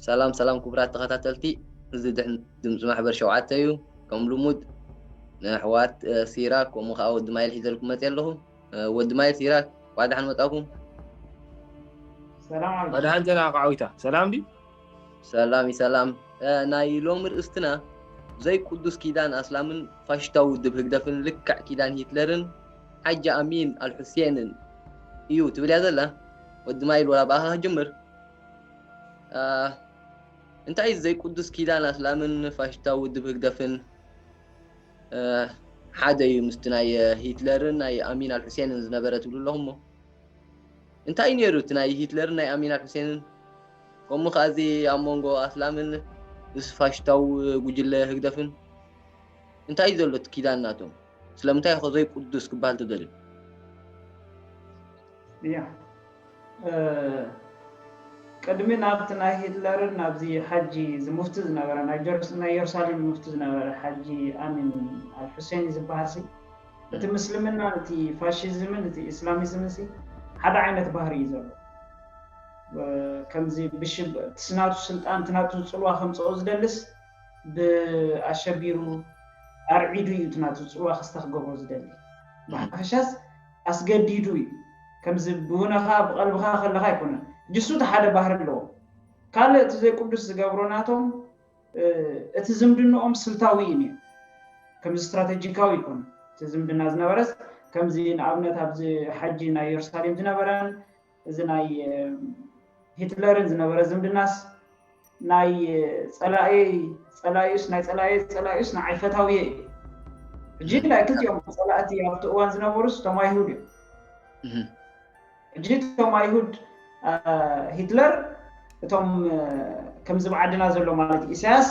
ሰላም ሰላም ክቡራት ተኸታተልቲ፣ እዚ ድምፂ ማሕበር ሸውዓተ እዩ። ከም ልሙድ ንኣሕዋት ሲራክ ከምኡ ከዓ ወዲ ማይል ሒዘልኩም መፅየ ኣለኹ። ወዲ ማይል፣ ሲራክ፣ እንኳዕ ደሓን መፃኩም። ሰላም ኣለኩም። ደሓን ዜና ኣቃዊታ ሰላም ድዩ? ሰላም እዩ ሰላም። ናይ ሎሚ ርእስትና ዘይቅዱስ ኪዳን ኣስላምን ፋሽስታዊ ውድብ ህግደፍን ልክዕ ኪዳን ሂትለርን ሓጂ ኣሚን ኣልሑሴንን እዩ ትብል እያ ዘላ። ወዲ ማይል፣ ወላ ብኣኻ ክጅምር። እንታይ እዩ ዘይቅዱስ ኪዳን ኣስላምን ፋሽስታዊ ውድብ ህግደፍን ሓደ እዩ ምስቲ ናይ ሂትለርን ናይ ኣሚን ኣልሑሴንን ዝነበረ ትብሉ ኣለኹም እሞ እንታይ እዩ ነይሩ እቲ ናይ ሂትለርን ናይ ኣሚን ኣልሑሴንን? ከምኡ ከዓ እዚ ኣብ መንጎ ኣስላምን ምስ ፋሽስታዊ ጉጅለ ህግደፍን እንታይ እዩ ዘሎ እቲ ኪዳን ናቶም? ስለምንታይ ከ ዘይቅዱስ ክበሃል ተደልዩ? እያ ቅድሚ ናብቲ ናይ ሂትለርን ናብዚ ሓጂ ዝሙፍቲ ዝነበረ ናይ ጀሩስ- ናይ ኢየሩሳሌም ሙፍቲ ዝነበረ ሓጂ ኣሚን ኣልሑሴን ዝበሃል ሲ እቲ ምስልምና እቲ ፋሽዝምን እቲ ኢስላሚዝምን ሲ ሓደ ዓይነት ባህሪ እዩ ዘሎ። ከምዚ ብሽብ እቲ ናቱ ስልጣን እቲ ናቱ ፅልዋ ከምፅኦ ዝደልስ ብኣሸቢሩ ኣርዒዱ እዩ እቲ ናቱ ፅልዋ ክስተ ክገብሮ ዝደሊ። ብሓፈሻስ ኣስገዲዱ እዩ። ከምዚ ብውነኻ ብቐልብኻ ከለኻ ኣይኮነን። ሕጂ እሱ እቲ ሓደ ባህሪ ኣለዎ። ካልእ እቲ ዘይቅዱስ ዝገብሮ ናቶም እቲ ዝምድንኦም ስልታዊ እዩ ነይሩ። ከምዚ ስትራተጂካዊ ይኮነ እቲ ዝምድና ዝነበረስ ከምዚ ንኣብነት ኣብዚ ሓጂ ናይ ኢየሩሳሌም ዝነበረን እዚ ናይ ሂትለርን ዝነበረ ዝምድናስ ናይ ፀላኤይ ፀላኢስ ናይ ፀላኤ ፀላኢስ ንዓይ ፈታውየ እዩ። ሕጂ ናይ ክልቲኦም ፀላእቲ ኣብቲ እዋን ዝነበሩስ እቶም ኣይሁድ እዮም። ሕጂ እቶም ኣይሁድ ሂትለር እቶም ከምዚ ብዓድና ዘሎ ማለት ኢሳያስ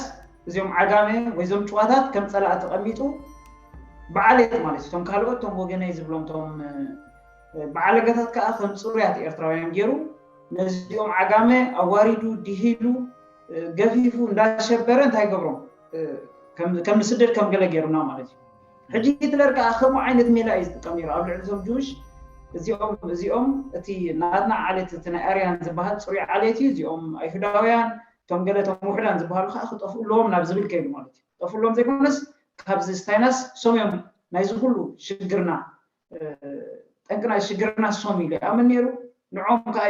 እዚኦም ዓጋመ ወይ እዞም ጭዋታት ከም ፀላእ ተቐሚጡ ብዓሌት ማለት እቶም ካልኦት እቶም ወገነይ ዝብሎም እቶም ብዓለገታት ከዓ ከም ፅሩያት ኤርትራውያን ገይሩ ነዚኦም ዓጋመ ኣዋሪዱ ድሂሉ ገፊፉ እንዳሸበረ እንታይ ገብሮም ከም ንስደድ ከም ገለ ገይሩና ማለት እዩ። ሕጂ ሂትለር ከዓ ከምኡ ዓይነት ሜላ እዩ ዝጥቀም ነይሩ ኣብ ልዕሊ እዞም ጅውሽ እዚኦም እዚኦም እቲ ናትና ዓሌት እቲ ናይ ኣርያን ዝበሃል ፅሩይ ዓሌት እዩ። እዚኦም ኣይሁዳውያን እቶም ገለ እቶም ውሑዳን ዝበሃሉ ከዓ ክጠፍኡ ኣለዎም ናብ ዝብል ከይዱ ማለት እዩ። ክጠፍኡ ኣለዎም ዘይኮነስ ካብዚ ስታይናስ ሶም እዮም ናይዚ ኩሉ ሽግርና ጠንቂ ናይ ሽግርና ሶም ኢሉ ይኣምን ነይሩ። ንዖም ከዓ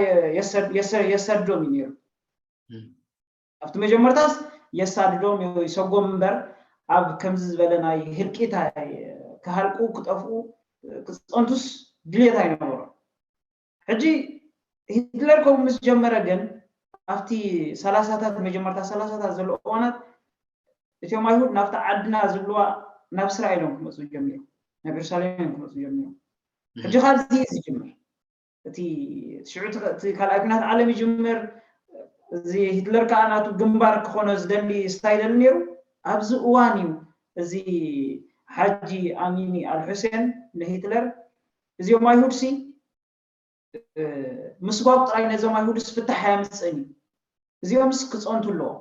የሰድዶም እዩ ነይሩ። ኣብቲ መጀመርታስ የሳድዶም ይሰጎም እምበር ኣብ ከምዚ ዝበለ ናይ ህልቂት ክሃልቁ ክጠፍኡ ክፀንቱስ ድልየት ኣይነበሮም። ሕጂ ሂትለር ከምኡ ምስ ጀመረ ግን ኣብቲ ሰላሳታት መጀመርታ ሰላሳታት ዘሎ እዋናት እቲኦም ኣይሁድ ናብቲ ዓድና ዝብልዋ ናብ እስራኤል እዮም ክመፁ ጀሚሮም፣ ናብ ኢየሩሳሌም እዮም ክመፁ ጀሚሮም። ሕጂ ካብዚ እዩ ዝጅምር እቲ ሽዑ እቲ ካልኣይ ኩናት ዓለም ይጅምር። እዚ ሂትለር ከዓ ናቱ ግንባር ክኾኖ ዝደሊ ስታይል ነይሩ። ኣብዚ እዋን እዩ እዚ ሓጂ ኣሚኒ ኣልሑሴን ንሂትለር እዚኦም ኣይሁድሲ ምስጓግ ጥራይ ነዞም ኣይሁድስ ፍታሕ ኣያምፅእን እዩ፣ እዚኦምስ ክፀንቱ ኣለዎ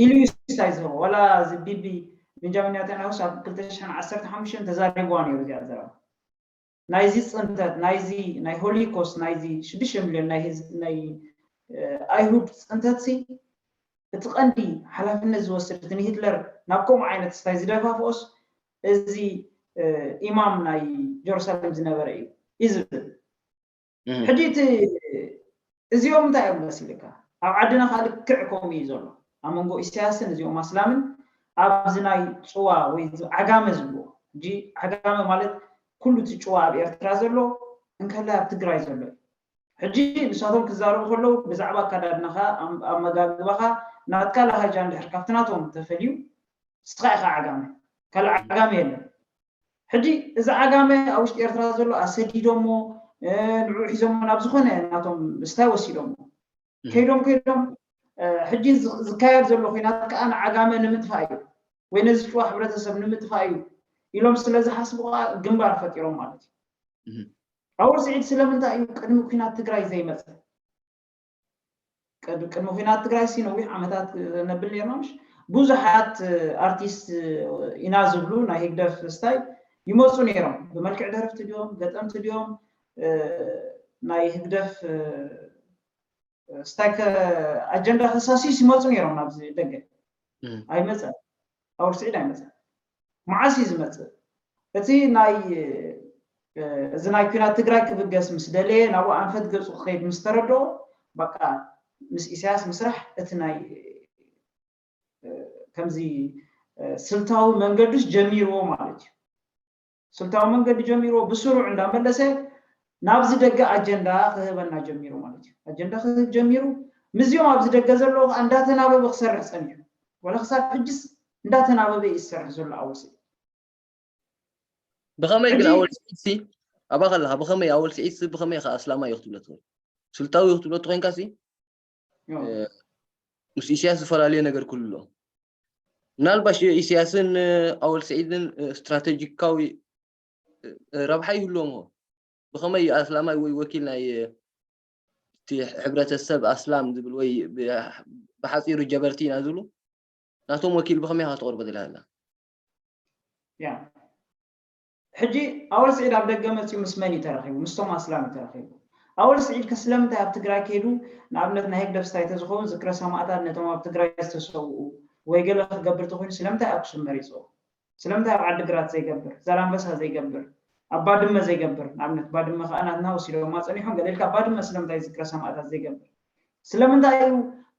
ኢሉ እዩ ስታይ ዝህቦ። ዋላ እዚ ቢቢ ቤንጃሚን ኔታንያሁስ ኣብ ክልተ ሽሕን ዓሰርተ ሓሙሽተን ተዛሪብዋ ነይሩ እዚኣ ዘረባ። ናይዚ ፅንተት ናይዚ ናይ ሆሊኮስት ናይዚ ሽዱሽተ ሚልዮን ናይ ህዝቢ ናይ ኣይሁድ ፅንተትሲ እቲ ቀንዲ ሓላፍነት ዝወስድ እቲ ንሂትለር ናብ ከምኡ ዓይነት ስታይ ዝደፋፍኦስ እዚ ኢማም ናይ ጀሩሳሌም ዝነበረ እዩ እዩ ዝብል። ሕጂ እቲ እዚኦም እንታይ እዮም መሲልካ ኣብ ዓድና ከዓ ልክዕ ከምኡ እዩ ዘሎ ኣብ መንጎ ኢሳያስን እዚኦም ኣስላምን ኣብዚ ናይ ጭዋ ወይ ዓጋመ ዝብልዎ ሕጂ ዓጋመ ማለት ኩሉ እቲ ጭዋ ኣብ ኤርትራ ዘሎ እንከላይ ኣብ ትግራይ ዘሎ እዩ። ሕጂ ንሳቶም ክዛረቡ ከለዉ ብዛዕባ ኣካዳድናኻ ኣመጋግባኻ ናትካ ላሃጃ እንድሕር ካብቲ ናቶም ተፈልዩ ንስኻ ኢኻ ዓጋመ ካልእ ዓጋመ የለን። ሕጂ እዚ ዓጋመ ኣብ ውሽጢ ኤርትራ ዘሎ ኣሰዲዶሞ ንዑ ሒዞሞ ናብ ዝኾነ ናቶም ስታይ ወሲዶሞ ከይዶም ከይዶም ሕጂ ዝካየድ ዘሎ ኩናት ከዓ ንዓጋመ ንምጥፋእ እዩ ወይ ነዚ ጭዋ ሕብረተሰብ ንምጥፋእ እዩ ኢሎም ስለ ዝሓስቡ ከዓ ግንባር ፈጢሮም ማለት እዩ። ኣወል ስዒድ ስለምንታይ እዩ ቅድሚ ኩናት ትግራይ ዘይመፀ? ቅድሚ ኩናት ትግራይ ሲ ነዊሕ ዓመታት ነብል ነርና ምሽ ብዙሓት ኣርቲስት ኢና ዝብሉ ናይ ህግደፍ ስታይ ይመፁ ነይሮም ብመልክዕ ደረፍቲ ድዮም ገጠምቲ ድዮም ናይ ህግደፍ ስታይክ ኣጀንዳ ከሳሲስ ይመፁ ነይሮም ናብዚ ደገ። ኣይመፀን። ኣውል ስዒድ ኣይመፀን። መዓስ እዩ ዝመፅእ? እቲ ናይ እዚ ናይ ኩናት ትግራይ ክብገስ ምስ ደለየ፣ ናብኡ ኣንፈት ገፁ ክኸይድ ምስ ተረድኦ፣ በቃ ምስ ኢሳያስ ምስራሕ እቲ ናይ ከምዚ ስልታዊ መንገዱስ ጀሚርዎ ማለት እዩ። ስልታዊ መንገዲ ጀሚርዎ ብስሩዕ እንዳመለሰ ናብዚ ደገ ኣጀንዳ ክህበና ጀሚሩ ማለት እዩ። ኣጀንዳ ክህብ ጀሚሩ፣ ምስዚኦም ኣብዚ ደገ ዘለዎ ከዓ እንዳተናበበ ክሰርሕ ፀኒሑ። ወላ ክሳብ ሕጅስ እንዳተናበበ እዩ ዝሰርሕ ዘሎ ኣወል ስዒድ። ብኸመይ ግን ኣወል ስዒድ ሲ ኣባ ከለኻ ብኸመይ ኣወል ስዒድ ሲ ብኸመይ ከ ኣስላማይ እዩ ክትብሎ ትኽእል? ስልታዊ እዩ ክትብሎ ትኾይንካ ሲ ምስ ኢሳያስ ዝፈላለየ ነገር ኩሉ ኣሎ። ምናልባሽ ኢሳያስን ኣወል ስዒድን ስትራቴጂካዊ ረብሓ ይህልዎም። ብኸመይ ኣስላማይ ወይ ወኪል ናይ እቲ ሕብረተሰብ ኣስላም ዝብል ወይ ብሓፂሩ ጀበርቲ ኢና ዝብሉ ናቶም ወኪል ብኸመይ ኢኻ ተቕርቦ ዘለካ? ሕጂ ኣወል ስዒድ ኣብ ደገ መፂኡ ምስ መን እዩ ተራኺቡ? ምስቶም ኣስላም እዩ ተራኺቡ። ኣወል ስዒድ ከ ስለምንታይ ኣብ ትግራይ ከይዱ ንኣብነት ናይ ህግደፍ ስታይ ተዝኸውን ዝክረ ሰማእታት ነቶም ኣብ ትግራይ ዝተሰውኡ ወይ ገለ ክገብር ተኮይኑ ስለምንታይ ኣክሱም መሪፅዎ? ስለምንታይ ኣብ ዓዲ ግራት ዘይገብር? ዛላንበሳ ዘይገብር? ኣብ ባድመ ዘይገብር? ንኣብነት ባድመ ከዓ ናትና ወሲዶማ ፀኒሖም ገለ ኢልካ ባድመ ስለምንታይ ዝክረ ሰማእታት ዘይገብር? ስለምንታይ እዩ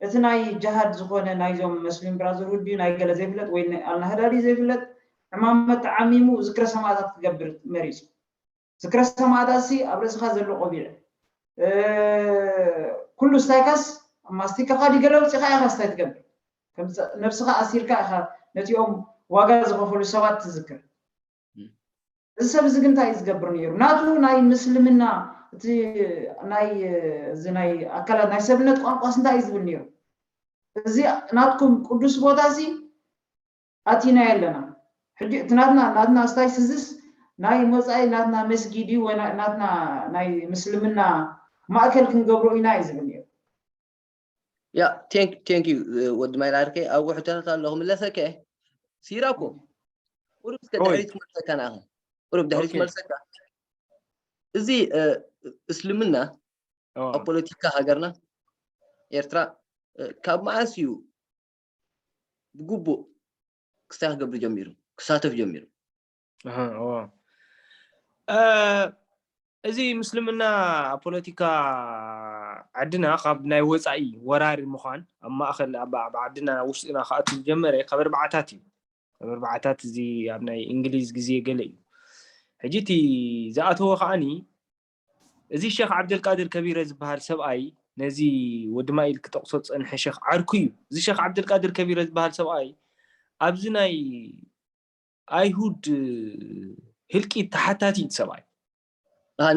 እቲ ናይ ጅሃድ ዝኾነ ናይዞም መስሊም ብራዘርሁድ ድዩ ናይ ገለ ዘይፍለጥ ወይ ኣልናህዳ ድዩ ዘይፍለጥ ዕማመ ተዓሚሙ ዝክረ ሰማእታት ክገብር መሪፁ? ዝክረ ሰማእታት ሲ ኣብ ርእስኻ ዘሎ ቆቢዕ ኩሉ ስታይካስ ማስቲካኻ ድዩ ገለ ውፂኻ ኢኻ ስታይ ትገብር? ነብስኻ ኣሲርካ ኢኻ ነቲኦም ዋጋ ዝኸፈሉ ሰባት ትዝክር። እዚ ሰብ እዚ ግን እንታይ እዩ ዝገብር ነይሩ? ናቱ ናይ ምስልምና እቲ ናይ እዚ ናይ ኣካላት ናይ ሰብነት ቋንቋስ እንታይ እዩ ዝብል ነይሩ? እዚ ናትኩም ቅዱስ ቦታ እዚ ኣቲና ኣለና። ሕጂ እቲ ናትና ናትና ስታይ ስዝስ ናይ መፃኢ ናትና መስጊድ እዩ ወይ ናትና ናይ ምስልምና ማእከል ክንገብሮ ኢና እዩ ዝብል ነይሩ። ያ ቴንክ ዩ ወዲ ማይላርከ ኣብኡ ሕቶታት ኣለኹ ምለሰከ ሲራኮ ቁሩብ እስከ ድሕሪት ክመልሰካ ንኣኸ ቁሩብ ድሕሪት ክመልሰካ እዚ እስልምና ኣብ ፖለቲካ ሃገርና ኤርትራ ካብ መዓስ እዩ ብግቡእ ክስታይ ክገብር ጀሚሩ ክሳተፍ ጀሚሩ እዚ ምስልምና ኣብ ፖለቲካ ዓድና ካብ ናይ ወፃኢ ወራሪ ምዃን ኣብ ማእኸል ኣብ ዓድና ናብ ውሽጥና ክኣቱ ዝጀመረ ካብ ኣርባዓታት እዩ። ካብ ኣርባዓታት እዚ ኣብ ናይ እንግሊዝ ግዜ ገለ እዩ። ሕጂ እቲ ዝኣተወ ከዓኒ እዚ ሸኽ ዓብደልቃድር ከቢረ ዝበሃል ሰብኣይ ነዚ ወዲ ማይል ክጠቕሶ ዝፀንሐ ሸኽ ዓርኩ እዩ። እዚ ሸኽ ዓብደልቃድር ከቢረ ዝበሃል ሰብኣይ ኣብዚ ናይ ኣይሁድ ህልቂት ተሓታቲ እዩ ሰብኣይ።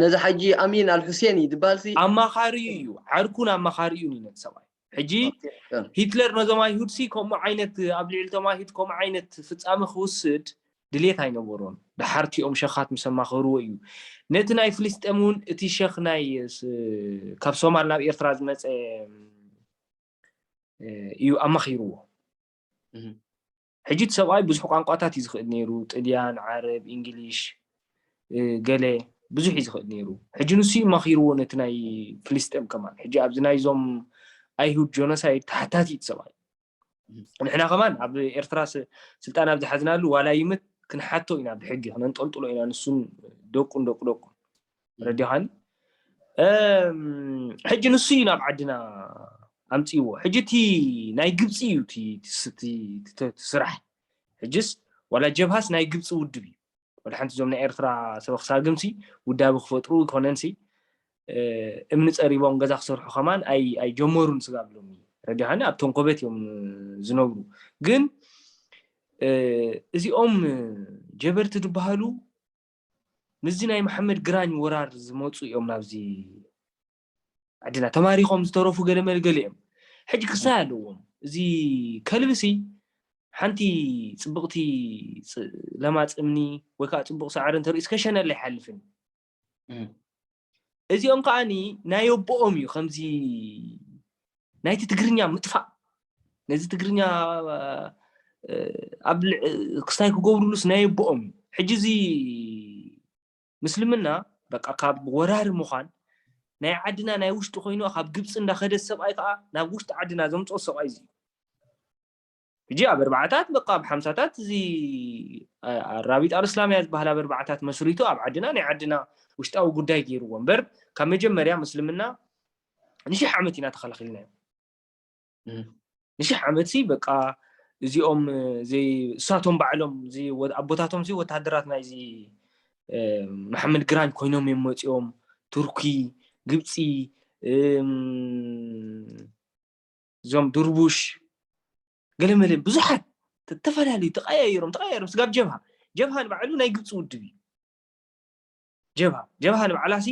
ነዚ ሓጂ ኣሚን ኣልሑሴን እዩ ዝበሃል ሲ ኣማኻሪኡ እዩ። ዓርኩን ኣማኻሪኡን እዩ ነቲ ሰብኣይ። ሕጂ ሂትለር ነዞም ኣይሁድ ሲ ከምኡ ዓይነት ኣብ ልዕሊ ቶም ኣይሁድ ከምኡ ዓይነት ፍፃመ ክውስድ ድሌት ኣይነበሮን። ደሓር እቲኦም ሸኻት ምስ ኣማኸርዎ እዩ ነቲ ናይ ፍልስጤም እውን እቲ ሸኽ ናይ ካብ ሶማል ናብ ኤርትራ ዝመፀ እዩ ኣማኺርዎ። ሕጂ እቲ ሰብኣይ ብዙሕ ቋንቋታት እዩ ዝኽእል ነይሩ፣ ጥልያን፣ ዓረብ፣ ኢንግሊሽ፣ ገለ ብዙሕ እዩ ዝኽእል ነይሩ። ሕጂ ንሱ እዩ መኺርዎ ነቲ ናይ ፍልስጤም ከማን። ሕጂ ኣብዚ ናይዞም ኣይሁድ ጆኖሳይድ ተሓታቲ እቲ ሰብኣይ። ንሕና ከማን ኣብ ኤርትራ ስልጣን ኣብ ዝሓዝናሉ ዋላ ይምት ክንሓቶ ኢና ብሕጊ ክነንጠልጥሎ ኢና ንሱን ደቁን ደቁ ደቁ ረዲኻኒ ሕጂ ንሱ እዩ ናብ ዓድና ኣምፅዎ ሕጂ እቲ ናይ ግብፂ እዩ ስራሕ ሕጅስ ዋላ ጀብሃስ ናይ ግብፂ ውድብ እዩ ወደ ሓንቲ ዞም ናይ ኤርትራ ሰበ ክሳግምሲ ውዳቢ ክፈጥሩ ይኮነንሲ እምኒ ፀሪቦም ገዛ ክሰርሑ ከማን ኣይጀመሩን ስጋብ ሎሚ ረዲኻኒ ኣብ ተንኮበት እዮም ዝነብሩ ግን እዚኦም ጀበርቲ ዝበሃሉ ምስዚ ናይ መሓመድ ግራኝ ወራር ዝመፁ እዮም ናብዚ ዓድና ተማሪኾም ዝተረፉ ገለ መልገለ እዮም ሕጂ ክሳይ ኣለዎም እዚ ከልብሲ ሓንቲ ፅብቕቲ ለማፅ እምኒ ወይ ከዓ ፅቡቕ ሳዕሪ እንተርኢ እስከሸነለ ይሓልፍን እዚኦም ከዓኒ ናይ ኣቦኦም እዩ ከምዚ ናይቲ ትግርኛ ምጥፋእ ነዚ ትግርኛ ኣብ ክስታይ ክገብሩሉስ ናይ ኣቦኦም እዩ ሕጂ እዚ ምስልምና በቃ ካብ ወራሪ ምዃን ናይ ዓድና ናይ ውሽጢ ኮይኑ ካብ ግብፂ እንዳኸደ ሰብኣይ ከዓ ናብ ውሽጢ ዓድና ዘምፅኦ ሰብኣይ እዚ እዩ። ሕጂ ኣብ ኣርባዓታት በቃ ኣብ ሓምሳታት እዚ ራቢጣ ኣልእስላምያ ዝበሃል ኣብ ኣርባዓታት መስሪቱ ኣብ ዓድና ናይ ዓድና ውሽጣዊ ጉዳይ ገይርዎ እምበር ካብ መጀመርያ ምስልምና ንሽሕ ዓመት ኢና ተኸላኺልናዮ። ንሽሕ ዓመት ሲ በቃ እዚኦም እሳቶም ባዕሎም ኣቦታቶም ሲ ወታደራት ናይዚ መሓመድ ግራኝ ኮይኖም እዮም መፂኦም። ቱርኪ፣ ግብፂ፣ እዞም ድርቡሽ ገለመለ ብዙሓት ተፈላለዩ ተቀያይሮም ተቀያይሮም ስጋብ ጀብሃ ጀብሃ ንባዕሉ ናይ ግብፂ ውድብ እዩ። ጀብሃ ጀብሃ ንባዕላሲ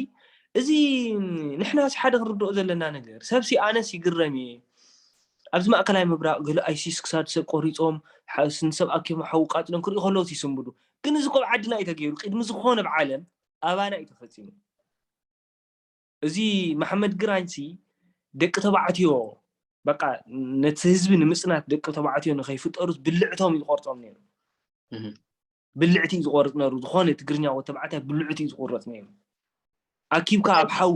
እዚ ንሕናሲ ሓደ ክንርድኦ ዘለና ነገር ሰብሲ ኣነስ ይግረም እየ። ኣብዚ ማእከላይ ምብራቅ ገለ ኣይሲስ ክሳድ ሰብ ቆሪፆም ንሰብ ኣኪቦም ሓዊ ቃፅሎም ክርኢ ከለውስ ይስንብዱ። ግን እዚ ኮብ ዓድና እዩ ተገይሩ ቅድሚ ዝኾነ ብዓለም ኣባና እዩ ተፈፂሙ። እዚ መሓመድ ግራኝ ሲ ደቂ ተባዕትዮ በቃ ነቲ ህዝቢ ንምፅናት ደቂ ተባዕትዮ ንኸይፍጠሩስ ብልዕቶም እዩ ዝቆርፆም ነይሩ። ብልዕቲ እዩ ዝቆርፅ ነይሩ። ዝኾነ ትግርኛ ወተባዕታይ ብልዕቲ እዩ ዝቆረፅ ነይሩ። ኣኪብካ ኣብ ሓዊ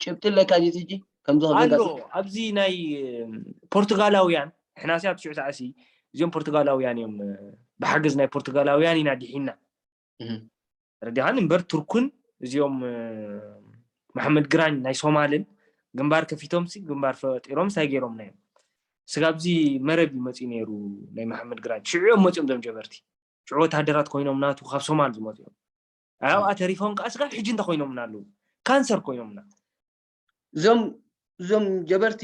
ጭብጢ ኣለካ ዲቲ ሕጂ ከምዚ ኣሎ። ኣብዚ ናይ ፖርቱጋላውያን ንሕና ሲ ኣብ ትሽዑ ሰዓሲ እዚኦም ፖርቱጋላውያን እዮም። ብሓገዝ ናይ ፖርቱጋላውያን ኢና ዲሒና ረዲኻን እምበር ቱርኩን እዚኦም መሓመድ ግራኝ ናይ ሶማልን ግንባር ከፊቶም ሲ ግንባር ፈጢሮም እንታይ ገይሮም ናዮም ስጋብዚ መረብ እዩ መፅኡ ነይሩ። ናይ መሓመድ ግራኝ ሽዑ እዮም መፅኦም ዞም ጀበርቲ ሽዑ ወታደራት ኮይኖም ናቱ ካብ ሶማል ዝመፅኦም ኣብኣ ተሪፎም ከዓ ስጋብ ሕጂ እንተ ኮይኖምና ኣለዉ ካንሰር ኮይኖምና። እዞም እዞም ጀበርቲ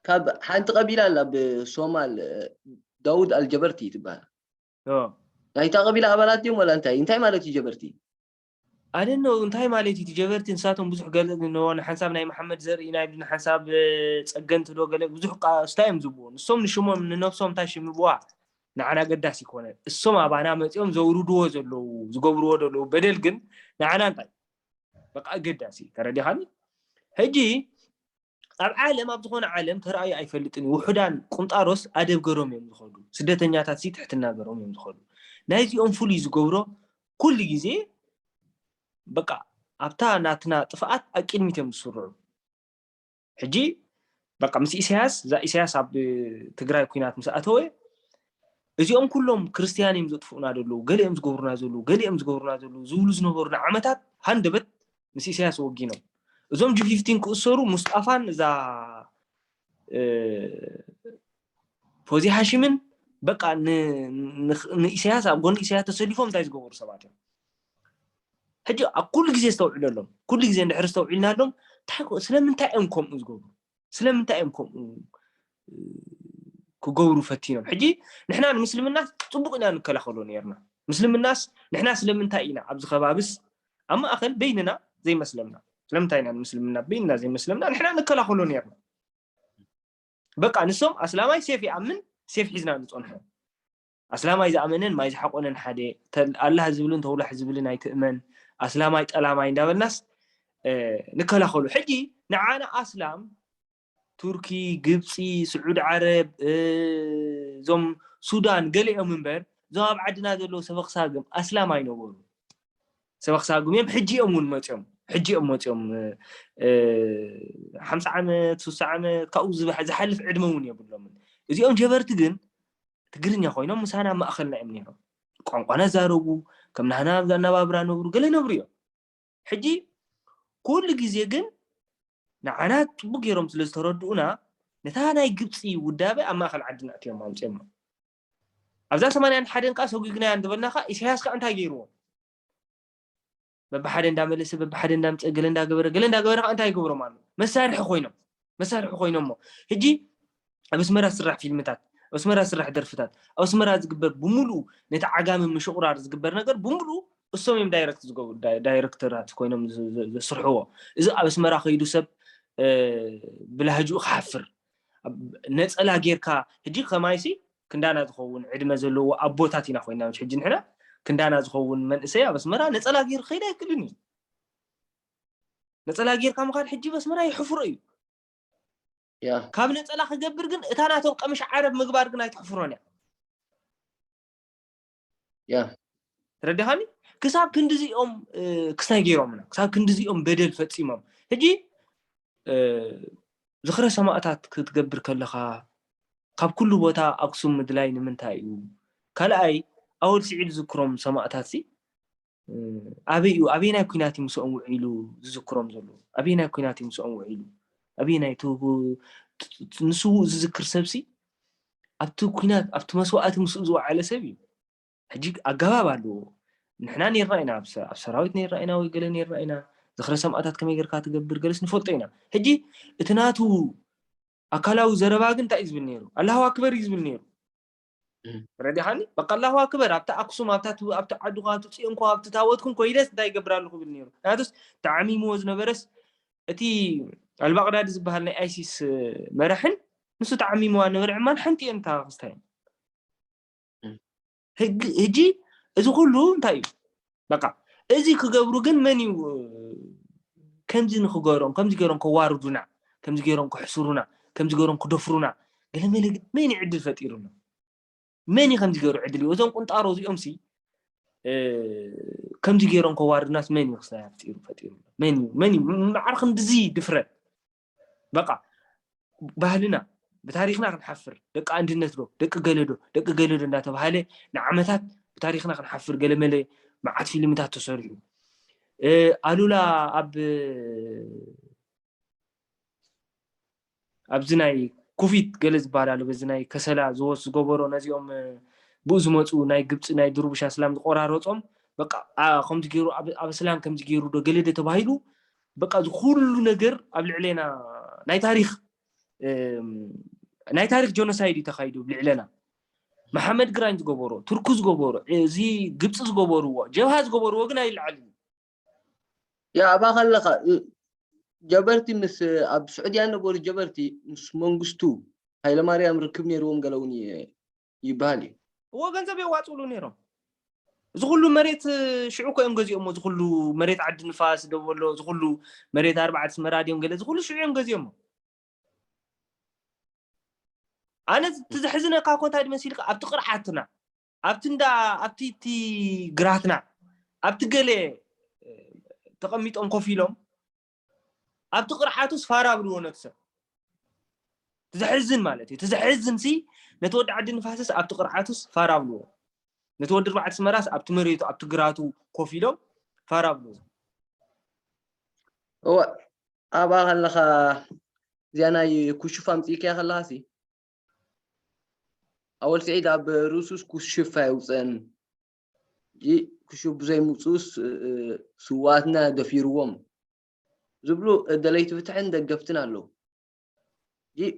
ካብ ሓንቲ ቀቢላ ኣላ ብሶማል ዳውድ ኣልጀበርቲ ትበሃል። ናይታ ቀቢላ ኣባላት ድዮም ዋላ እንታይ እንታይ ማለት እዩ ጀበርቲ? ኣደነ እንታይ ማለት እዩ ጀበርቲ ንሳቶም ብዙሕ ገለ ንዎ ንሓንሳብ ናይ መሓመድ ዘርኢ ናይ ሓንሳብ ፀገንቲ ዶ ገለ ብዙሕ ስታ እዮም ዝብዎ ንሶም ንሽሞም ንነብሶም እንታይ ሽምብዋ ንዓና ገዳስ ይኮነ እሶም ኣባና መፂኦም ዘውርድዎ ዘለዉ ዝገብርዎ ዘለዉ በደል ግን ንዓና እንታይ በቃ ኣገዳሲ ተረዲኻኒ። ሕጂ ኣብ ዓለም ኣብ ዝኾነ ዓለም ተራእዩ ኣይፈልጥን እዩ። ውሑዳን ቁንጣሮስ ኣደብ ገሮም እዮም ዝኸዱ። ስደተኛታት ሲ ትሕትና ገሮም እዮም ዝኸዱ። ናይዚኦም ፍሉይ ዝገብሮ ኩሉ ግዜ በቃ ኣብታ ናትና ጥፍኣት ኣብ ቅድሚት እዮም ዝስርዑ። ሕጂ በቃ ምስ ኢሳያስ እዛ ኢሳያስ ኣብ ትግራይ ኩናት ምስ ኣተወ እዚኦም ኩሎም ክርስትያን እዮም ዘጥፍኡና ዘለዉ ገለ እዮም ዝገብሩና ዘለዉ ገለ እዮም ዝገብሩና ዘለዉ ዝብሉ ዝነበሩ ንዓመታት ሃንደበት ምስ ኢሳያስ ወጊኖም እዞም ጂ ፊፍቲን ክእሰሩ ሙስጣፋን እዛ ፎዚ ሃሽምን በቃ ንኢሳያስ ኣብ ጎኒ ኢሳያስ ተሰሊፎም እንታይ ዝገበሩ ሰባት እዮም። ሕጂ ኣብ ኩሉ ግዜ ዝተውዕለሎም ኩሉ ግዜ እንድሕር ዝተውዒልናሎም ስለምንታይ እዮም ከምኡ ዝገብሩ ስለምንታይ እዮም ከምኡ ክገብሩ ፈቲኖም። ሕጂ ንሕና ንምስልምና ፅቡቅ ኢና ንከላኸሎ ነርና። ምስልምናስ ንሕና ስለምንታይ ኢና ኣብዚ ከባብስ ኣብ ማእኸል በይንና ዘይመስለምና ስለምንታይ ኢና ንምስልምና በይንና ዘይመስለምና ንሕና ንከላኸሎ ነርና። በቃ ንሶም ኣስላማይ ሴፍ ይኣምን ሴፍ ሒዝና ንፀንሖ። ኣስላማይ ዝኣመነን ማይ ዝሓቆነን ሓደ ኣላህ ዝብልን ተውላሕ ዝብልን ኣይትእመን ኣስላማይ ጠላማይ እንዳበልናስ ንከላኸሉ። ሕጂ ንዓና ኣስላም ቱርኪ፣ ግብፂ፣ ስዑድ ዓረብ፣ እዞም ሱዳን ገሊኦም እምበር እዞም ኣብ ዓድና ዘለዉ ሰበክሳግም ኣስላም ኣይነበሩ። ሰበክሳግም እዮም። ሕጂ እዮም እውን መፅኦም ሕጂ እዮም መፅኦም ሓምሳ ዓመት ሱሳ ዓመት ካብኡ ዝሓልፍ ዕድመ እውን የብሎምን። እዚኦም ጀበርቲ ግን ትግርኛ ኮይኖም ምሳና ማእኸልና እዮም ነይሮም። ቋንቋና ዛረቡ ከም ናህና ኣናባብራ ነብሩ ገለ ነብሩ እዮም። ሕጂ ኩሉ ግዜ ግን ንዓና ፅቡቅ ገይሮም ስለ ዝተረድኡና ነታ ናይ ግብፂ ውዳበ ኣብ ማእኸል ዓድና እትዮም ኣምፅኦሞ ኣብዛ ሰማንያን ሓደን ከዓ ሰጉግናያ እንተበልና ከዓ ኢሳያስ ከዓ እንታይ ገይርዎም በብሓደ እንዳመለሰ በብሓደ እንዳምፀ ገለ እንዳገበረ ገለ እንዳገበረ ከዓ እንታይ ይገብሮም ኣሎ መሳርሒ ኮይኖም መሳርሒ ኮይኖሞ ሕጂ ኣብ ኣስመራ ዝስራሕ ፊልምታት ኣብ ኣስመራ ዝስራሕ ደርፍታት ኣብ ኣስመራ ዝግበር ብምሉኡ ነቲ ዓጋሚ ምሽቁራር ዝግበር ነገር ብምሉኡ እሶም እዮም ዳይረክት ዝገብሩ ዳይረክተራት ኮይኖም ዘስርሕዎ እዚ ኣብ ኣስመራ ከይዱ ሰብ ብላህጅኡ ክሓፍር ነፀላ ጌርካ ሕጂ ከማይሲ ክንዳና ዝኸውን ዕድመ ዘለዎ ኣቦታት ኢና ኮይና ሕጂ ንሕና ክንዳና ዝኸውን መንእሰይ ኣብ ኣስመራ ነፀላ ጌሩ ከይድ ኣይክልን እዩ ነፀላ ጌርካ ምኻድ ሕጂ በስመራ ይሕፍሮ እዩ ካብ ነፀላ ክገብር ግን እታ ናቶም ቀምሽ ዓረብ ምግባር ግን ኣይትሕፍሮን እያ ያ ተረዲኻኒ ክሳብ ክንድዚኦም ክስታይ ገይሮምና ክሳብ ክንድዚኦም በደል ፈፂሞም ሕጂ ዝኽረ ሰማእታት ክትገብር ከለኻ ካብ ኩሉ ቦታ ኣክሱም ምድላይ ንምንታይ እዩ? ካልኣይ ኣወል ስዒድ ዝዝክሮም ሰማእታት ሲ ኣበይ እዩ? ኣበየናይ ኩናት እዩ ምስኦም ውዒሉ ዝዝክሮም ዘሎ? ኣበየናይ ኩናት እዩ ምስኦም ውዒሉ? ኣበየናይ ንስውእ ዝዝክር ሰብሲ ኣብቲ ኩናት ኣብቲ መስዋእቲ ምስኡ ዝወዓለ ሰብ እዩ። ሕጂ ኣገባብ ኣለዎ። ንሕና ነርና ኢና ኣብ ሰራዊት ነርና ኢና ወይ ገለ ነርና ኢና። ዝኽረ ሰማእታት ከመይ ጌርካ ትገብር ገለስ ንፈልጦ ኢና። ሕጂ እቲ ናቱ ኣካላዊ ዘረባ ግን እንታይ እዩ ዝብል ነይሩ? ኣላሁ ኣክበር እዩ ዝብል ነይሩ። ረዲኻኒ? በቃ ኣላሁ ኣክበር ኣብቲ ኣክሱም ኣብታ ዓድኹም ኣብቲ ፅዮንኩም ኣብቲ ታወትኩም ኮይደስ እንታይ ይገብር ኣለኹ ይብል ነይሩ። ናቱስ ተዓሚምዎ ዝነበረስ እቲ ኣልባቅዳዲ ዝበሃል ናይ ኣይሲስ መራሕን ንሱ ተዓሚምዋ ነበረ ዕማን ሓንቲ እየን እታ ክስታይ ሕጂ እዚ ኩሉ እንታይ እዩ? በቃ እዚ ክገብሩ ግን መን እዩ ከምዚ ንክገሮም ከምዚ ገሮም ከዋርዱና ከምዚ ገሮም ክሕስሩና ከምዚ ገሮም ክደፍሩና ገለመለ ግን መን እዩ ዕድል ፈጢሩና? መን እዩ ከምዚ ገሩ ዕድል እዩ? እዞም ቁንጣሮ እዚኦም ሲ ከምዚ ገሮም ከዋርዱናስ መን እዩ ክስታይ ፈጢሩ ፈጢሩ መን እዩ መን እዩ ማዕረ ክንድዚ ድፍረት በቃ ባህልና ብታሪኽና ክንሓፍር ደቂ ኣንድነት ዶ ደቂ ገለ ዶ ደቂ ገለ ዶ እንዳተባሃለ ንዓመታት ብታሪኽና ክንሓፍር ገለመለ መዓት ፊልምታት ተሰሪሑ ኣሉላ ኣብ ኣብዚ ናይ ኩፊት ገለ ዝበሃል ኣሎ በዚ ናይ ከሰላ ዝወስ ዝገበሮ ነዚኦም ብኡ ዝመፁ ናይ ግብፂ ናይ ድሩቡሽ ኣስላም ዝቆራረፆም በቃ ከምዚ ገይሩ ኣብ ኣስላም ከምዚ ገይሩ ዶ ገለ ዶ ተባሂሉ በቃ እዚ ኩሉ ነገር ኣብ ልዕሌና ናይ ታሪክ ናይ ታሪክ ጆኖሳይድ እዩ ተካይዱ ኣብ ልዕለና መሓመድ ግራኝ ዝገበሮ ቱርኩ ዝገበሮ እዚ ግብፂ ዝገበርዎ ጀብሃ ዝገበርዎ ግን ኣይለዓልን ያ ኣባ ከለኻ ጀበርቲ ምስ ኣብ ስዑድያ ነበሩ ጀበርቲ ምስ መንግስቱ ሃይለማርያም ርክብ ነይርዎም ገለ እውን ይበሃል እዩ እዎ ገንዘብ የዋፅሉ ነይሮም እዚ ኩሉ መሬት ሽዑ እኮ እዮም ገዚኦሞ እዚ ኩሉ መሬት ዓዲ ንፋስ ደበሎ እዚ ኩሉ መሬት ኣርባዕተ ስመራ ድዮም ገለ እዚ ኩሉ ሽዑ እዮም ገዚኦሞ ኣነ እቲ ዘሕዝነካ እኮ እንታይ ድመሲልካ ኣብቲ ቅርዓትና ኣብቲ እንዳ ኣብቲ እቲ ግራትና ኣብቲ ገለ ተቐሚጦም ኮፍ ኢሎም ኣብቲ ቅርዓቱስ ፋራ ኣብልዎ ነቲ ሰብ ዘሕዝን ማለት እዩ እቲ ዘሕዝን ሲ ነቲ ወዲ ዓዲ ንፋስስ ኣብቲ ቅርዓቱስ ፋራ ኣብልዎ ነቲ ወዲ ኣርባዕተ ስመራስ ኣብቲ መሬቱ ኣብቲ ግራቱ ኮፍ ኢሎም ፋራ ኣብልዎ እወ ኣብኣ ከለኻ እዚኣ ናይ ኩሹፍ ኣምፅእካያ ከለኻ ሲ ኣወል ስዒድ ኣብ ርእሱስ ኩሽፍ ኣየውፅእን ኩሽፍ ብዘይምውፅኡስ ስዋትና ደፊርዎም ዝብሉ ደለይቲ ፍትሕን ደገፍትን ኣለዉ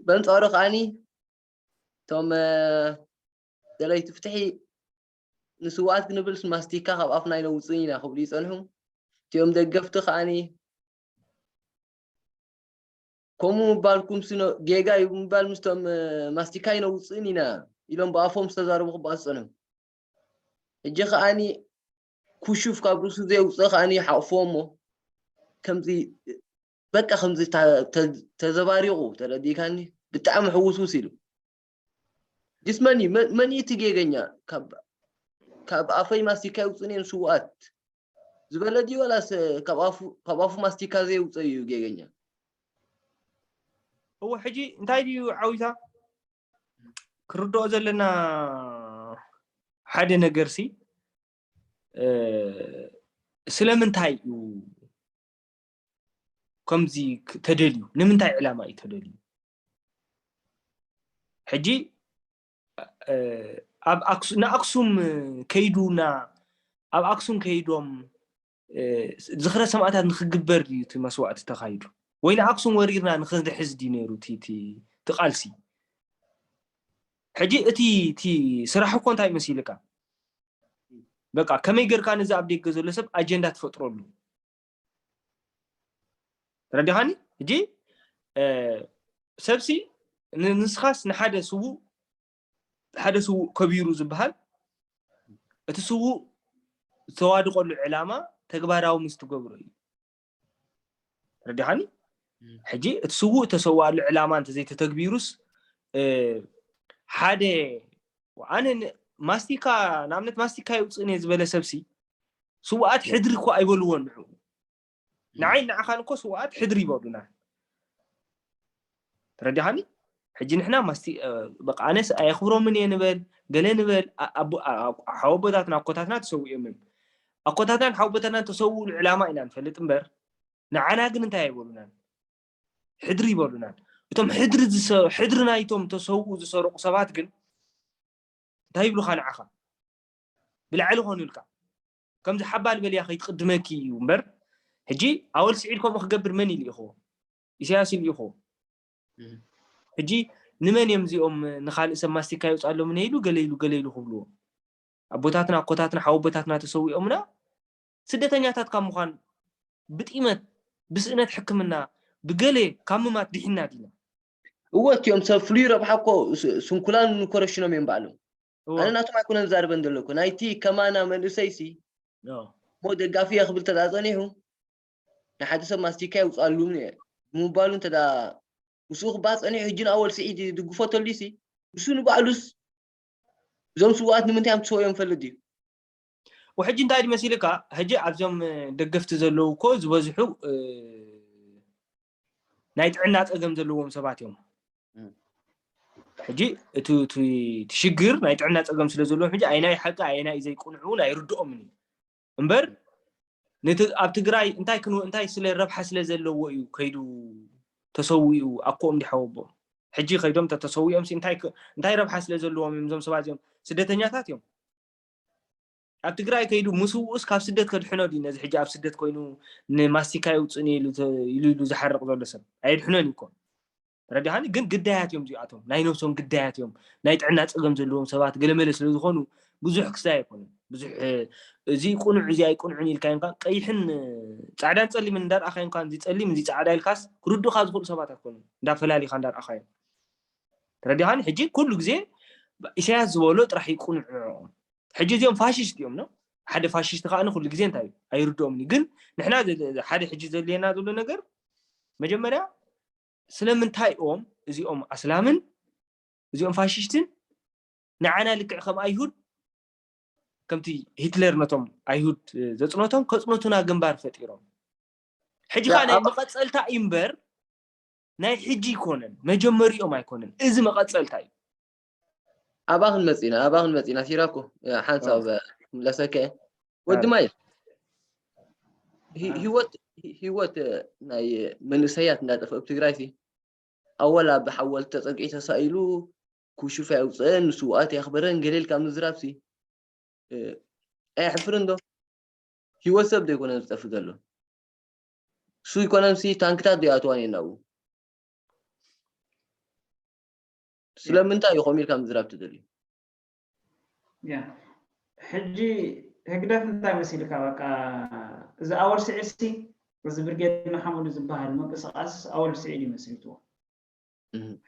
በንፃሩ ከዓኒ እቶም ደለይቲ ፍትሒ ንስውኣት ክንብልስ ማስቲካ ካብ ኣፍና ኣይነውፅእን ኢና ክብሉ ይፀንሑ እቲኦም ደገፍቲ ከዓኒ ከምኡ ምባልኩም ጌጋ እዩ ምባል ምስቶም ማስቲካ ኣይነውፅእን ኢና ኢሎም ብኣፎም ዝተዛረቡ ክበኣሱ ፀንሑ ሕጂ ከዓኒ ኩሹፍ ካብ ርእሱ ዘየውፅእ ከዓኒ ይሓቕፍዎ እሞ ከምዚ በቃ ከምዚ ተዘባሪቑ ተረዲእካኒ ብጣዕሚ ሕውስውስ ኢሉ ጅስ መን እዩ መን እዩ እቲ ጌገኛ ካብ ኣፈይ ማስቲካ ይውፅን እዮም ስውኣት ዝበለ ድዩ ዋላስ ካብ ኣፉ ማስቲካ ዘየውፀ እዩ ጌገኛ እዎ ሕጂ እንታይ ድዩ ዓዊታ ክርድኦ ዘለና ሓደ ነገር ሲ ስለምንታይ እዩ ከምዚ ተደልዩ ንምንታይ ዕላማ እዩ ተደልዩ ሕጂ ንኣክሱም ከይዱና ኣብ ኣክሱም ከይዶም ዝኽረ ሰማእታት ንክግበር ድዩ እቲ መስዋእቲ ተካይዱ ወይ ንኣክሱም ወሪርና ንክንሕዝ ድዩ ነይሩ እቲ ቃልሲ ሕጂ እቲ እቲ ስራሕ እኮ እንታይ መሲልካ በቃ ከመይ ገርካ ነዚ ኣብ ደገ ዘሎ ሰብ ኣጀንዳ ትፈጥረሉ ረዲኻኒ ሕጂ ሰብሲ ንስኻስ ንሓደ ስዉእ ሓደ ስዉእ ከቢሩ ዝበሃል እቲ ስዉእ ዝተዋድቀሉ ዕላማ ተግባራዊ ምስ ትገብሮ እዩ ረዲኻኒ ሕጂ እቲ ስዉእ እተሰዋኣሉ ዕላማ እንተዘይተተግቢሩስ ሓደ ኣነ ማስቲካ ንኣብነት ማስቲካ የውፅእን እየ ዝበለ ሰብሲ ስውኣት ሕድሪ እኮ ኣይበልዎን ንዑ ንዓይ ንዓኻን እኮ ስውኣት ሕድሪ ይበሉና። ተረዲኻኒ? ሕጂ ንሕና ማስቲ በቃ ኣነስ ኣየኽብሮምን እየ ንበል፣ ገለ ንበል፣ ሓወቦታትና ኣኮታትና ተሰዊኦምን ኣኮታትናን ሓወቦታትናን ተሰውኡሉ ዕላማ ኢና ንፈልጥ እምበር፣ ንዓና ግን እንታይ ኣይበሉናን? ሕድሪ ይበሉናን። እቶም ሕድሪ ዝሰ- ሕድሪ ናይቶም ተሰውኡ ዝሰረቁ ሰባት ግን እንታይ ይብሉኻ ንዓኻ? ብላዕሊ ኾኑ ኢልካ ከምዚ ሓባል በልያ ከይትቕድመኪ እዩ እምበር፣ ሕጂ ኣወል ስዒድ ከምኡ ክገብር መን ይልኢኽዎ? ኢሳያስ ይልኢኽዎ። ሕጂ ንመን እዮም እዚኦም ንኻልእ ሰብ ማስቲካ ይውፅኣሎም እነ ኢሉ ገለ ኢሉ ገለ ኢሉ ክብልዎ? ኣቦታትና ኣኮታትና ሓወቦታትና ተሰዊኦምና ስደተኛታት ካብ ምዃን ብጢመት ብስእነት ሕክምና ብገለ ካብ ምማት ድሒና ዲና? እወ እቲኦም ሰብ ፍሉይ ረብሓ እኮ ስንኩላን ንኮረሽኖም እዮም ባዕሎም። ኣነ ናቶም ኣይኮነን ዝዛርበን ዘለኩ ናይቲ ከማና መንእሰይሲ ሞ ደጋፊ እየ ክብል ተዳ ፀኒሑ ንሓደ ሰብ ማስቲካ ይውፅኣሉ ብምባሉ እንተዳ ምስኡ ክበሃል ፀኒሑ ሕጂ ንኣወል ስዒድ ይድግፎ ተልዩሲ ንሱ ንባዕሉስ እዞም ስውኣት ንምንታይ እዮም ተሰውኦም ፈልጥ ድዩ? ሕጂ እንታይ ድመሲልካ ሕጂ ኣብዞም ደገፍቲ ዘለዉ እኮ ዝበዝሑ ናይ ጥዕና ፀገም ዘለዎም ሰባት እዮም። ሕጂ እቲ ሽግር ናይ ጥዕና ፀገም ስለ ዘለዎም ሕጂ ኣይናይ ሓቂ ኣይናይ ዘይቁንዑ እውን ኣይርድኦምን እዩ እምበር ኣብ ትግራይ እንታይ እንታይ ስለ ረብሓ ስለ ዘለዎ እዩ ከይዱ ተሰዊኡ ኣኮኦም ዲሓወቦ ሕጂ ከይዶም ተተሰዊኦም እንታይ ረብሓ ስለ ዘለዎም እዮም እዞም ሰባት እዮም ስደተኛታት እዮም። ኣብ ትግራይ ከይዱ ምስውኡስ ካብ ስደት ከድሕኖ ድዩ ነዚ ሕጂ ኣብ ስደት ኮይኑ ንማስቲካ ይውፅእኒ ኢሉ ኢሉ ዝሓርቕ ዘሎ ሰብ ኣየድሕኖን እዩ እኮ። ተረዲኻኒ ግን ግዳያት እዮም እዚኣቶም ናይ ነብሶም ግዳያት እዮም። ናይ ጥዕና ፀገም ዘለዎም ሰባት ገለመለ ስለዝኾኑ ብዙሕ ክስታይ ኣይኮኑን። ብዙሕ እዚ ቁኑዕ እዚ ኣይቁኑዕን ኢልካ ኢንካ ቀይሕን ፃዕዳን ፀሊምን እንዳርኣኻ ኢንካ እዚ ፀሊም እዚ ፃዕዳ ኢልካስ ክርዱኻ ዝኽእሉ ሰባት ኣይኮኑን እንዳፈላሊኻ እንዳርኣኻ እዮም። ተረዲኻኒ ሕጂ ኩሉ ግዜ ኢሳያስ ዝበሎ ጥራሕ ይቁንዑ። ሕጂ እዚኦም ፋሽስት እዮም ነው ሓደ ፋሽስት ከዓ ኩሉ ግዜ እንታይ ኣይርድኦምን እዩ ግን ንሕና ሓደ ሕጂ ዘድልየና ዘሎ ነገር መጀመርያ ስለምንታይ ኦም እዚኦም ኣስላምን እዚኦም ፋሽስትን ንዓና ልክዕ ከም ኣይሁድ ከምቲ ሂትለር ነቶም ኣይሁድ ዘፅነቶም ከፅነቱና ግንባር ፈጢሮም ሕጂ ከዓ ናይ መቐፀልታ እዩ እምበር ናይ ሕጂ ይኮነን መጀመሪኦም ኣይኮነን እዚ መቐፀልታ እዩ። ኣባ ክንመፂና ኣባ ክንመፂና ሲራኮ ሓንሳብ ክምለሰከ ወዲ ማይ ህይወት ህይወት ናይ መንእሰያት እንዳጠፍእ ኣብ ትግራይ ሲ ኣወላ ብሓወልቲ ተፀግዒ ተሳኢሉ ኩሹፍ ኣየውፅአን ንስውኣት ኣየኽበረን ገለ ኢልካ ምዝራብ ሲ ኣየሕፍርን ዶ? ህይወት ሰብ ዶ ኣይኮነን ዝጠፍእ ዘሎ? እሱ ኣይኮነን ሲ ታንክታት ዶ ይኣትዋን እየን ናብኡ? ስለምንታይ እዩ ከምኡ ኢልካ ምዝራብ ትደልዩ? ያ ሕጂ ህግደፍ እንታይ መሲልካ በቃ እዚ ኣወል ስዒድ ሲ እዚ ብርጌድ ንሓመዱ ዝበሃል ምንቅስቃስ ኣወል ስዒድ እዩ መሲልትዎ።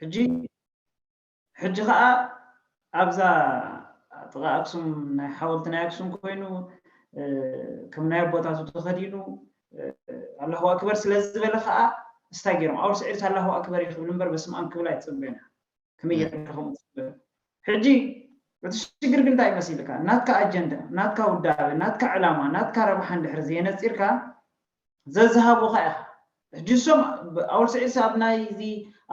ሕጂ ሕጂ ከዓ ኣብዛ ጥቃ ኣክሱም ናይ ሓወልቲ ናይ ኣክሱም ኮይኑ ከም ናይ ኣቦታቱ ተኸዲኑ ኣላሁ ኣክበር ስለ ዝበለ ከዓ እስታይ ገይሮም ኣውር ስዒድ ኣላሁ ኣክበር ይክብል እምበር በስመኣም ክብል ኣይትፅበን ከመይ ጌርካ ከምኡ ትፅበ ሕጂ እቲ ሽግር ግን እንታይ መሲልካ ናትካ ኣጀንዳ ናትካ ውዳበ ናትካ ዕላማ ናትካ ረብሓ እንድሕር ዘየነፂርካ ዘዝሃቡኻ ኢኻ ሕጂ እሶም ኣውል ስዒድ ኣብ ናይዚ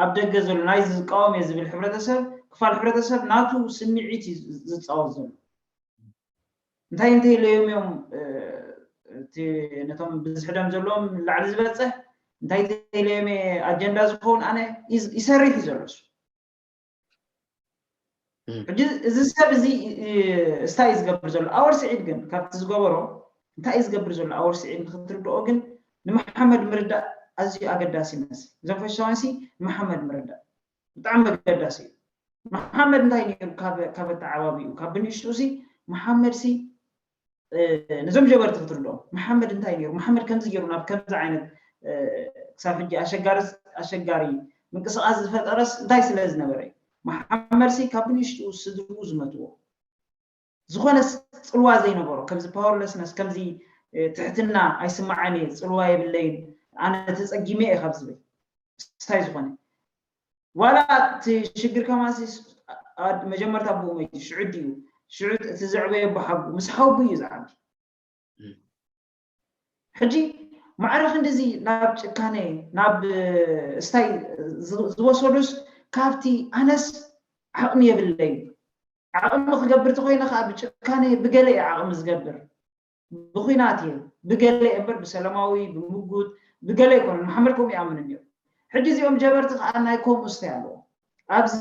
ኣብ ደገ ዘሎ ናይዚ ዝቃወም እየ ዝብል ሕብረተሰብ ክፋል ሕብረተሰብ ናቱ ስምዒት እዩ ዝፃወት ዘሎ እንታይ እንተኢለዮም እዮም እቲ ነቶም ብዝሒ ደም ዘለዎም ንላዕሊ ዝበፅሕ እንታይ እንተኢለዮም ኣጀንዳ ዝኸውን ኣነ ይሰርሕ እዩ ዘሎ እሱ ሕጂ እዚ ሰብ እዚ እንታይ እዩ ዝገብር ዘሎ ኣወር ስዒድ ግን ካብቲ ዝገበሮ እንታይ እዩ ዝገብር ዘሎ ኣወር ስዒድ ንክትርድኦ ግን ንመሓመድ ምርዳእ ኣዝዩ ኣገዳሲ ይመስል እዞም ፈሻዋንሲ ንመሓመድ ምርዳእ ብጣዕሚ ኣገዳሲ እዩ መሓመድ እንታይ ነይሩ ካብ ኣተዓባቢኡ ካብ ብንእሽትኡ ሲ መሓመድ ሲ ነዞም ጀበርቲ ክትርድኦም መሓመድ እንታይ ነይሩ መሓመድ ከምዚ ገይሩ ናብ ከምዚ ዓይነት ክሳብ ሕጂ ኣሸጋሪ ኣሸጋሪ ምንቅስቃስ ዝፈጠረስ እንታይ ስለ ዝነበረ እዩ መሓመድ ሲ ካብ ብንእሽትኡ ስድርኡ ዝመትዎ ዝኾነ ፅልዋ ዘይነበሮ ከምዚ powerlessness ከምዚ ትሕትና ኣይስማዓን እየ ፅልዋ የብለይን ኣነ ተፀጊመ እየ ካብ ዝብል ስታይ ዝኾነ ዋላ እቲ ሽግር ከማሲ መጀመርታ ብኡ መይቱ ሽዑ ድዩ ሽዑ እቲ ዘዕበየ ኣቦ ሓቡ ምስ ሓቡ እዩ ዝዓቢ ሕጂ ማዕረ ክንድዚ ናብ ጭካነ ናብ እስታይ ዝወሰዱስ ካብቲ ኣነስ ዓቕሚ የብለይ፣ ዓቕሚ ክገብር ተኮይነ ከዓ ብጭካነ ብገለ እየ ዓቕሚ ዝገብር፣ ብኩናት እየ፣ ብገለ እየ እምበር ብሰላማዊ ብምጉት ብገለ ኣይኮነን። መሓመድ ከምኡ ይኣምን እኒኦ። ሕጂ እዚኦም ጀበርቲ ከዓ ናይ ከምኡ እስታይ ኣለዎ። ኣብዚ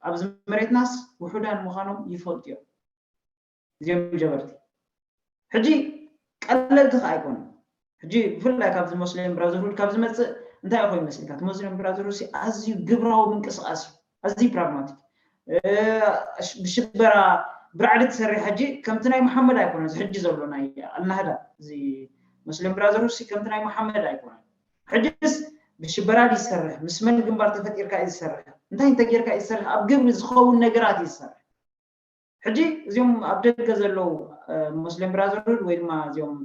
ኣብዚ መሬትናስ ውሑዳን ምዃኖም ይፈልጡ እዮም። እዚኦም ጀበርቲ ሕጂ ቀለልቲ ከዓ ኣይኮኑን። ሕጂ ብፍላይ ካብዚ ሞስሊም ብራዘርሁድ ካብ ዝመፅእ እንታይ ይኮን ይመስልካ? እቲ ሞስሊም ብራዘርሁድ ኣዝዩ ግብራዊ ምንቅስቃስ እዩ፣ ኣዝዩ ፕራግማቲክ፣ ብሽበራ ብራዕዲ ትሰርሕ። ሕጂ ከምቲ ናይ መሓመድ ኣይኮነን እዚ ሕጂ ዘሎ ናይ ኣልናህዳ፣ እዚ ሞስሊም ብራዘርሁድ ከምቲ ናይ መሓመድ ኣይኮነን። ሕጂስ ብሽበራ ዝሰርሕ ምስ መን ግንባር ተፈጢርካ እዩ ዝሰርሕ፣ እንታይ እንተጌርካ እዩ ዝሰርሕ፣ ኣብ ግብሪ ዝኸውን ነገራት እዩ ዝሰርሕ። ሕጂ እዚኦም ኣብ ደገ ዘለዉ ሞስሊም ብራዘርሁድ ወይ ድማ እዚኦም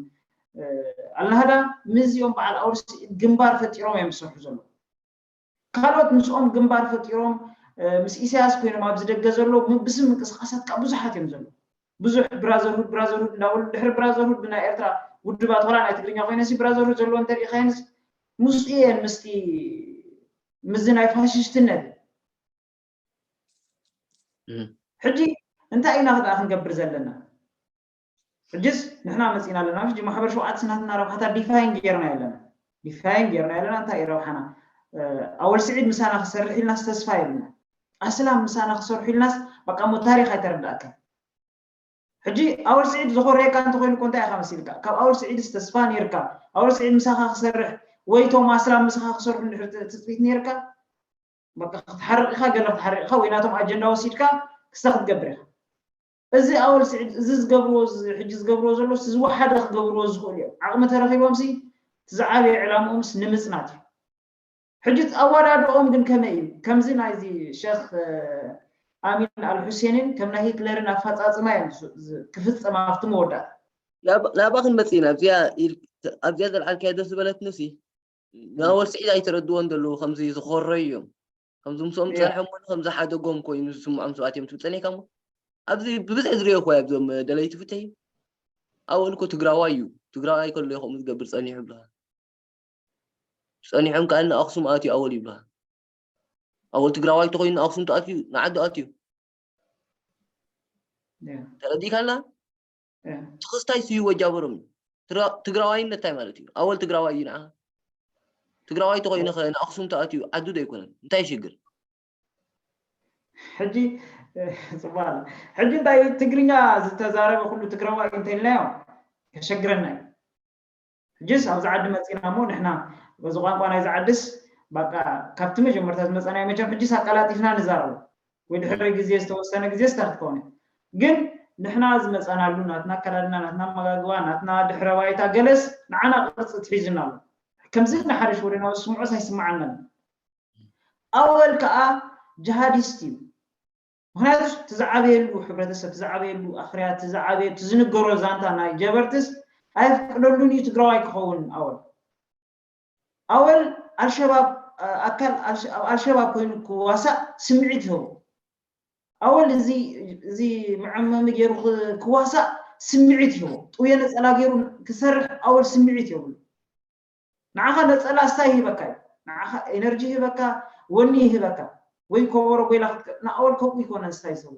ኣልናህዳ ምስዚኦም በዓል ኣውርሲ ግንባር ፈጢሮም እዮም ዝሰርሑ ዘለዉ። ካልኦት ምስኦም ግንባር ፈጢሮም ምስ ኢሳያስ ኮይኖም ኣብዚ ደገ ዘለዉ ብስም ምንቅስቃሳት ከዓ ብዙሓት እዮም ዘለዉ። ብዙሕ ብራዘርሁድ ብራዘርሁድ እንዳበሉ ድሕሪ ብራዘርሁድ ብናይ ኤርትራ ውድባት ዋላ ናይ ትግርኛ ኮይነ ሲ ብራዘርሁድ ዘለዎ እንተሪኢኻየንስ ምስኡ እየን ምስቲ ምስዚ ናይ ፋሽስትነት ሕጂ እንታይ ኢና ክኣ ክንገብር ዘለና? ሕጅስ ንሕና መፂና ኣለና። ሕጂ ማሕበር ሸውዓተ ናትና ረብሓታት ዲፋይን ጌርና ኣለና። ዲፋይን ጌርና ኣለና። እንታይ እዩ ረብሓና? ኣወል ስዒድ ምሳና ክሰርሕ ኢልናስ ተስፋ የብልና። ኣስላም ምሳና ክሰርሑ ኢልናስ በቃ ሞ ታሪክ ኣይተረዳእካ። ሕጂ ኣወል ስዒድ ዝኾረየካ እንተኮይኑ እኮ እንታይ ኢኻ መሲልካ? ካብ ኣወል ስዒድስ ተስፋ ነይርካ? ኣወል ስዒድ ምሳኻ ክሰርሕ ወይ ቶም ኣስላም ምሳኻ ክሰርሑ እንድሕር ትፅቢት ነይርካ? በቃ ክትሓርቕ ኢኻ፣ ገለ ክትሓርቕ ኢኻ ወይ ናቶም ኣጀንዳ ወሲድካ ክስታ ክትገብር ኢኻ። እዚ ኣወል ስዒድ እዚ ዝገብርዎ ሕጂ ዝገብርዎ ዘሎ ዝወሓደ ክገብርዎ ዝኽእሉ እዮም። ዓቕሚ ተረኺቦምሲ እቲ ዝዓበየ ዕላምኦምስ ንምጽናት እዩ። ሕጂ ኣወዳድኦም ግን ከመይ እዩ? ከምዚ ናይዚ ሸኽ ኣሚን ኣልሑሴንን ከም ናይ ሂትለርን ኣፈጻጽማ እዮም ክፍጸም ኣብቲ መወዳእታ። ናባ ክንመጽእ ኢና። ኣብዚኣ ዘልዓልካዮ ደስ ዝበለትኒ ሲ ንኣወል ስዒድ ኣይተረድዎን ዘለዉ ከምዚ ዝኾረዩ እዮም። ከምዚ ምስኦም ጸንሖም እውን ከምዚ ሓደጎም ኮይኑ ዝስምዖም ሰባት እዮም ትብል ጸኒሕካ እሞ ኣብዚ ብብዝሒ ዝሪኦ እኮ ኣብዞም ደለይቲ ፍትሒ ኣወል እኮ ትግራዋይ እዩ። ትግራዋይ ከሎ ከምኡ ዝገብር ጸኒሑ ይብልኻ። ጸኒሖም ከዓ ንኣኽሱም ኣትዩ ኣወል ይብልኻ። ኣወል ትግራዋይ ተኮይኑ ንኣኽሱም ተኣትዩ ንዓዱ ኣትዩ ተረዲእካና? ትኽስታይ ስዩ ወጃበሮም እዩ። ትግራዋይነት እንታይ ማለት እዩ? ኣወል ትግራዋይ እዩ ንዓ ትግራዋይ ተኮይኑ ከ ንኣኽሱም ተኣትዩ ዓዱ ዶ ኣይኮነን? እንታይ ሽግር? ሕጂ ጽቡቅ ኣሎ። ሕጂ እንታይ ትግርኛ ዝተዛረበ ኩሉ ትግራዋይ እንተኢልናዮ ከሸግረና እዩ። ሕጂስ ኣብዚ ዓዲ መፂና እሞ ንሕና በዚ ቋንቋ ናይዚ ዓድስ በቃ ካብቲ መጀመርታ ዝመፀናዮ መቸም ሕጂስ ኣቀላጢፍና ንዛረቦ ወይ ድሕሪ ግዜ ዝተወሰነ ግዜ ስታ ክትከውን ግን ንሕና ዝመፀናሉ ናትና ኣከዳድና ናትና ኣመጋግባ ናትና ድሕረ ባይታ ገለስ ንዓና ቅርፂ ትሒዝና ኣሎ። ከምዚ እናሓደሽ ወደና ስምዖስ ኣይስምዓናን። ኣወል ከዓ ጅሃዲስት እዩ። ምክንያቱ እቲ ዝዓበየሉ ሕብረተሰብ እቲ ዝዓበየሉ ኣኽርያ እቲ ዝዓበየ እቲ ዝንገሮ ዛንታ ናይ ጀበርትስ ኣየፍቅደሉን እዩ ትግራዋይ ክኸውን። ኣወል ኣወል ኣልሸባብ ኣካል ኣብ ኣልሸባብ ኮይኑ ክዋሳእ ስምዒት ይህቦ። ኣወል እዚ እዚ መዐመሚ ገይሩ ክዋሳእ ስምዒት ይህቦ። ጥውየ ነፀላ ገይሩ ክሰርሕ ኣወል ስምዒት የብሉ። ንዓኻ ነፀላ ስታይ ይህበካ እዩ። ንዓኻ ኤነርጂ ይህበካ፣ ወኒ ይህበካ። ወይ ኮበሮ ጎይላ ክትቀ ንኣወል ከምኡ ይኮነን ስታይ ዝህቦ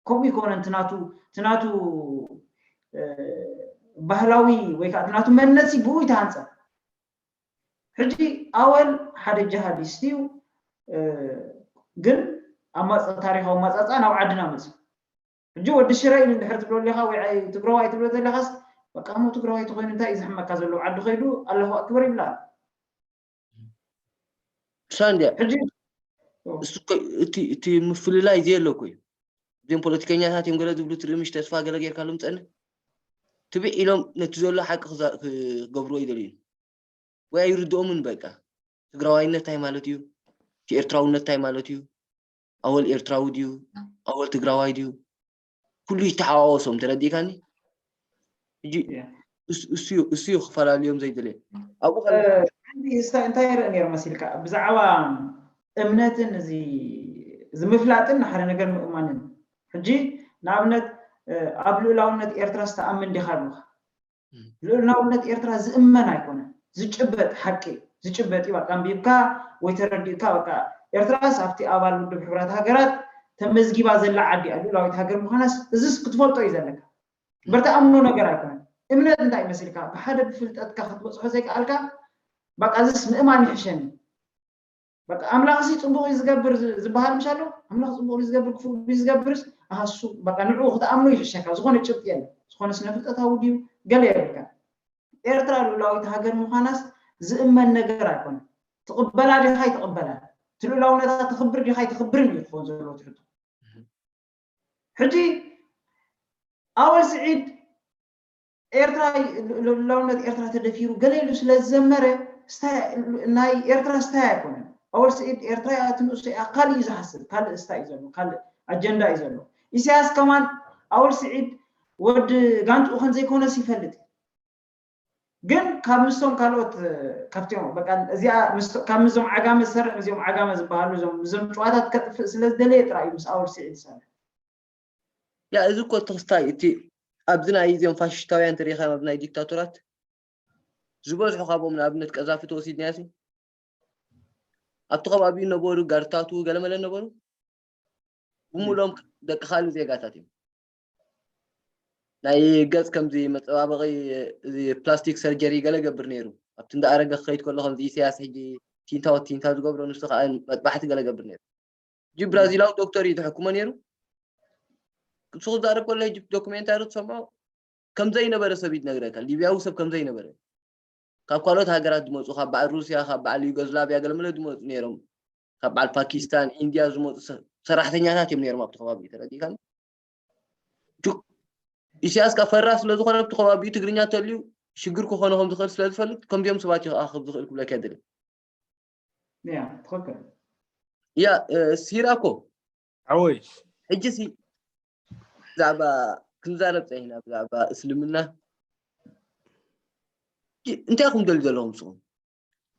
ከምኡ ይኮነን ትናቱ ትናቱ ባህላዊ ወይ ከዓ ትናቱ መንነት ብኡ ይተሃንፀ። ሕጂ ኣወል ሓደ ጅሃዲስት እዩ፣ ግን ኣብ ታሪካዊ ማፃፃ ናብ ዓድና መፅእ። ሕጂ ወዲ ሽረ ኢሉ እንድሕር ትብሎ ኣለካ ወይ ትግራዋይ ትብሎ ዘለካስ በቃ እሞ ትግራዋይ ተኮይኑ እንታይ እዩ ዝሕመካ ዘለዎ ዓዲ ከይዱ ኣለኹ ኣክበር ይብላ። ሳንድያ ሕጂ እሱ እቲ እቲ ምፍልላይ ዘየለ እኮ እዩ። እዚም ፖለቲከኛታት እዮም ገለ ዝብሉ ትርኢ ምሽ ተስፋ ገለ ጌርካሎም ጸንሕ ትብዕ ኢሎም ነቲ ዘሎ ሓቂ ክገብርዎ ይደልዩ። ወይ ኣይርድኦምን በቃ ትግራዋይነት እንታይ ማለት እዩ? እቲ ኤርትራውነት እንታይ ማለት እዩ? ኣወል ኤርትራዊ ድዩ? ኣወል ትግራዋይ ድዩ? ኩሉ ይተሓዋወሶም ተረዲእካኒ? ሕጂ እሱ እዩ ክፈላልዮም ዘይደልየ ኣብኡ እንታይ ይርኢ ነይሩ መሲልካ ብዛዕባ እምነትን እዚ ምፍላጥን ንሓደ ነገር ምእማንን ሕጂ ንኣብነት ኣብ ልኡላውነት ኤርትራ ዝተኣምን ዲኻ ኣለካ ልኡላውነት ኤርትራ ዝእመን ኣይኮነን። ዝጭበጥ ሓቂ እዩ። ዝጭበጥ እዩ። በቃ ኣንቢብካ ወይ ተረዲእካ በቃ ኤርትራስ ኣብቲ ኣባል ውድብ ሕቡራት ሃገራት ተመዝጊባ ዘላ ዓዲ እያ። ልኡላዊት ሃገር ምዃናስ እዝስ ክትፈልጦ እዩ ዘለካ። እምበር ትኣምኖ ነገር ኣይኮነን። እምነት እንታይ ይመስልካ? ብሓደ ብፍልጠትካ ክትበፅሖ ዘይከኣልካ በቃ እዝስ ምእማን ይሕሸኒ። በቃ ኣምላኽሲ ፅቡቕ እዩ ዝገብር ዝ- ዝበሃል ምሽ ኣሎ። ኣምላኽ ፅቡቕ እዩ ዝገብር ክፉእ እዩ ዝገብርስ ኣሃሱ በቃ ንዕኡ ክትኣምኖ ይሕሸካ። ዝኾነ ጭብጢ የለ። ዝኾነ ስነ ፍልጠታዊ ድዩ ገለ የብልካ። ኤርትራ ልኡላዊት ሃገር ምዃናስ ዝእመን ነገር ኣይኮነን። ትቕበላ ዲኻ ይትቕበላ? እቲ ልኡላውነታ ትኽብር ዲኻ ይትኽብርን እዩ ክኾን ዘለዎ ትሕቶ። ሕጂ ኣወል ስዒድ ኤርትራ ልኡላውነት ኤርትራ ተደፊሩ ገለ ኢሉ ስለ ዝዘመረ ስታይ- ናይ ኤርትራ ስታይ ኣይኮነን። ኣወል ስዒድ ኤርትራ እያ፣ እቲ ንእሱ እያ፣ ካልእ እዩ ዝሓስብ፣ ካልእ ስታይ እዩ ዘሎ፣ ካልእ ኣጀንዳ እዩ ዘሎ። ኢሳያስ ከማን ኣወል ስዒድ ወዲ ጋንትኡ ከም ዘይኮነስ ይፈልጥ። ግን ካብ ምስቶም ካልኦት ካብቲኦም በቃ እዚኣ ምስ- ካብ ምስዞም ዓጋመ ዝሰርሕ ምስዚኦም ዓጋመ ዝበሃሉ እዞም እዞም ጨዋታት ከጥፍእ ስለ ዝደለየ ጥራይ እዩ ምስ ኣወል ስዒድ ዝሰርሕ። ያ እዚ እኮ ተኽስታይ እቲ ኣብዚ ናይ እዚኦም ፋሽስታውያን ትሪኢኻ ኣብዚ ናይ ዲክታቶራት ዝበዝሑ ካብኦም ንኣብነት ቀዛፊ ተወሲድናዮ ሲ ኣብቲ ከባቢኡ ነበሩ ጋርታቱ ገለመለ ነበሩ ብምሎም ደቂ ካልእ ዜጋታት እዮም ናይ ገጽ ከምዚ መጸባበቂ እዚ ፕላስቲክ ሰርጀሪ ገለ ገብር ነይሩ ኣብቲ እንዳ ኣረገ ክኸይድ ከሎ ከምዚ ኢሳያስ ሕጂ ቲንታ ወቲንታ ዝገብሮ ንሱ ከዓ መጥባሕቲ ገለ ገብር ነይሩ ጂ ብራዚላዊ ዶክተር እዩ ተሐክሞ ነይሩ ንሱ ክዛረብ ከሎ ሕጂ ዶክሜንታሪ ትሰምዖ ከምዘይነበረ ሰብ ይትነግረካ ሊብያዊ ሰብ ከምዘይነበረ ካብ ካልኦት ሃገራት ዝመፁ ካብ በዓል ሩስያ ካብ በዓል ዩጎዝላቪያ ገለመለ ዝመፁ ነይሮም ካብ በዓል ፓኪስታን ኢንድያ ዝመፁ ሰራሕተኛታት እዮም ነይሮም ኣብቲ ከባቢ ተረዲእካ ኢሳያስ ካብ ፈራ ስለዝኾነ ኣብቲ ከባቢኡ ትግርኛ ተልዩ ሽግር ክኾነ ከም ዝኽእል ስለዝፈልጥ ከምዚኦም ሰባት ይኽኣኽብ ዝኽእል ክብለካ የድልን ያ ትኽክል ያ ሲራኮ ሓወይ ሕጂ ሲ ብዛዕባ ክንዛረብ ፀኒሕና ብዛዕባ እስልምና እንታይ ኢኹም ደልዩ ዘለኹም ንስኹም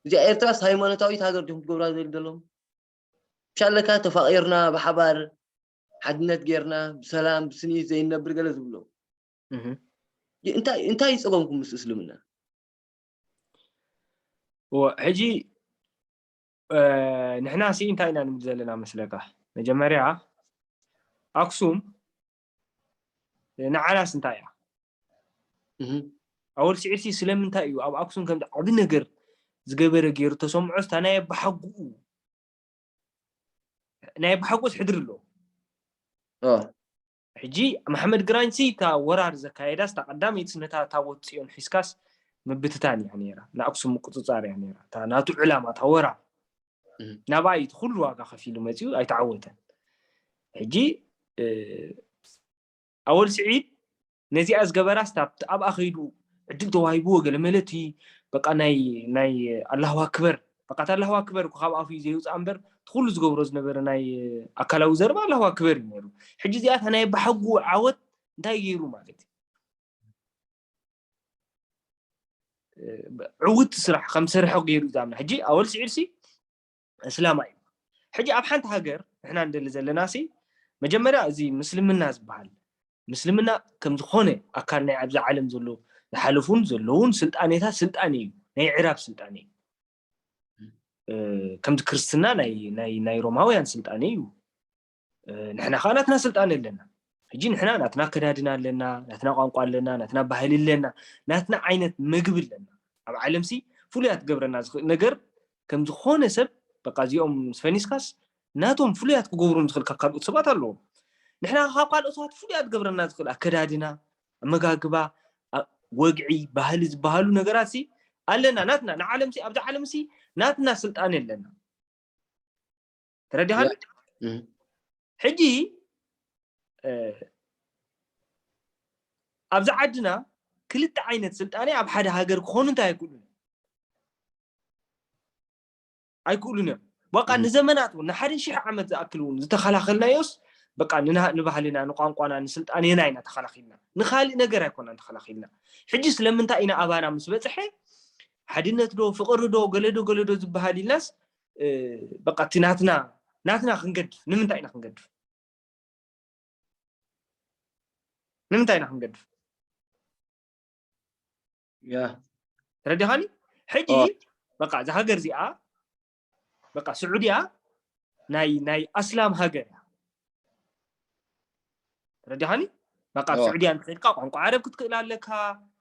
እዚኣ ኤርትራስ ሃይማኖታዊት ሃገር ዲኹም ትገብራ ዘል ዘለኹም ሻለካ ተፋቒርና ብሓባር ሓድነት ጌርና ብሰላም ብስኒት ዘይነብር ገለ ዝብሎ እንታይ ይፀገምኩም ምስ እስልምና ሕጂ ንሕና ሲ እንታይ ኢና ንብል ዘለና መስለካ መጀመርያ ኣክሱም ንዓናስ እንታይ እያ ኣወል ስዒድሲ ስለምንታይ እዩ ኣብ ኣክሱም ከምዚ ዓብ ነገር ዝገበረ ገይሩ ተሰምዖ ስታ ናይ ኣባሓጉኡ ናይ ኣባሓጉስ ሕድሪ ኣሎ ሕጂ መሓመድ ግራኝ ሲ እታ ወራር ዘካየዳ ስታ ቀዳመይቲ ነታ ታቦት ፅዮን ሒዝካስ ምብትታን እያ ነራ ንኣክሱም ምቁፅፃር እያ ነራ እታ ናቱ ዕላማ እታ ወራር ናብኣ እዩ ኩሉ ዋጋ ከፊሉ መፅኡ ኣይተዓወተን ሕጂ ኣወል ስዒድ ነዚኣ ዝገበራ ስታ ኣብኣ ከይዱ ዕድል ተዋሂብዎ ገለ መለቲ በቃ ናይ ናይ ኣላሁ ኣክበር በቃ ኣላሁ ኣክበር እኮ ካብ ኣፉ ዘይውፃእ እምበር ኩሉ ዝገብሮ ዝነበረ ናይ ኣካላዊ ዘረባ ኣላሁ ኣክበር እዩ ነይሩ ሕጂ እዚኣታ ናይ ባሓጉ ዓወት እንታይ ገይሩ ማለት ዕውት ስራሕ ከም ዝሰርሐ ገይሩ እዩ ዝኣምና ሕጂ ኣወል ስዒድ ሲ እስላማ እዩ ሕጂ ኣብ ሓንቲ ሃገር ንሕና ንደሊ ዘለና ሲ መጀመርያ እዚ ምስልምና ዝበሃል ምስልምና ከም ዝኾነ ኣካል ናይ ኣብዚ ዓለም ዘሎ ዝሓለፉን ዘለውን ስልጣኔታት ስልጣኔ እዩ ናይ ዕራብ ስልጣኔ እዩ ከምዚ ክርስትና ናይ ሮማውያን ስልጣኔ እዩ ንሕና ከዓ ናትና ስልጣን ኣለና ሕጂ ንሕና ናትና ኣከዳድና ኣለና ናትና ቋንቋ ኣለና ናትና ባህሊ ኣለና ናትና ዓይነት ምግቢ ኣለና ኣብ ዓለምሲ ፍሉያት ገብረና ዝኽእል ነገር ከም ዝኾነ ሰብ በቃ እዚኦም ምስ ፈኒስካስ ናቶም ፍሉያት ክገብሩም ዝኽእል ካብ ካልኦት ሰባት ኣለዎም ንሕና ካብ ካልኦት ሰባት ፍሉያት ገብረና ዝኽእል ኣከዳድና ኣመጋግባ ወግዒ ባህሊ ዝበሃሉ ነገራት ኣለና ናትና ንዓለምሲ ኣብዚ ዓለምሲ ናትና ስልጣን ኣለና ተረዲኻኒ ሕጂ ኣብዚ ዓድና ክልተ ዓይነት ስልጣኔ ኣብ ሓደ ሃገር ክኾኑ እንታይ ኣይክእሉን ኣይክእሉን እዮም በቃ ንዘመናት እውን ንሓደ ሽሕ ዓመት ዝኣክል እውን ዝተኸላኸልናዮስ በቃ ንባህልና ንቋንቋና ንስልጣኔና ኢና ተኸላኺልና ንካሊእ ነገር ኣይኮናን ተኸላኺልና ሕጂ ስለምንታይ ኢና ኣባና ምስ በፅሐ ሓድነት ዶ ፍቕሪ ዶ ገለዶ ገለዶ ዝበሃል ኢልናስ በቃ እቲ ናትና ናትና ክንገድፍ ንምንታይ ኢና ክንገድፍ ንምንታይ ኢና ክንገድፍ ያ ተረዲኻኒ? ሕጂ ኦ። በቃ እዛ ሃገር እዚኣ በቃ ስዑድያ ናይ ናይ ኣስላም ሃገር እያ። ተረዲኻኒ? በቃ ኣብ ኦ። ስዑድያ እንተኸድካ ቋንቋ ዓረብ ክትክእል ኣለካ፣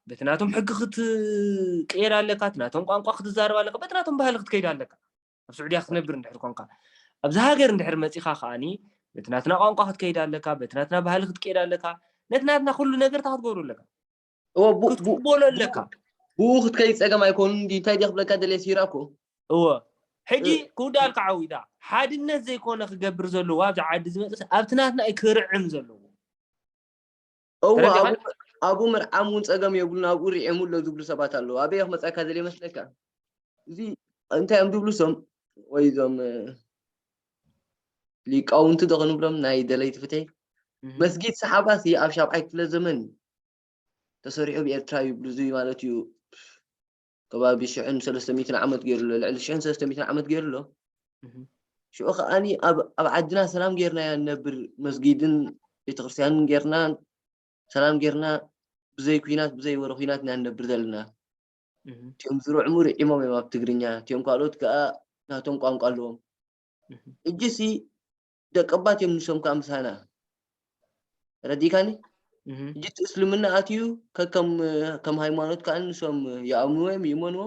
በቲ ናቶም ሕጊ ክትቀየድ ኣለካ፣ እቲ ናቶም ቋንቋ ክትዛረብ ኣለካ፣ በቲ ናቶም ባህሊ ክትከይድ ኣለካ። ኣብ ስዑድያ ክትነብር እንድሕር ኮንካ፣ ኣብዚ ሃገር እንድሕር መፂኻ ከዓኒ በቲ ናትና ቋንቋ ክትከይድ ኣለካ፣ በቲ ናትና ባህሊ ክትቀየድ ኣለካ፣ ነቲ ናትና ኩሉ ነገር ክትገብሩ ኣለካ፣ እዎ ቡ- ቡ- ክትቅበሎ ኣለካ። ብኡ ክትከይድ ጸገም ኣይኮኑን። እንዲ እንታይ ድየ ክብለካ ደልየ ሲራ እኮ እወ ሕጂ ክውዳልካ ዓዊታ ሓድነት ዘይኮነ ክገብር ዘለዎ ኣብዚ ዓዲ ዝመፅእ ኣብቲ ናትና እዩ ክርዕም ዘለዎ። እዎ ተረዲኻ? ኣብኡ ኣብኡ ምርዓም እውን ጸገም የብሉን። ኣብኡ ርዒሙ ኣሎ ዝብሉ ሰባት ኣለዉ። ኣበይ ክመጻካ ደልየ መስለካ? እዚ እንታይ እዮም ዝብሉ እሶም ወይ እዞም እ፣ ሊቃውንቲ ዶ ክንብሎም ናይ ደለይቲ ፍትሒ? እህ። መስጊድ ሰሓባ ሲ ኣብ ሻብዓይ ክፍለ ዘመን ተሰሪሑ ብኤርትራ ይብሉ። እዚ ማለት እዩ ከባቢ ሽሕን ሰለስተ ሚእትን ዓመት ገይሩ ኣሎ፣ ልዕሊ ሽሕን ሰለስተ ሚእትን ዓመት ገይሩ ኣሎ። እህ። ሽዑ ከዓኒ ኣብ ኣብ ዓድና ሰላም ጌርና ኢና ንነብር፣ መስጊድን ቤተክርስትያንን ጌርና ሰላም ጌርና ብዘይ ኩናት ብዘይ ወረ ኩናት ኢና ንነብር ዘለና። እህ። እቲኦም ዝርዕሙ ርዒሞም እዮም ኣብ ትግርኛ፣ እቲኦም ካልኦት ከዓ ናቶም ቋንቋ ኣለዎም። እህ። እጅሲ ደቀባት እዮም ንሶም ከዓ ምሳና ረዲካኒ። እህ። እጅ እቲ እስልምና ኣትዩ ከከም ከም ሃይማኖት ከዓ ንሶም ይኣምንዎ እዮም ይመንዎ።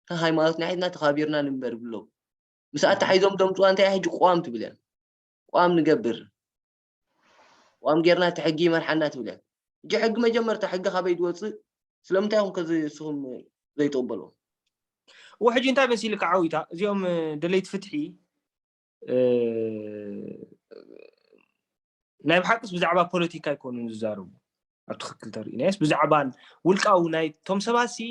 ከም ሃይማኖትና ሒዝና ተኻቢርና ንንበር ብለው ምስ ኣተሓሒዞም ደምፅዋ እንታይ ሕጂ ቋም ትብል እያ። ቋም ንገብር ቋም ጌርና እቲ ሕጊ ይመርሓና ትብል እያ። እጂ ሕጊ መጀመርታ ሕጊ ካበይ ዝወፅእ? ስለምንታይ ኢኹም ከዚ ንስኹም ዘይትቕበልዎ? እወ ሕጂ እንታይ መሲልካ ዓዊታ እዚኦም ደለይቲ ፍትሒ እ፣ ናይ ብሓቅስ ብዛዕባ ፖለቲካ ኣይኮኑን ዝዛረቡ ኣብ ትክክል ተርእናየስ ብዛዕባን ውልቃዊ ናይ ቶም ሰባት ሲ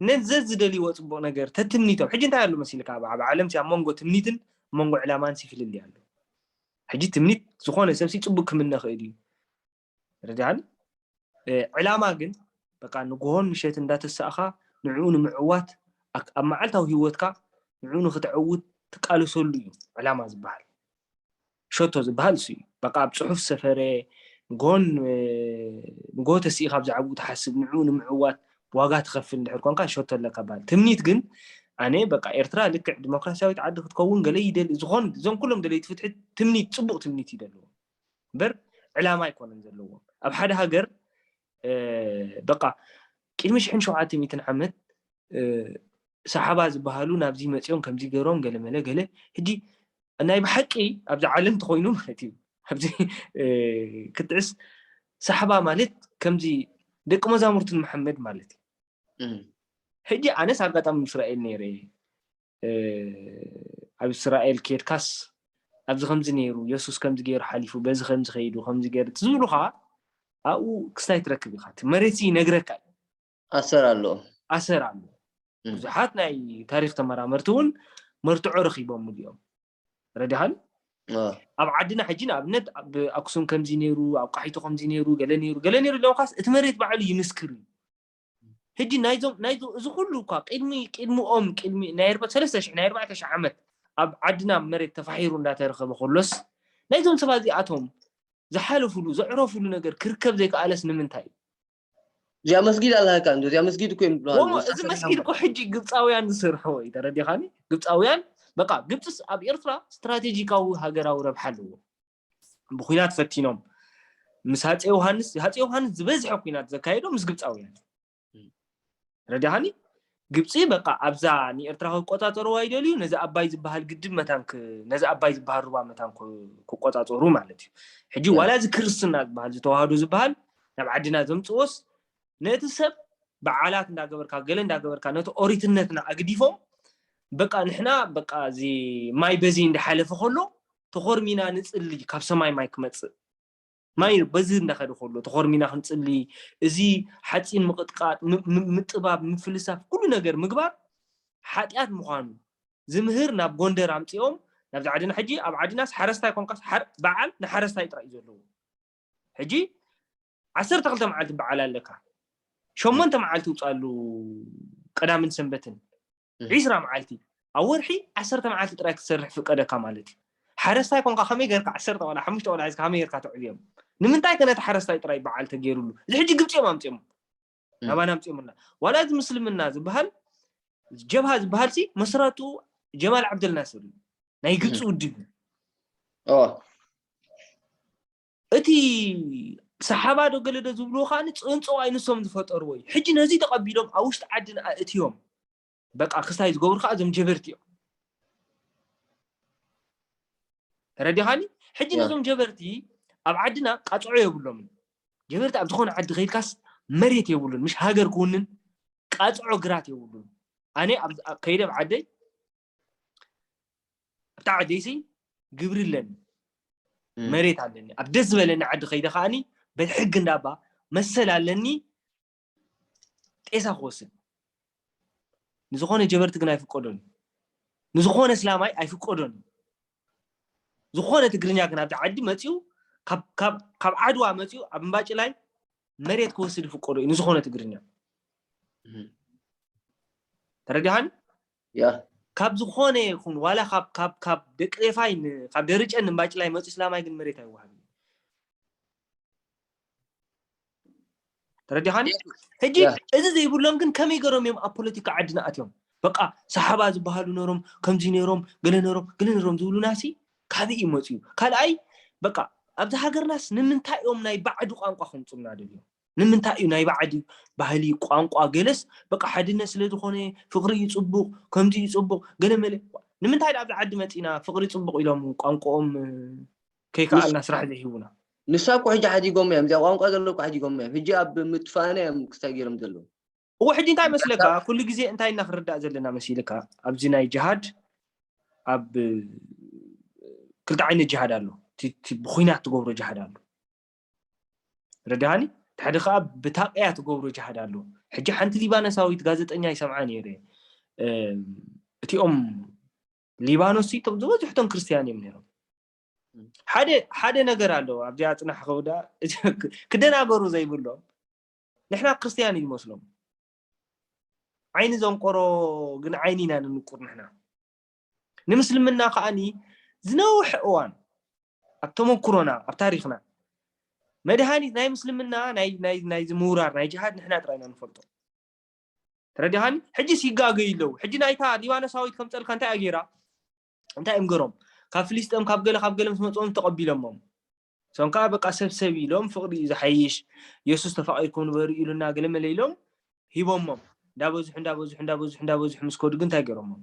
ነዘ ዝደልይዎ ፅቡቅ ነገር ተትምኒቶም ሕጂ እንታይ ኣሎ መሲልካ ኣብ ኣብ ዓለም ሲ ኣብ መንጎ ትምኒትን መንጎ ዕላማን ሲ ፍልልይ ኣሎ። ሕጂ ትምኒት ዝኾነ ሰብ ሲ ፅቡቅ ክምነ ክእል እዩ ረዲኣኒ። ዕላማ ግን በቃ ንግሆን ምሸት እንዳተሳእኻ ንዕኡ ንምዕዋት ኣብ መዓልታዊ ህይወትካ ንዕኡ ንክትዕውት ትቃለሰሉ እዩ ዕላማ ዝበሃል። ሸቶ ዝበሃል እሱ እዩ። በቃ ኣብ ፅሑፍ ሰፈረ ንግሆን ንግሆ ተስኢኻ ብዛዕባኡ ትሓስብ ንዕኡ ንምዕዋት ዋጋ ትኸፍል እንድሕር ኮንካ ሸቶ ኣለካ በሃል። ትምኒት ግን ኣነ በቃ ኤርትራ ልክዕ ዲሞክራሲያዊት ዓዲ ክትከውን ገለ ይደል ዝኾን እዞም ኩሎም ደለይቲ ፍትሒ ትምኒት ፅቡቅ ትምኒት ይደልዎ እምበር ዕላማ ኣይኮነን ዘለዎም። ኣብ ሓደ ሃገር በቃ ቅድሚ ሽሕን ሸውዓተ ሚእትን ዓመት ሰሓባ ዝበሃሉ ናብዚ መፅኦም ከምዚ ገይሮም ገለመለ ገለ ሕጂ ናይ ብሓቂ ኣብዚ ዓለም ተኮይኑ ማለት እዩ ኣብዚ ክትዕስ ሰሓባ ማለት ከምዚ ደቂ መዛሙርትን መሓመድ ማለት እዩ። ሕጂ ኣነስ ኣጋጣሚ እስራኤል ነይረ ኣብ እስራኤል ኬድካስ ኣብዚ ከምዚ ነይሩ የሱስ ከምዚ ገይሩ ሓሊፉ በዚ ከምዚ ከይዱ ከምዚ ገይሩ ዝብሉካ ኣብኡ ክስታይ ትረክብ ኢካ እቲ መሬት ይነግረካ እዩ። ኣሰር ኣሎ ኣሰር ኣሎ። ብዙሓት ናይ ታሪክ ተመራመርቲ እውን መርትዖ ረኪቦም እዚኦም ረዲኻን ኣብ ዓድና ሕጂ ንኣብነት ኣብ ኣክሱም ከምዚ ነይሩ ኣብ ቃሒቶ ከምዚ ነይሩ ገለ ነይሩ ገለ ነይሩ ለውካስ እቲ መሬት ባዕሉ ይምስክር እዩ። ሕጂ ናይዞም ናይዞ እዚ ኩሉ እኳ ቅድሚ ቅድሚኦም ቅድሚ ናይ ኣርባ ሰለስተ ሽሕ ናይ ኣርባዕተ ሽሕ ዓመት ኣብ ዓድና መሬት ተፋሒሩ እንዳተረኸበ ከሎስ ናይዞም ሰባት እዚኣቶም ዝሓለፉሉ ዘዕረፉሉ ነገር ክርከብ ዘይከኣለስ ንምንታይ እዩ? እዚኣ መስጊድ ኣለካ እንዶ እዚኣ መስጊድ እኮ እዮም ዝብልዋ ወሞ እዚ መስጊድ እኮ ሕጂ ግብፃውያን ዝሰርሕዎ እዩ ተረዲኻኒ። ግብፃውያን በቃ ግብፅስ ኣብ ኤርትራ ስትራቴጂካዊ ሃገራዊ ረብሓ ኣለዎ። ብኩናት ፈቲኖም ምስ ሃፀ ዮሃንስ ሃፀ ዮሃንስ ዝበዝሐ ኩናት ዘካየዶ ምስ ግብፃውያን ረዲኻኒ። ግብፂ በቃ ኣብዛ ንኤርትራ ክቆፃፀርዋ ይደልዩ ነዚ ኣባይ ዝበሃል ግድብ መታን ነዚ ኣባይ ዝበሃል ሩባ መታን ክቆፃፀሩ ማለት እዩ። ሕጂ ዋላ እዚ ክርስትና ዝበሃል ዝተዋህዶ ዝበሃል ናብ ዓድና ዘምፅዎስ ነቲ ሰብ በዓላት እንዳገበርካ ገለ እንዳገበርካ ነቲ ኦሪትነትና ኣግዲፎም በቃ ንሕና በቃ እዚ ማይ በዚ እንዳሓለፈ ከሎ ተኾርሚና ንፅሊ ካብ ሰማይ ማይ ክመፅእ ማይ በዚ እንዳኸደ ከሎ ተኾርሚና ክንፅሊ እዚ ሓፂን ምቕጥቃጥ ምጥባብ ምፍልሳፍ ኩሉ ነገር ምግባር ሓጢኣት ምዃኑ ዝምህር ናብ ጎንደር ኣምፂኦም ናብዚ ዓድና ሕጂ ኣብ ዓድናስ ሓረስታይ ኮንካስ በዓል ንሓረስታይ ጥራይ እዩ ዘለዎ። ሕጂ ዓሰርተ ክልተ መዓልቲ በዓል ኣለካ ሸሞንተ መዓልቲ ውፃሉ ቀዳምን ሰንበትን ዒስራ መዓልቲ ኣብ ወርሒ ዓሰርተ መዓልቲ ጥራይ ክትሰርሕ ፍቀደካ ማለት እዩ። ሓረስታይ ኮንካ ከመይ ገርካ ዓሰርተ ቆልዓ ሓሙሽተ ቆልዓ ሒዝካ ከመይ ገርካ ተዕብዮም? ንምንታይ ከ ነቲ ሓረስታይ ጥራይ በዓል ተገይሩሉ? እዚ ሕጂ ግብፂ እዮም ኣምፅኦም። ናባና ኣምፅኦምልና። ዋላ እዚ ምስልምና ዝበሃል፣ ጀብሃ ዝበሃል ሲ መስራቱ ጀማል ዓብደልናስር እዩ። ናይ ግብፂ ውድብ እዩ። እቲ ሰሓባ ዶ ገለ ዶ ዝብልዎ ከዓ ፅንፅዋይ ንሶም ዝፈጠርዎ እዩ። ሕጂ ነዚ ተቐቢሎም ኣብ ውሽጢ ዓድና ኣእትዮም በቃ ክስታይ ዝገብሩ ከዓ እዞም ጀበርቲ እዮም። ተረዲኻኒ? ሕጂ ነዞም ጀበርቲ ኣብ ዓድና ቃፅዖ የብሎምን። ጀበርቲ ኣብ ዝኾነ ዓዲ ከይድካስ መሬት የብሉን፣ ምሽ ሃገር ክውንን ቃፅዖ ግራት የብሉን። ኣነ ከይደ ኣብ ዓደይ ኣብታ ዓደይሲ ግብሪ ኣለኒ፣ መሬት ኣለኒ። ኣብ ደስ ዝበለኒ ዓዲ ከይደ ከዓኒ በቲ ሕጊ እንዳባ መሰል ኣለኒ ጤሳ ክወስድ። ንዝኾነ ጀበርቲ ግን ኣይፍቀዶን እዩ። ንዝኾነ እስላማይ ኣይፍቀዶን እዩ። ዝኾነ ትግርኛ ግን ኣብቲ ዓዲ መፂኡ ካብ ዓድዋ መፂኡ ኣብ እምባጭላይ መሬት ክወስድ ይፍቀዶ እዩ ንዝኾነ ትግርኛ። ተረዲኻኒ? ካብ ዝኾነ ይኹን ዋላ ካብ ደቂ ሬፋይ ካብ ደርጨን እምባጭላይ መፂኡ እስላማይ ግን መሬት ኣይወሃብ። ተረዲኻኒ? ሕጂ እዚ ዘይብሎም ግን ከመይ ገሮም እዮም ኣብ ፖለቲካ ዓድና ኣትዮም? በቃ ሰሓባ ዝበሃሉ ነሮም፣ ከምዚ ነሮም፣ ገለ ነሮም፣ ገለ ነሮም ዝብሉናሲ ካበይ እዩ መፅዩ? ካልኣይ በቃ ኣብዚ ሃገርናስ ንምንታይ እዮም ናይ ባዕዲ ቋንቋ ከምፁልና ደልዮም? ንምንታይ እዩ ናይ ባዕዲ ባህሊ ቋንቋ ገለስ በቃ ሓድነት ስለ ዝኾነ ፍቅሪ እዩ ፅቡቅ፣ ከምዚ እዩ ፅቡቅ፣ ገለ መለ ንምንታይ ኣብዚ ዓዲ መፂና ፍቅሪ ፅቡቅ ኢሎም ቋንቋኦም ከይከኣልና ስራሕ ዘይህቡና? ንሳ እኮ ሕጂ ሓዲጎም እዮም፣ እዚኣ ቋንቋ ዘሎ እኮ ሓዲጎም እዮም። ሕጂ ኣብ ምጥፋእና እዮም ክስታይ ገይሮም ዘለዉ። እዎ ሕጂ እንታይ መስለካ? ኩሉ ግዜ እንታይ እና ክርዳእ ዘለና መሲልካ? ኣብዚ ናይ ጅሃድ ኣብ ክልተ ዓይነት ጅሃድ ኣሎ። እቲ ብኩናት ትገብሮ ጅሃድ ኣሎ። ረዳሃኒ? ሓደ ከዓ ብታቅያ ትገብሮ ጅሃድ ኣሎ። ሕጂ ሓንቲ ሊባኖሳዊት ጋዜጠኛ ይሰምዓ ነይረ። እቲኦም ሊባኖስ እቶም ዝበዝሕቶም ክርስትያን እዮም ነይሮም። ሓደ ሓደ ነገር ኣለዎ ኣብዚኣ ፅናሕ ከውዳ ክደናገሩ ዘይብሎም ንሕና ክርስትያን እዩ ዝመስሎም። ዓይኒ ዘንቆሮ ግን ዓይኒ ኢና ንንቁር ንሕና። ንምስልምና ከዓኒ ዝነውሐ እዋን ኣብ ተመኩሮና ኣብ ታሪክና መድሃኒት ናይ ምስልምና ናይ ናይ ናይ ምውራር ናይ ጅሃድ ንሕና ጥራይ ኢና ንፈልጦ። ተረዲኻኒ? ሕጂ ሲጋገዩ ኣለዉ። ሕጂ ናይታ ሊባኖሳዊት ከምፀልካ እንታይ ኣገይራ? እንታይ እዮም ገሮም? ካብ ፍሊስጤም ካብ ገለ ካብ ገለ ምስ መፅኦም ተቐቢሎሞም። እሶም ከዓ በቃ ሰብሰብ ኢሎም ፍቕሪ እዩ ዝሓይሽ፣ የሱስ ተፋቒርኩም ንበሩ ኢሉና ገለ መለ ኢሎም ሂቦሞም። እንዳበዝሑ እንዳበዝሑ እንዳበዝሑ እንዳበዝሑ ምስ ከዱ ግን እንታይ ገይሮሞም?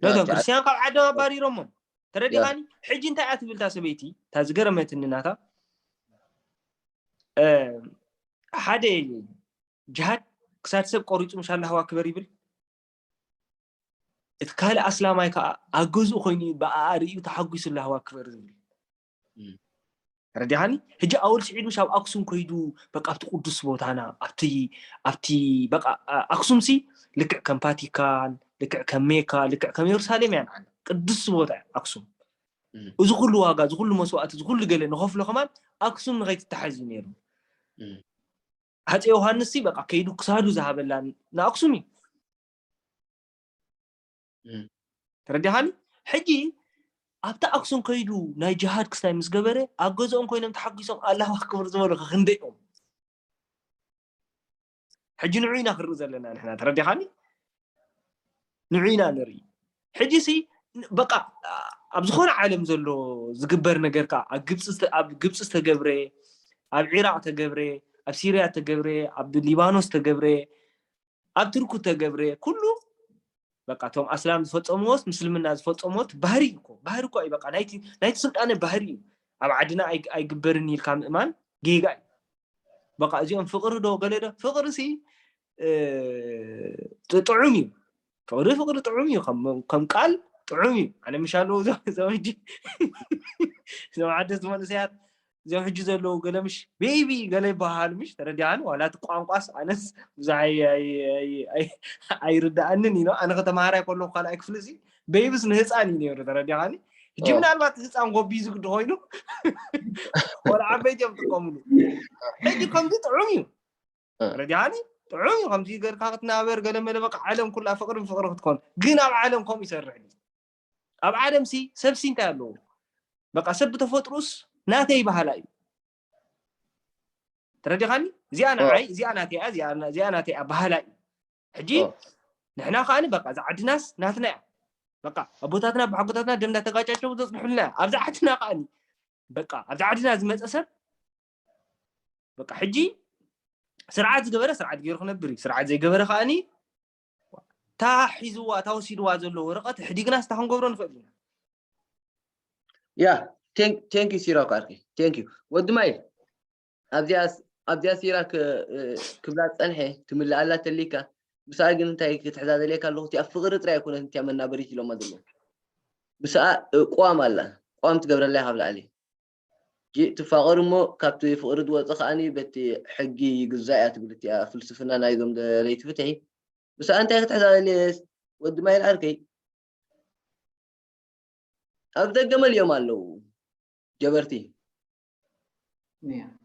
ነቶም ክርስትያን ካብ ዓዶም ኣባሪሮሞም። ተረዲኻኒ? ሕጂ እንታይ እያ ትብል እታ ሰበይቲ? እታ ዝገረመትኒ ናታ ሓደ ጅሃድ ክሳድ ሰብ ቆሪፁ ምሽ ኣላህዋ ክበር ይብል። እቲ ካልእ ኣስላማይ ከዓ ኣብ ገዝኡ ኮይኑ ብኣኣ ርእዩ ተሓጒሱ ኣላህዋ ክበር ዝብል። ተረዲኻኒ? ሕጂ ኣወል ስዒድ ምሽ ኣብ ኣክሱም ከይዱ በቃ ኣብቲ ቅዱስ ቦታና ኣብቲ ኣብቲ በቃ ኣክሱም ሲ ልክዕ ከም ቫቲካን ልክዕ ከም ሜካ ልክዕ ከም የሩሳሌም እያ ንዓና ቅዱስ ቦታ እያ ኣክሱም። እዚ ኩሉ ዋጋ እዚ ኩሉ መስዋእቲ እዚ ኩሉ ገለ ንኸፍሎ ከማን ኣክሱም ንኸይትተሓዝ እዩ ነይሩ። ሃፀ ዮሃንስ ሲ በቃ ከይዱ ክሳዱ ዝሃበላ ንኣክሱም እዩ። ተረዲኻኒ? ሕጂ ኣብቲ ኣክሱም ከይዱ ናይ ጅሃድ ክስታይ ምስ ገበረ ኣብ ገዝኦም ኮይኖም ተሓጒሶም ኣላሁ ኣክበር ዝበሉ ክንደይ እዮም? ሕጂ ንዑ ኢና ክርኢ ዘለና ንሕና። ተረዲኻኒ? ንዑ ኢና ንርኢ። ሕጂ ሲ በቃ ኣብ ዝኾነ ዓለም ዘሎ ዝግበር ነገር ከዓ ኣብ ግብፂ ዝተገብረ፣ ኣብ ዒራቅ ተገብረ፣ ኣብ ሲርያ ተገብረ፣ ኣብ ሊባኖስ ተገብረ፣ ኣብ ትርኩ ተገብረ ኩሉ በቃ እቶም ኣስላም ዝፈፀምዎስ ምስልምና ዝፈፀምዎ ባህሪ እኮ ባህሪ እኮ እዩ። በቃ ናይቲ ናይቲ ስልጣነ ባህሪ እዩ። ኣብ ዓድና ኣይግበርን ኢልካ ምእማን ጌጋ እዩ። በቃ እዚኦም ፍቅሪ ዶ ገለ ዶ ፍቅሪ ሲ ጥዑም እዩ። ፍቅሪ ፍቅሪ ጥዑም እዩ። ከም ቃል ጥዑም እዩ። ኣነ ምሻለዉ ዘምጂ ዘማዓደስ መንእሰያት እዚኦም ሕጂ ዘለዉ ገለ ምሽ ቤቢ ገለ ይበሃሉ ምሽ ተረዲኻኒ። ዋላ እቲ ቋንቋስ ኣነስ ብዙሕ ኣይርዳኣንን እዩ። ኣነ ከተማሃራይ ከለኩ ካልኣይ ክፍሊ እዚ ቤቢስ ንህፃን እዩ ነይሩ። ተረዲኻኒ? ሕጂ ምናልባት ህፃን ጎቢዙ ግዲ ኮይኑ ወላ ዓበይቲ እዮም ጥቀምሉ። ሕጂ ከምዚ ጥዑም እዩ። ተረዲኻኒ? ጥዑም እዩ ከምዚ ገርካ ክትናበር ገለ መለ በቃ ዓለም ኩላ ፍቅሪ ብፍቅሪ ክትኮን። ግን ኣብ ዓለም ከምኡ ይሰርሕ ድዩ? ኣብ ዓለም ሲ ሰብ ሲ እንታይ ኣለዎ? በቃ ሰብ ብተፈጥሮስ ናተይ በሃላ እዩ። ተረዲኻኒ? እዚኣ ንዓይ እዚኣ ናተይ እያ፣ እዚኣ ናተይ እያ ባህላ እዩ። ሕጂ ንሕና ከዓኒ በቃ እዛ ዓድናስ ናትና እያ። በቃ ኣቦታትና ብሓጎታትና ደም እንዳተጋጫጨው ዘፅንሑልና እያ። ኣብዛ ዓድና ከዓኒ በቃ ኣብዛ ዓድና ዝመፀ ሰብ በቃ ሕጂ ስርዓት ዝገበረ ስርዓት ገይሩ ክነብር እዩ። ስርዓት ዘይገበረ ከዓኒ እታ ሒዝዋ እታ ወሲድዋ ዘሎ ወረቐት ሕዲግናስ እንታይ ክንገብሮ ንኽእል ኢና? ያ thank you ሲራክ ዓርከይ thank you ወዲ ማይል ኣብዚኣ ኣብዚኣ ሲራክ ክብላ ዝፀንሐ ትምልኣላ ተሊካ ብሰኣ ግን እንታይ ክትሕዛዘልየካ ኣለኹ እቲኣ ፍቕሪ ጥራይ ኣይኮነት እቲኣ መናበሪት ኢሎማ ዘለዉ ብሰኣ ቋም ኣላ ቋም ትገብረላ ካብ ላዕሊ ትፋቐሩ እሞ ካብቲ ፍቕሪ ዝወፀ ከዓኒ በቲ ሕጊ ይግዛእ እያ ትብል እቲኣ ፍልስፍና ናይዞም ደለይቲ ፍትሒ ብሰኣ እንታይ ክትሕዛዘልየስ ወዲ ማይል ዓርከይ ኣብ ደገ መሊኦም ኣለዉ ጀበርቲ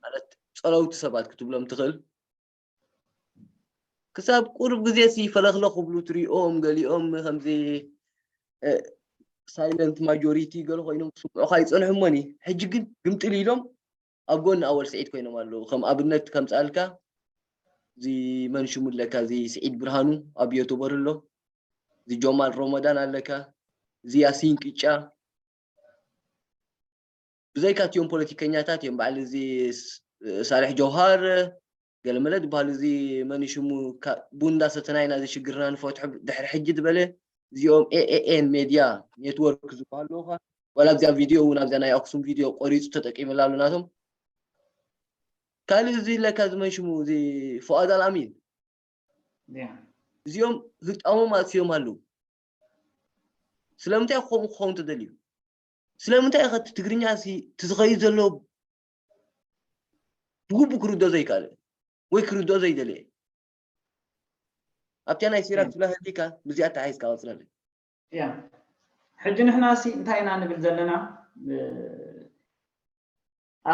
ማለት ፀለውቲ ሰባት ክትብሎም ትኽእል ክሳብ ቁሩብ ግዜ ሲ ፈለኽለኽ ክብሉ ትሪኦም ገሊኦም ከምዚ silent majority ገለ ኮይኖም ክስምዑኻ ይፀንሑ እሞኒ ሕጂ ግን ግምጥል ኢሎም ኣብ ጎኒ ኣወል ስዒድ ኮይኖም ኣለዉ ከም ኣብነት ከምፃልካ እዚ መን ሽሙ ኣለካ እዚ ስዒድ ብርሃኑ ኣብ ዮቱበር ኣሎ እዚ ጆማል ሮመዳን ኣለካ እዚ ያሲን ቅጫ ብዘይካ እቲኦም ፖለቲከኛታት እዮም በዓል እዚ ሳልሕ ጀውሃር ገለመለ ዝበሃሉ እዚ መን ሽሙ ቡንዳ ሰተናይና እዚ ሽግርና ንፈትሑ ድሕሪ ሕጂ ዝበለ እዚኦም ኤኤኤን ሜድያ ኔትወርክ ዝበሃሉ ኸ ዋላ ኣብዚኣ ቪድዮ እውን ኣብዚኣ ናይ ኣክሱም ቪድዮ ቆሪፁ ተጠቂምላ ኣሎ ናቶም ካልእ እዚ ለካ እዚ መን ሽሙ እዚ ፉኣድ ኣልኣሚን እዚኦም ህጣሞም ኣጥፊኦም ኣለዉ ስለምንታይ ከምኡ ክኸውን ተደልዩ ስለምንታይ ኢኸ እቲ ትግርኛ እቲ ዝኸይድ ዘሎ ብግቡእ ክርድኦ ዘይከኣለ ወይ ክርድኦ ዘይደለየ ኣብታ ናይ ሲራክ ትብላ ህሊካ ብዚኣ ተሓይዝካ ቀፅለለይ ያ ሕጂ ንሕና ሲ እንታይ ኢና ንብል ዘለና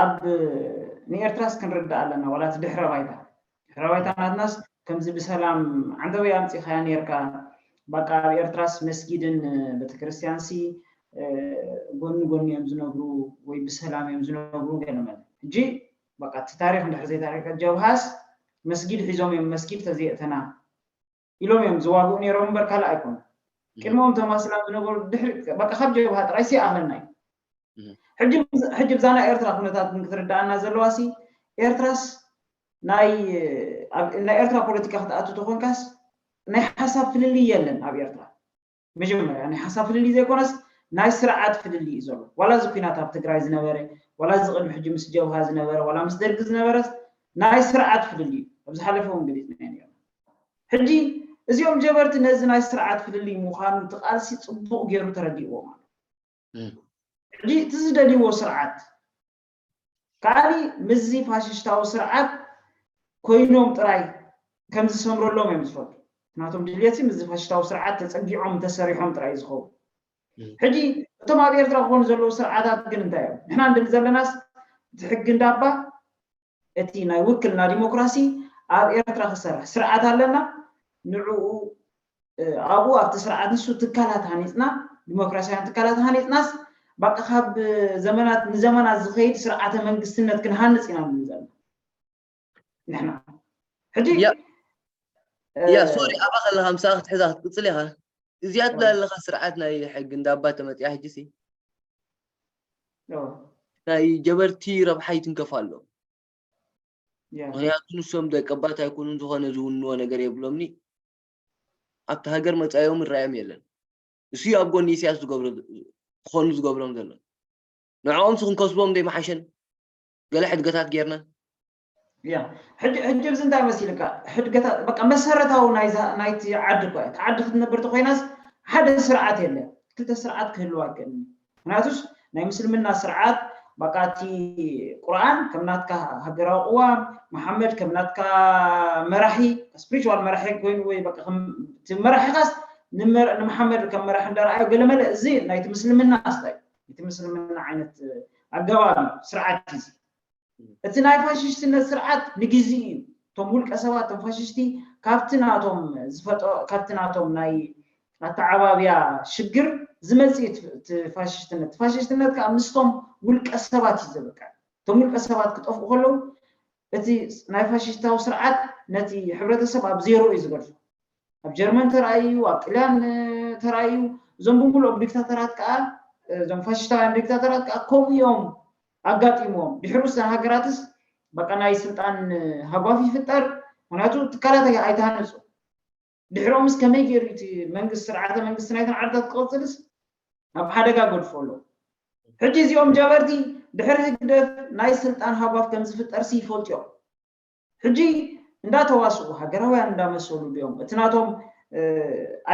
ኣብ ንኤርትራስ ክንርዳእ ኣለና ዋላ እቲ ድሕረ ባይታ ድሕረ ባይታ ናትናስ ከምዚ ብሰላም ዓንተወይ ኣምፂኻያ ነርካ በቃ ኣብ ኤርትራስ መስጊድን ቤተክርስትያን ሲ ጎኒ ጎኒ እዮም ዝነብሩ ወይ ብሰላም እዮም ዝነብሩ ገለመለ ሕጂ በቃ እቲ ታሪክ እንድሕር ዘይታሪክ ጀብሃስ መስጊድ ሒዞም እዮም መስጊድ ተዘየእተና ኢሎም እዮም ዝዋግኡ ነይሮም እምበር ካልእ ኣይኮኑ ቅድሞም ተማስላም ዝነበሩ ድሕሪ በቃ ካብ ጀብሃ ጥራይ ሲኣኽለና እዩ ሕጂ ብዛ ናይ ኤርትራ ኩነታት ግን ክትርዳኣና ዘለዋ ሲ ኤርትራስ ናይ ናይ ኤርትራ ፖለቲካ ክትኣቱ ተኮንካስ ናይ ሓሳብ ፍልልይ የለን ኣብ ኤርትራ መጀመርያ ናይ ሓሳብ ፍልልይ ዘይኮነስ ናይ ስርዓት ፍልልይ እዩ ዘሎ ዋላ እዚ ኩናት ኣብ ትግራይ ዝነበረ ዋላ እዚ ቅድሚ ሕጂ ምስ ጀብሃ ዝነበረ ዋላ ምስ ደርጊ ዝነበረስ ናይ ስርዓት ፍልልይ እዩ ኣብ ዝሓለፈ እውን ገሊፅና ነርና ሕጂ እዚኦም ጀበርቲ ነዚ ናይ ስርዓት ፍልልይ ምዃኑ እቲ ቃልሲ ፅቡቕ ገይሩ ተረዲእዎም ኣሎ ሕጂ እቲ ዝደልይዎ ስርዓት ከዓኒ ምስዚ ፋሽሽታዊ ስርዓት ኮይኖም ጥራይ ከም ዝሰምረሎም እዮም ዝፈልጡ ናቶም ድልየት ምስዚ ፋሽሽታዊ ስርዓት ተፀጊዖም ተሰሪሖም ጥራይ ዝኸውን ሕጂ እቶም ኣብ ኤርትራ ክኾኑ ዘለዉ ስርዓታት ግን እንታይ እዮም ንሕና ንደሊ ዘለናስ እቲ ሕጊ እንዳባ እቲ ናይ ውክልና ዲሞክራሲ ኣብ ኤርትራ ክሰርሕ ስርዓት ኣለና ንዕኡ ኣብኡ ኣብቲ ስርዓት ንሱ ትካላት ሃኒፅና ዲሞክራሲያን ትካላት ሃኒፅናስ በቃ ካብ ዘመናት ንዘመናት ዝኸይድ ስርዓተ መንግስትነት ክንሃንፅ ኢና ንብል ዘለና ንሕና ሕጂ ያ ሶሪ ኣባ ከለካ ምሳኻ ክትሕዛ ክትቅፅል ኢኻ እዚኣ ትብላ ኣለካ ስርዓት ናይ ሕጊ እንዳባ ተመፅያ ሕጂ ሲ ናይ ጀበርቲ ረብሓ ይትንከፍ ኣሎ ምክንያቱ ንሶም ደቀባት ኣይኮኑን ዝኾነ ዝውንዎ ነገር የብሎምኒ ኣብቲ ሃገር መፃዮም ይረኣዮም የለን እሱ ኣብ ጎኒ ኢሳያስ ዝገብሮ ክኾኑ ዝገብሮም ዘሎ ንዕኦም ሲ ክንከስቦም ዘይመሓሸን ገለ ሕድገታት ጌርና ያ ሕጂ ሕጂ እዚ እንታይ መሲልካ ሕድገታት በቃ መሰረታዊ ናይዛ ናይቲ ዓዲ እኮ እቲ ዓዲ ክትነብር ተኮይናስ ሓደ ስርዓት የለን ክልተ ስርዓት ክህልው ኣይክእልን ምክንያቱስ ናይ ምስልምና ስርዓት በቃ እቲ ቁርኣን ከም ናትካ ሃገራዊ ቅዋም መሓመድ ከም ናትካ መራሒ spiritual መራሒ ኮይኑ ወይ በቃ እቲ መራሒኻስ ንመሓመድ ከም መራሒ እንዳረኣዮ ገለመለ እዚ ናይቲ ምስልምና ኣስታይ እቲ ምስልምና ዓይነት ኣገባብ እዩ ስርዓት እዚ እቲ ናይ ፋሽስትነት ስርዓት ንግዜ እዩ እቶም ውልቀ ሰባት እቶም ፋሽስቲ ካብቲ ናቶም ዝፈጦ ካብቲ ናቶም ናይ ኣተዓባብያ ሽግር ዝመፅእ እዩ እቲ ፋሽስትነት ፋሽስትነት ከዓ ምስቶም ውልቀ ሰባት እዩ ዘበቃ እቶም ውልቀ ሰባት ክጠፍኡ ከለዉ እቲ ናይ ፋሽስታዊ ስርዓት ነቲ ሕብረተሰብ ኣብ ዜሮ እዩ ዝገድፎ። ኣብ ጀርመን ተራእዩ፣ ኣብ ጥልያን ተራእዩ፣ እዞም ብምሉኦም ዲክታተራት ከዓ እዞም ፋሽስታውያን ዲክታተራት ከዓ ከምኡ እዮም ኣጋጢሞም። ድሕሩ እተን ሃገራትስ በቃ ናይ ስልጣን ሃጓፍ ይፍጠር፣ ምክንያቱ ትካላት ኣይተሃነፁ። ድሕሮምስ ከመይ ገይሩ እቲ መንግስቲ ስርዓተ መንግስቲ ናይተን ዓድታት ክቕፅልስ ኣብ ሓደጋ ገድፎ ኣሎ። ሕጂ እዚኦም ጀበርቲ ድሕሪ ህግደፍ ናይ ስልጣን ሃጓፍ ከም ዝፍጠርሲ ይፈልጡ እዮም። ሕጂ እንዳተዋስኡ ሃገራውያን እንዳመሰሉ ድዮም እቲ ናቶም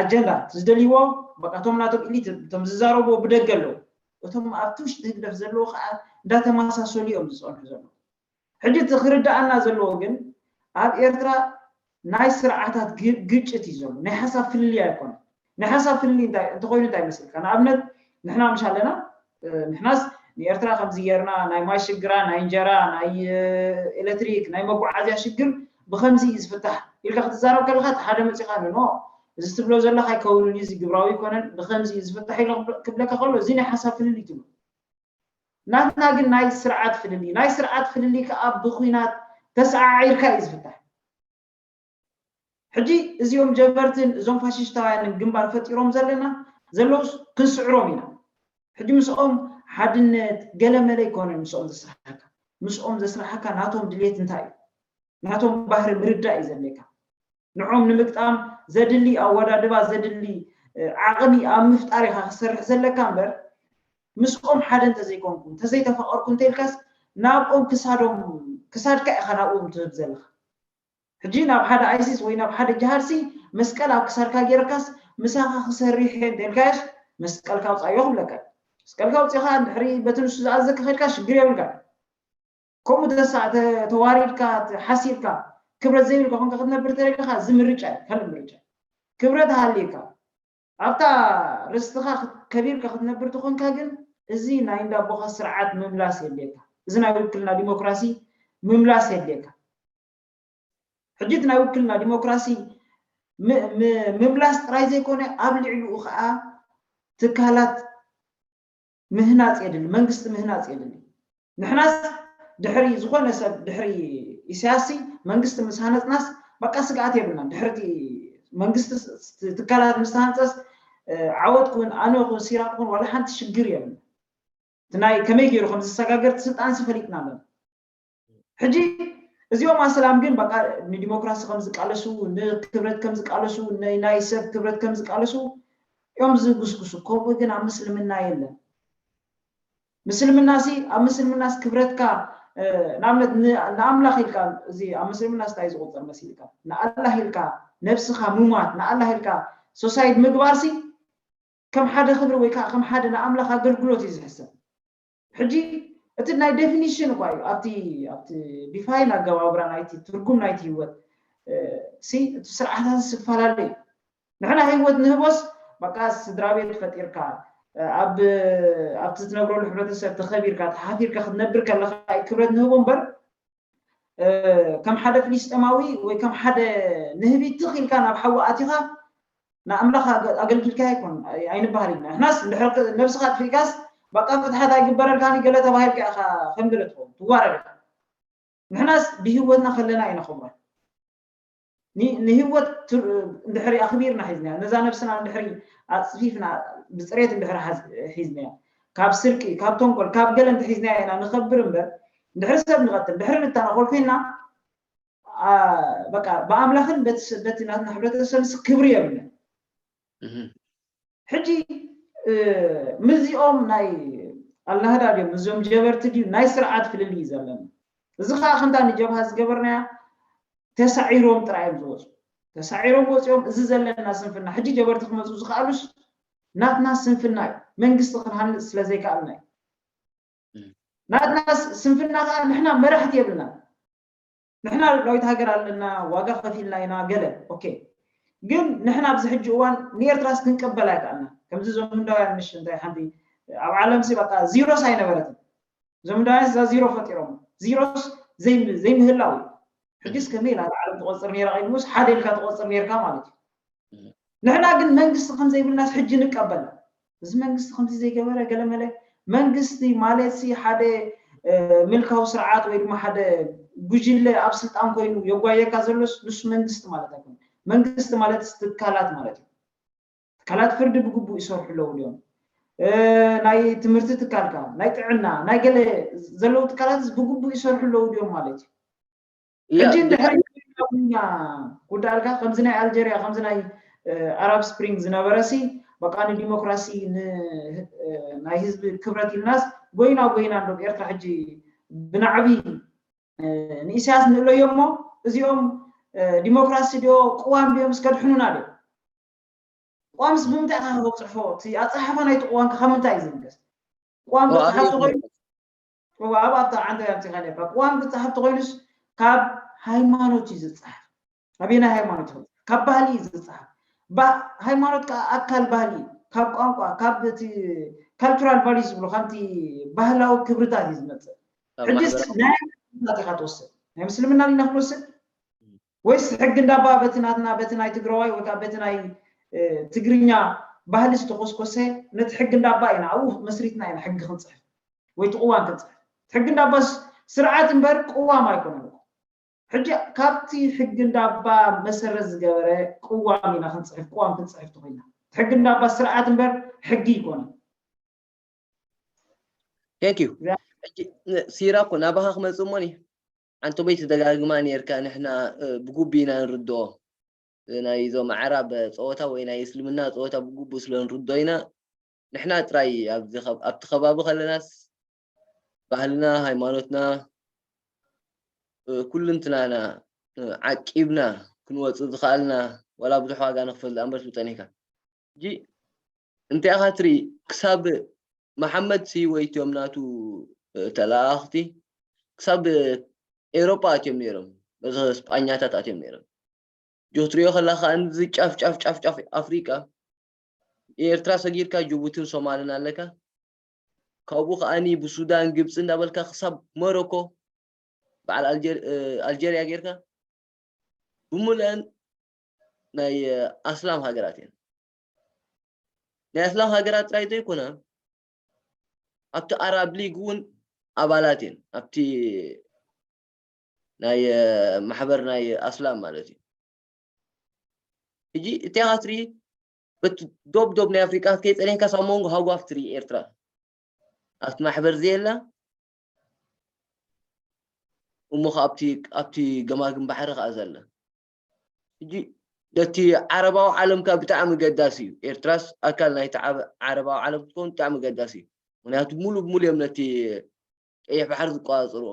ኣጀንዳ ዝደልይዎ በቃ እቶም ናቶም ኢሊት እቶም ዝዛረብዎ ብደገ ኣለዉ። እቶም ኣብቲ ውሽጢ ህግደፍ ዘለዉ ከዓ እንዳተመሳሰሉ እዮም ዝፀንሑ ዘለዉ። ሕጂ እቲ ክርዳኣና ዘለዎ ግን ኣብ ኤርትራ ናይ ስርዓታት ግጭት እዩ ዘሎ። ናይ ሓሳብ ፍልልይ ኣይኮነን። ናይ ሓሳብ ፍልልይ እንተኮይኑ እንታይ ይመስልካ? ንኣብነት ንሕና ምሽ ኣለና ንሕናስ ንኤርትራ ከምዚ ጌርና ናይ ማይ ሽግራ ናይ እንጀራ ናይ ኤሌክትሪክ ናይ መጓዓዝያ ሽግር ብከምዚ እዩ ዝፍታሕ ኢልካ ክትዛረብ ከለካ ሓደ መፂካ ንኖ እዚ ትብሎ ዘለካ ኣይከውንን እዩ፣ እዚ ግብራዊ ኣይኮነን፣ ብከምዚ እዩ ዝፍታሕ ኢሎ ክብለካ ከሎ እዚ ናይ ሓሳብ ፍልልይ ትብሎ። ናትና ግን ናይ ስርዓት ፍልልይ፣ ናይ ስርዓት ፍልልይ ከዓ ብኩናት ተሰዓዒርካ እዩ ዝፍታሕ። ሕጂ እዚኦም ጀበርትን እዞም ፋሽስታውያንን ግንባር ፈጢሮም ዘለና ዘለውስ ክንስዕሮም ኢና። ሕጂ ምስኦም ሓድነት ገለመለ ይኮነን ምስኦም ዘስራሓካ። ምስኦም ዘስራሓካ ናቶም ድሌት እንታይ እዩ? ናቶም ባህሪ ምርዳእ እዩ ዘድልየካ። ንዖም ንምግጣም ዘድሊ ኣወዳድባ ዘድሊ ዓቕሚ ኣብ ምፍጣር ኢኻ ክሰርሕ ዘለካ እምበር ምስኦም ሓደ እንተዘይኮንኩ እንተዘይተፋቐርኩ እንተኢልካስ ናብኦም ክሳዶም ክሳድካ ኢኻ ናብኦም ትህብ ዘለኻ። ሕጂ ናብ ሓደ ኣይሲስ ወይ ናብ ሓደ ጅሃድሲ መስቀል ኣብ ክሳድካ ጌርካስ ምሳኻ ክሰርሕ እየ እንተኢልካዮስ መስቀልካ ኣውፃዮ ክብለካ እዩ። መስቀልካ ኣውፂኻ ድሕሪ በቲ ንሱ ዝኣዘካ ከድካ ሽግር የብልካ። ከምኡ ተሳ ተዋሪድካ ሓሲርካ ክብረት ዘይብልካ ኮንካ ክትነብር ተደሊካ እዚ ምርጫ እዩ፣ ካልእ ምርጫ። ክብረት ሃልየካ ኣብታ ርስትኻ ከቢርካ ክትነብር ተኾንካ ግን እዚ ናይ እንዳቦኻ ስርዓት ምምላስ የድልየካ። እዚ ናይ ውክልና ዲሞክራሲ ምምላስ የድልየካ። ሕጂ እቲ ናይ ውክልና ዲሞክራሲ ምምላስ ጥራይ ዘይኮነ ኣብ ልዕሊኡ ከዓ ትካላት ምህናፅ የድሊ፣ መንግስቲ ምህናፅ የድሊ። ንሕናስ ድሕሪ ዝኾነ ሰብ ድሕሪ ኢሳያስሲ መንግስቲ ምስ ሃነፅናስ በቃ ስግኣት የብልናን። ድሕሪ መንግስቲ ትካላት ምስ ተሃንፀስ ዓወት ክውን ኣነ ክውን ሲራክ ክውን ዋላ ሓንቲ ሽግር የብልና። እቲ ናይ ከመይ ገይሩ ከም ዝሰጋገር እቲ ስልጣንሲ ፈሊጥና ኣለና። ሕጂ እዚኦም ኣሰላም ግን በቃ ንዲሞክራሲ ከም ዝቃለሱ ንክብረት ከም ዝቃለሱ ናይ ሰብ ክብረት ከም ዝቃለሱ እዮም ዝጉስጉሱ። ከምኡ ግን ኣብ ምስልምና የለን። ምስልምና ሲ ኣብ ምስልምናስ ክብረትካ ንኣብነት ንኣምላኽ ኢልካ እዚ ኣብ ምስልምና ስታይ ዝቁፀር መሲልካ ንኣላህ ኢልካ ነብስኻ ሙማት ንኣላህ ኢልካ ሶሳይድ ምግባር ሲ ከም ሓደ ክብሪ ወይ ከዓ ከም ሓደ ንኣምላኽ ኣገልግሎት እዩ ዝሕሰብ። ሕጂ እቲ ናይ ዴፊኒሽን እኳ እዩ ኣብቲ ኣብቲ ዲፋይን ኣገባብራ ናይቲ ትርጉም ናይቲ ህይወት ሲ እቲ ስርዓታት ዝፈላለ እዩ። ንሕና ህይወት ንህቦስ በቃ ስድራ ቤት ፈጢርካ ኣብ ኣብቲ ዝነብረሉ ሕብረተሰብ ተኸቢርካ ተሓፊርካ ክትነብር ከለካ እዩ ክብረት ንህቦ እምበር ከም ሓደ ፍሊስጤማዊ ወይ ከም ሓደ ንህቢ ትኽ ኢልካ ናብ ሓዊ ኣቲኻ ንኣምላኽ ኣገልጊልካ ኣይኮን ኣይንበሃል ኢና። ንሕናስ እንድሕር ነብስኻ ኣጥፊእካስ በቃ ፍትሓት ኣይግበረልካን ገለ ተባሂልካ ኢኻ ከም ገለ ትኸውን ትዋረድ ኢኻ። ንሕናስ ብህይወትና ከለና ኢና ክቡራት። ንህይወት እንድሕሪ ኣኽቢርና ሒዝናያ ነዛ ነብስና እንድሕሪ ኣፅፊፍና ብፅሬት እንድሕሪ ሒዝናያ ካብ ስርቂ ካብ ተንኮል ካብ ገለ እንተሒዝናያ ኢና ንኸብር እምበር እንድሕሪ ሰብ ንቐትል ድሕሪ ንተናኾል ኮይንና በቃ ብኣምላኽን በቲ ናትና ሕብረተሰብስ ክብሪ የብለን። ሕጂ ምዚኦም ናይ ኣልናህዳ ድዮም እዚኦም ጀበርቲ ድዩ ናይ ስርዓት ፍልልይ እዩ ዘለና። እዚ ከዓ ከምታ ንጀብሃ ዝገበርናያ ተሳዒሮም ጥራይ እዮም ዝወፁ። ተሳዒሮም ወፂኦም እዚ ዘለና ስንፍና ሕጂ ጀበርቲ ክመፁ ዝኸኣሉስ ናትና ስንፍና እዩ። መንግስቲ ክንሃንፅ ስለዘይከኣልና እዩ። ናትና ስንፍና ከዓ ንሕና መራሕቲ የብልና። ንሕና ሉዓላዊት ሃገር ኣለና ዋጋ ከፊልና ኢና ገለ ኦኬ ግን ንሕና ኣብዚ ሕጂ እዋን ንኤርትራስ ክንቀበል ኣይከኣልና። ከምዚ እዞም ህንዳውያን ምሽ እንታይ ሓንቲ ኣብ ዓለም ሲ በቃ ዚሮስ ኣይነበረትን። እዞም ህንዳውያን እዛ ዚሮ ፈጢሮም ዚሮስ ዘይምህላው እዩ። ሕጂስ ከመይ ኢላ ዓለም ትቆፅር ነይራ ኢልሙስ ሓደ ኢልካ ትቆፅር ነይርካ ማለት እዩ። ንሕና ግን መንግስቲ ከምዘይብልናስ ሕጂ ንቀበል። እዚ መንግስቲ ከምዚ ዘይገበረ ገለመለ መንግስቲ ማለት ሲ ሓደ ምልካዊ ስርዓት ወይ ድማ ሓደ ጉጅለ ኣብ ስልጣን ኮይኑ የጓየካ ዘሎስ ንሱ መንግስቲ ማለት ኣይኮነ። መንግስቲ ማለት ትካላት ማለት እዩ። ትካላት ፍርዲ ብግቡእ ይሰርሑ ኣለዉ ድዮም? ናይ ትምህርቲ ትካልካ፣ ናይ ጥዕና፣ ናይ ገለ ዘለዉ ትካላት ብግቡእ ይሰርሑ ኣለዉ ድዮም ማለት እዩ። ሕጂ እንድሕር ጉዳልካ ከምዚ ናይ ኣልጀርያ ከምዚ ናይ ኣራብ ስፕሪንግ ዝነበረ ሲ በቃ ንዲሞክራሲ ናይ ህዝቢ ክብረት ኢልናስ ጎይና ጎይና እንዶ ኤርትራ ሕጂ ብናዕቢ ንኢሳያስ ንእለዮ እሞ እዚኦም ዲሞክራሲ ድዮ ቅዋም ድዮም እስከድሕኑና ድዮም? ቋምስ ብምንታይ ኢኻ ክጽሕፎ? እቲ ኣጸሓሕፋ ናይቲ ቅዋም ካብ ምንታይ እዩ ዝብገስ? ቅዋም ክጽሓፍ ተኾይኑ ኣብ ኣብታ ዓንተ ያምጺኻ ነርካ። ቅዋም ክጽሓፍ ተኾይኑስ ካብ ሃይማኖት እዩ ዝጽሓፍ። ኣበየናይ ሃይማኖት እዩ? ካብ ባህሊ እዩ ዝጽሓፍ። ሃይማኖት ከዓ ኣካል ባህሊ እዩ። ካብ ቋንቋ፣ ካብ እቲ ካልቸራል ቫሊዩስ ዝብሉ፣ ካብቲ ባህላዊ ክብርታት እዩ ዝመጽእ። ሕጂስ ናይ ክብርታት ኢኻ ትወስድ። ናይ ምስልምና ኢና ክንወስድ? ወይስ ሕጊ እንዳባ በቲ ናትና በቲ ናይ ትግራዋይ ወይ ከዓ በቲ ናይ ትግርኛ ባህሊ ዝተኮስኮሰ ነቲ ሕጊ እንዳባ ኢና ኣብኡ መስሪትና ኢና ሕጊ ክንፅሕፍ ወይ እቲ ቅዋም ክንፅሕፍ። ሕጊ እንዳባ ስርዓት እምበር ቅዋም ኣይኮነን። ሕጂ ካብቲ ሕጊ እንዳባ መሰረት ዝገበረ ቅዋም ኢና ክንፅሕፍ፣ ቅዋም ክንፅሕፍ ተኮይና ሕጊ እንዳባ ስርዓት እምበር ሕጊ ይኮነን። Thank you። ሲራ እኮ ናባኻ ክመፅእ እሞኒ ሓንቶ በይ ትደጋግማ ነርካ ንሕና ብጉቢ ኢና ንርድኦ ናይ ዞም ዓራብ ፀወታ ወይ ናይ እስልምና ፀወታ ብጉቡ ስለ ንርዶ ኢና ንሕና ጥራይ ኣብቲ ከባቢ ከለናስ ባህልና ሃይማኖትና ኩልንትናና ዓቂብና ክንወፅእ ዝኸኣልና ዋላ ብዙሕ ዋጋ ንኽፈል ዝኣንበር ትብፀን ኢካ ሕጂ እንታይ ኢኻ ትርኢ ክሳብ መሓመድ ሲ ወይትዮም ናቱ ተላኣኽቲ ክሳብ ኤሮጳ ኣትዮም ነይሮም በዚ ስጳኛታት ኣትዮም ነይሮም ጆ ክትሪኦ ከላ ከዓ እዚ ጫፍ ጫፍ ጫፍ ጫፍ ኣፍሪቃ ኤርትራ ሰጊርካ ጅቡትን ሶማልን ኣለካ ካብኡ ከዓኒ ብሱዳን ግብፂ እንዳበልካ ክሳብ ሞሮኮ በዓል ኣልጀርያ ጌርካ ብምሉአን ናይ ኣስላም ሃገራት እየን ናይ ኣስላም ሃገራት ጥራይ ዘይኮነ ኣብቲ ኣራብ ሊግ እውን ኣባላት እየን ኣብቲ ናይ ማሕበር ናይ ኣስላም ማለት እዩ ሕጂ እቲያ ክትርኢ በቲ ዶብ ዶብ ናይ ኣፍሪቃ ከይፀኒሕካ ሳብ መንጎ ሃጓፍ ትርኢ ኤርትራ ኣብቲ ማሕበር ዘየላ እሞ ኣብቲ ገማግም ባሕሪ ከዓ ዘላ ሕጂ ነቲ ዓረባዊ ዓለም ከዓ ብጣዕሚ ገዳሲ እዩ ኤርትራስ ኣካል ናይቲ ዓረባዊ ዓለም ክትከውን ብጣዕሚ ገዳሲ እዩ ምክንያቱ ሙሉ ብሙሉ እዮም ነቲ ቀይሕ ባሕሪ ዝቆፃፀርዎ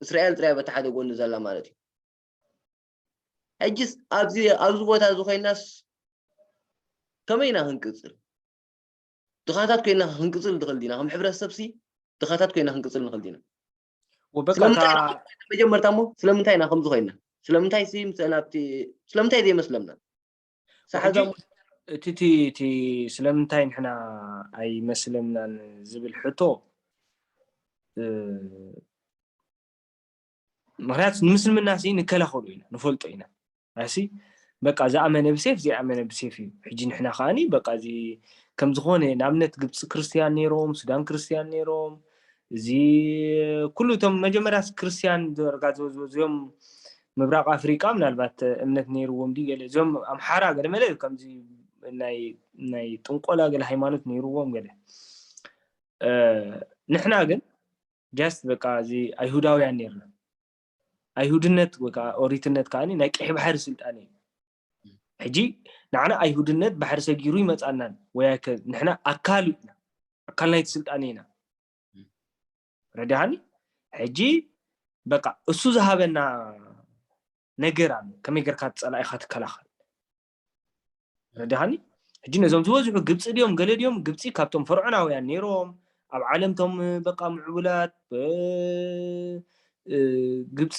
እስራኤል ጥራይ በቲ ሓደ ጎኒ ዘላ ማለት እዩ ሕጂስ ኣብዚ ኣብዚ ቦታ እዚ ኮይናስ ከመይ ኢና ክንቅፅል ድኻታት ኮይና ክንቅፅል ንኽእል ዲና ከም ሕብረተሰብ ሲ ድኻታት ኮይና ክንቅፅል ንኽእል ዲና ወበቃ እታ መጀመርታ እሞ ስለምንታይ ኢና ከምዚ ኮይና ስለምንታይ ሲ ምስአን ኣብቲ ስለምንታይ ዘይመስለምና ሕጂ እቲ እቲ እቲ ስለምንታይ ንሕና ኣይመስለምናን ዝብል ሕቶ እ፣ ምክንያቱ ንምስልምና ሲ ንከላኸሉ ኢና ንፈልጦ ኢና ኣሲ በቃ ዝኣመነ ብሴፍ ዘይኣመነ ብሴፍ እዩ ሕጂ ንሕና ከዓኒ በቃ እዚ ከም ዝኾነ ንኣብነት ግብፂ ክርስትያን ነይሮም ሱዳን ክርስትያን ነይሮም እዚ ኩሉ እቶም መጀመርያ ክርስትያን ደረጋ ዝበዝበዝዮም ምብራቅ ኣፍሪቃ ምናልባት እምነት ነይርዎም ድዩ ገለ እዚኦም ኣምሓራ ገለ መለ እዩ ከምዚ ናይ ናይ ጥንቆላ ገለ ሃይማኖት ነይርዎም ገለ ንሕና ግን just በቃ እዚ ኣይሁዳውያን ነርና ኣይሁድነት ወይ ከዓ ኦሪትነት ከዓ ናይ ቀይሕ ባሕሪ ስልጣን እዩ ሕጂ ንዓና ኣይሁድነት ባሕሪ ሰጊሩ ይመፃናን ወይ ኣይከ ንሕና ኣካል ኢና ኣካል ናይቲ ስልጣን ኢና ረዲሃኒ ሕጂ በቃ እሱ ዝሃበና ነገር ኣሎ ከመይ ገርካ ፀላኢካ ትከላኸል ረዲሃኒ ሕጂ ነዞም ዝበዝሑ ግብፂ ድዮም ገለ ድዮም ግብፂ ካብቶም ፈርዖናውያን ነይሮም ኣብ ዓለምቶም በቃ ምዕቡላት ግብፂ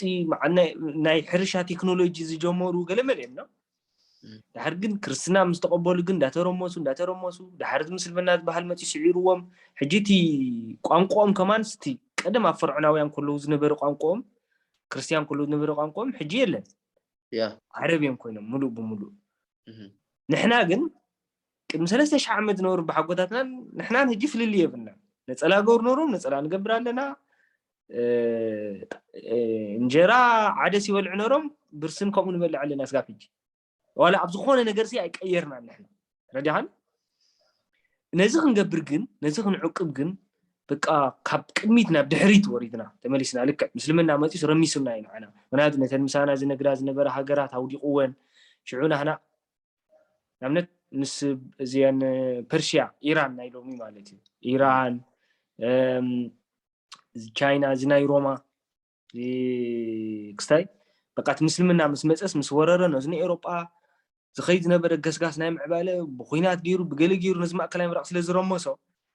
ናይ ሕርሻ ቴክኖሎጂ ዝጀመሩ ገለ መለ እዮም ድሓር ግን ክርስትና ምስ ተቐበሉ ግን እንዳተረመሱ እንዳተረመሱ ድሓር ምስልምና ዝበሃል መፂ ስዒርዎም ሕጂ እቲ ቋንቋኦም ከማን ስቲ ቀደም ኣብ ፈርዖናውያን ከለዉ ዝነበረ ቋንቋኦም ክርስትያን ከለዉ ዝነበረ ቋንቋኦም ሕጂ የለን ዓረብ እዮም ኮይኖም ሙሉእ ብሙሉእ ንሕና ግን ቅድሚ ሰለስተ ሺሕ ዓመት ዝነበሩ ብሓጎታትናን ንሕናን ሕጂ ፍልልይ የብልና ነፀላ ገብሩ ነሮም ነፀላ ንገብር ኣለና እንጀራ ዓደስ ይበልዑ ነሮም፣ ብርስን ከምኡ ንበልዕ ኣለና ስጋብ ሕጂ። ዋላ ኣብ ዝኾነ ነገር ሲ ኣይቀየርናን ንሕና። ረዲኻን? ነዚ ክንገብር ግን፣ ነዚ ክንዕቅብ ግን፣ በቃ ካብ ቅድሚት ናብ ድሕሪት ወሪድና ተመሊስና። ልክዕ ምስልምና መፂስ ረሚሱና እዩ ንዓና። ምክንያቱ ነተን ምሳና ዝነግዳ ዝነበረ ሃገራት ኣውዲቕወን። ሽዑ ናህና ንኣብነት ምስ እዚአን ፐርሽያ፣ ኢራን ናይ ሎሚ ማለት እዩ፣ ኢራን፣ ቻይና፣ እዚ ናይ ሮማ ክስታይ በቃ እቲ ምስልምና ምስ መፀስ ምስ ወረረ ነዚ ንኤውሮጳ ዝኸይድ ዝነበረ ገስጋስ ናይ ምዕባለ ብኩናት ገይሩ ብገለ ገይሩ ነዚ ማእከላይ ምብራቕ ስለ ዝረመሶ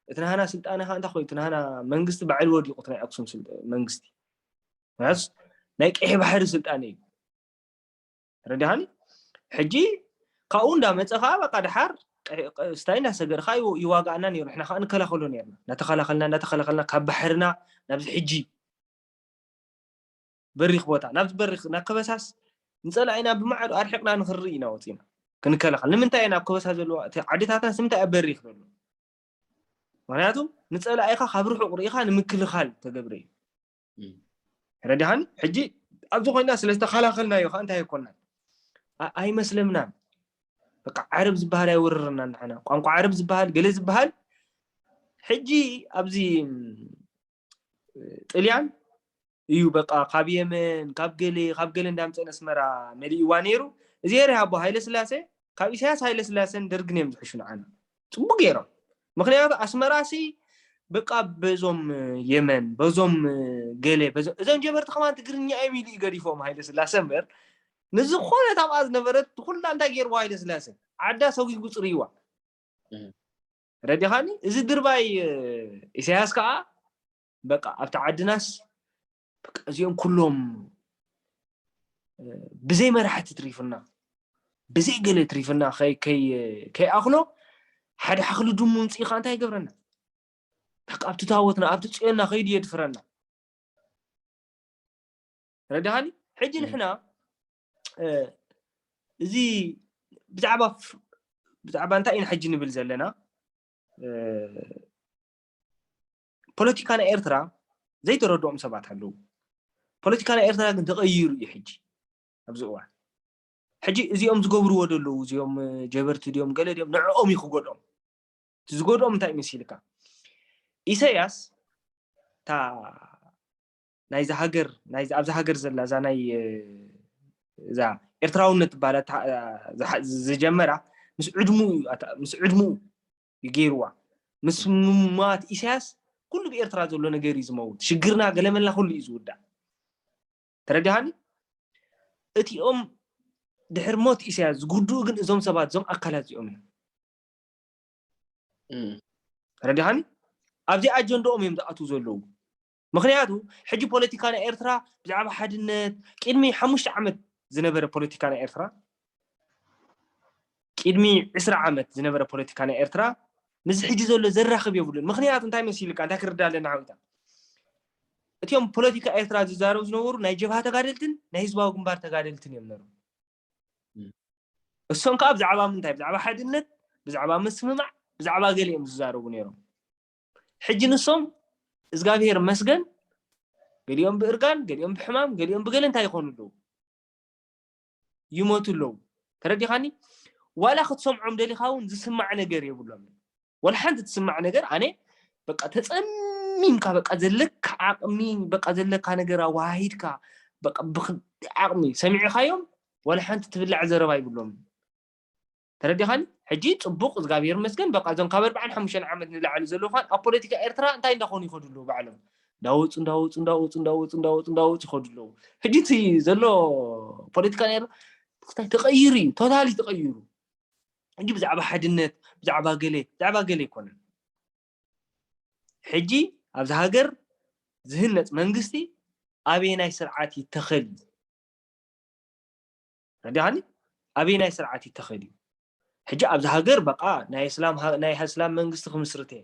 እቲ ናህና ስልጣነ ከዓ እንታይ ኮይኑ እቲ ናህና መንግስቲ ባዕሉ ወዲቑ እቲ ናይ ኣክሱም መንግስቲ ናይ ቀይሕ ባሕሪ ስልጣነ እዩ። ረዲሃኒ ሕጂ ካብኡ እንዳመፀ ከዓ በቃ ድሓር ስታይ እንዳሰገር ከዓ ይዋጋኣና ነይሩ። ንሕና ከዓ ንከላኸሎ ነርና እንዳተኸላኸልና እንዳተኸላኸልና ካብ ባሕርና ናብዚ ሕጂ በሪኽ ቦታ ናብዚ በሪኽ ናብ ከበሳስ ንፀላኢና ብማዕዶ ኣርሒቕና ንክርኢ ኢና ወፂና ክንከላኸል። ንምንታይ ኢና ኣብ ከበሳ ዘለዋ ዓድታትና ስምንታይ ኣብ በሪኽ ዘሎ? ምክንያቱ ንፀላኢኻ ካብ ርሑቕ ርኢኻ ንምክልኻል ተገብረ እዩ። ረዲኻኒ? ሕጂ ኣብዚ ኮይና ስለ ዝተኸላኸልናዮ ከዓ እንታይ ኣይኮናን ኣይመስለምናን። በቃ ዓረብ ዝበሃል ኣይወረረና ንዓና። ቋንቋ ዓረብ ዝበሃል ገለ ዝበሃል ሕጂ ኣብዚ ጥልያን እዩ በቃ ካብ የመን ካብ ገለ ካብ ገለ እንዳምፀን ኣስመራ መሊእዋ ነይሩ። እዚ ኤርሃቦ ሃይለ ስላሴ ካብ ኢሳያስ ሃይለ ስላሴን ደርግን እዮም ዝሕሹ ንዓና ፅቡቅ ገይሮም። ምክንያቱ ኣስመራሲ በቃ በዞም የመን በዞም ገለ እዞም ጀበርቲ ከማን ትግርኛ እዮም ኢሉ ገዲፎም ሃይለ ስላሴ እምበር ንዝኮነ ታብኣ ዝነበረት ኩላ እንታይ ገይርዋ ሃይለ ስላሴ ዓዳ ሰጉጉ ፅርይዋ። ረዲኻኒ? እዚ ድርባይ ኢሳያስ ከዓ በቃ ኣብቲ ዓድናስ እዚኦም ኩሎም ብዘይ መራሕቲ ትሪፉና ብዘይ ገለ ትሪፉና ከይኣኽሎ ሓደ ሓኽሊ ድሙ ምፅኢኻ እንታይ ይገብረና? በቃ ኣብቲ ታወትና ኣብቲ ፅዮንና ከይዱ የድፍረና። ረዳሃኒ? ሕጂ ንሕና እዚ ብዛዕባ ብዛዕባ እንታይ ኢና ሕጂ ንብል ዘለና? ፖለቲካ ናይ ኤርትራ ዘይተረድኦም ሰባት ኣለዉ። ፖለቲካ ናይ ኤርትራ ግን ተቐይሩ እዩ ሕጂ ኣብዚ እዋን። ሕጂ እዚኦም ዝገብርዎ ዘለዉ እዚኦም ጀበርቲ ድዮም ገለ ድዮም ንዕኦም እዩ ክጎድኦም። ዝጎድኦም እንታይ መሲልካ? ኢሳያስ እታ ናይዛ ሃገር ናይዛ ኣብዛ ሃገር ዘላ እዛ ናይ እዛ ኤርትራውነት ትባላ ዝጀመራ ምስ ዕድሙ ምስ ዕድሙ ይገይርዋ። ምስ ምማት ኢሳያስ ኩሉ ብኤርትራ ዘሎ ነገር እዩ ዝመውት። ሽግርና ገለመላ ኩሉ እዩ ዝውዳእ። ተረዲሃኒ? እቲኦም ድሕር ሞት ኢሳያስ ዝጉድኡ ግን እዞም ሰባት እዞም ኣካላት እዚኦም እዮም። ረዲኻኒ? ኣብዚ ኣጀንዳኦም እዮም ዝኣትዉ ዘለዉ። ምክንያቱ ሕጂ ፖለቲካ ናይ ኤርትራ ብዛዕባ ሓድነት ቅድሚ ሓሙሽተ ዓመት ዝነበረ ፖለቲካ ናይ ኤርትራ ቅድሚ ዕስራ ዓመት ዝነበረ ፖለቲካ ናይ ኤርትራ ምስ ሕጂ ዘሎ ዘራኽብ የብሉን። ምክንያቱ እንታይ መሲልካ እንታይ ክርዳ ኣለና ሓዊታ እቲኦም ፖለቲካ ኤርትራ ዝዛረቡ ዝነበሩ ናይ ጀብሃ ተጋደልትን ናይ ህዝባዊ ግንባር ተጋደልትን እዮም ነሩ። እሶም ከዓ ብዛዕባ ምንታይ ብዛዕባ ሓድነት ብዛዕባ ምስምማዕ ብዛዕባ ገለ እዮም ዝዛረቡ ነይሮም። ሕጂ ንሶም እግዚኣብሔር መስገን ገሊኦም ብእርጋን ገሊኦም ብሕማም ገሊኦም ብገለ እንታይ ይኾኑ ኣለዉ ይሞቱ ኣለዉ። ተረዲኻኒ? ዋላ ክትሰምዖም ደሊኻ እውን ዝስማዕ ነገር የብሎም። ወላ ሓንቲ ትስማዕ ነገር ኣነ በቃ ተፀሚምካ በቃ ዘለካ ዓቕሚ በቃ ዘለካ ነገር ኣዋሃሂድካ በቃ ብክዲ ዓቕሚ ሰሚዕኻዮም ወላ ሓንቲ ትብላዕ ዘረባ ይብሎም። ተረዲኻኒ? ሕጂ ፅቡቅ እግዚኣብሔር መስገን በቃ እዞም ካብ ኣርባዓን ሓሙሽተን ዓመት ንላዕሊ ዘለዉ ኳን ኣብ ፖለቲካ ኤርትራ እንታይ እንዳኾኑ ይኸዱ ኣለዉ ባዕሎም እንዳወፁ እንዳወፁ እንዳወፁ እንዳወፁ እንዳወፁ እንዳወፁ ይኸዱ ኣለዉ። ሕጂ እቲ ዘሎ ፖለቲካ ናይ ክስታይ ተቐይሩ እዩ ቶታሊ ተቐይሩ። ሕጂ ብዛዕባ ሓድነት ብዛዕባ ገለ ብዛዕባ ገለ ኣይኮነን። ሕጂ ኣብዚ ሃገር ዝህነፅ መንግስቲ ኣበየናይ ስርዓት ይተኸል እዩ። ረዲኻኒ? ኣበየናይ ስርዓት ይተኸል እዩ። ሕጂ ኣብዚ ሃገር በቃ ናይ እስላም ናይ እስላም መንግስቲ ክምስርት እየ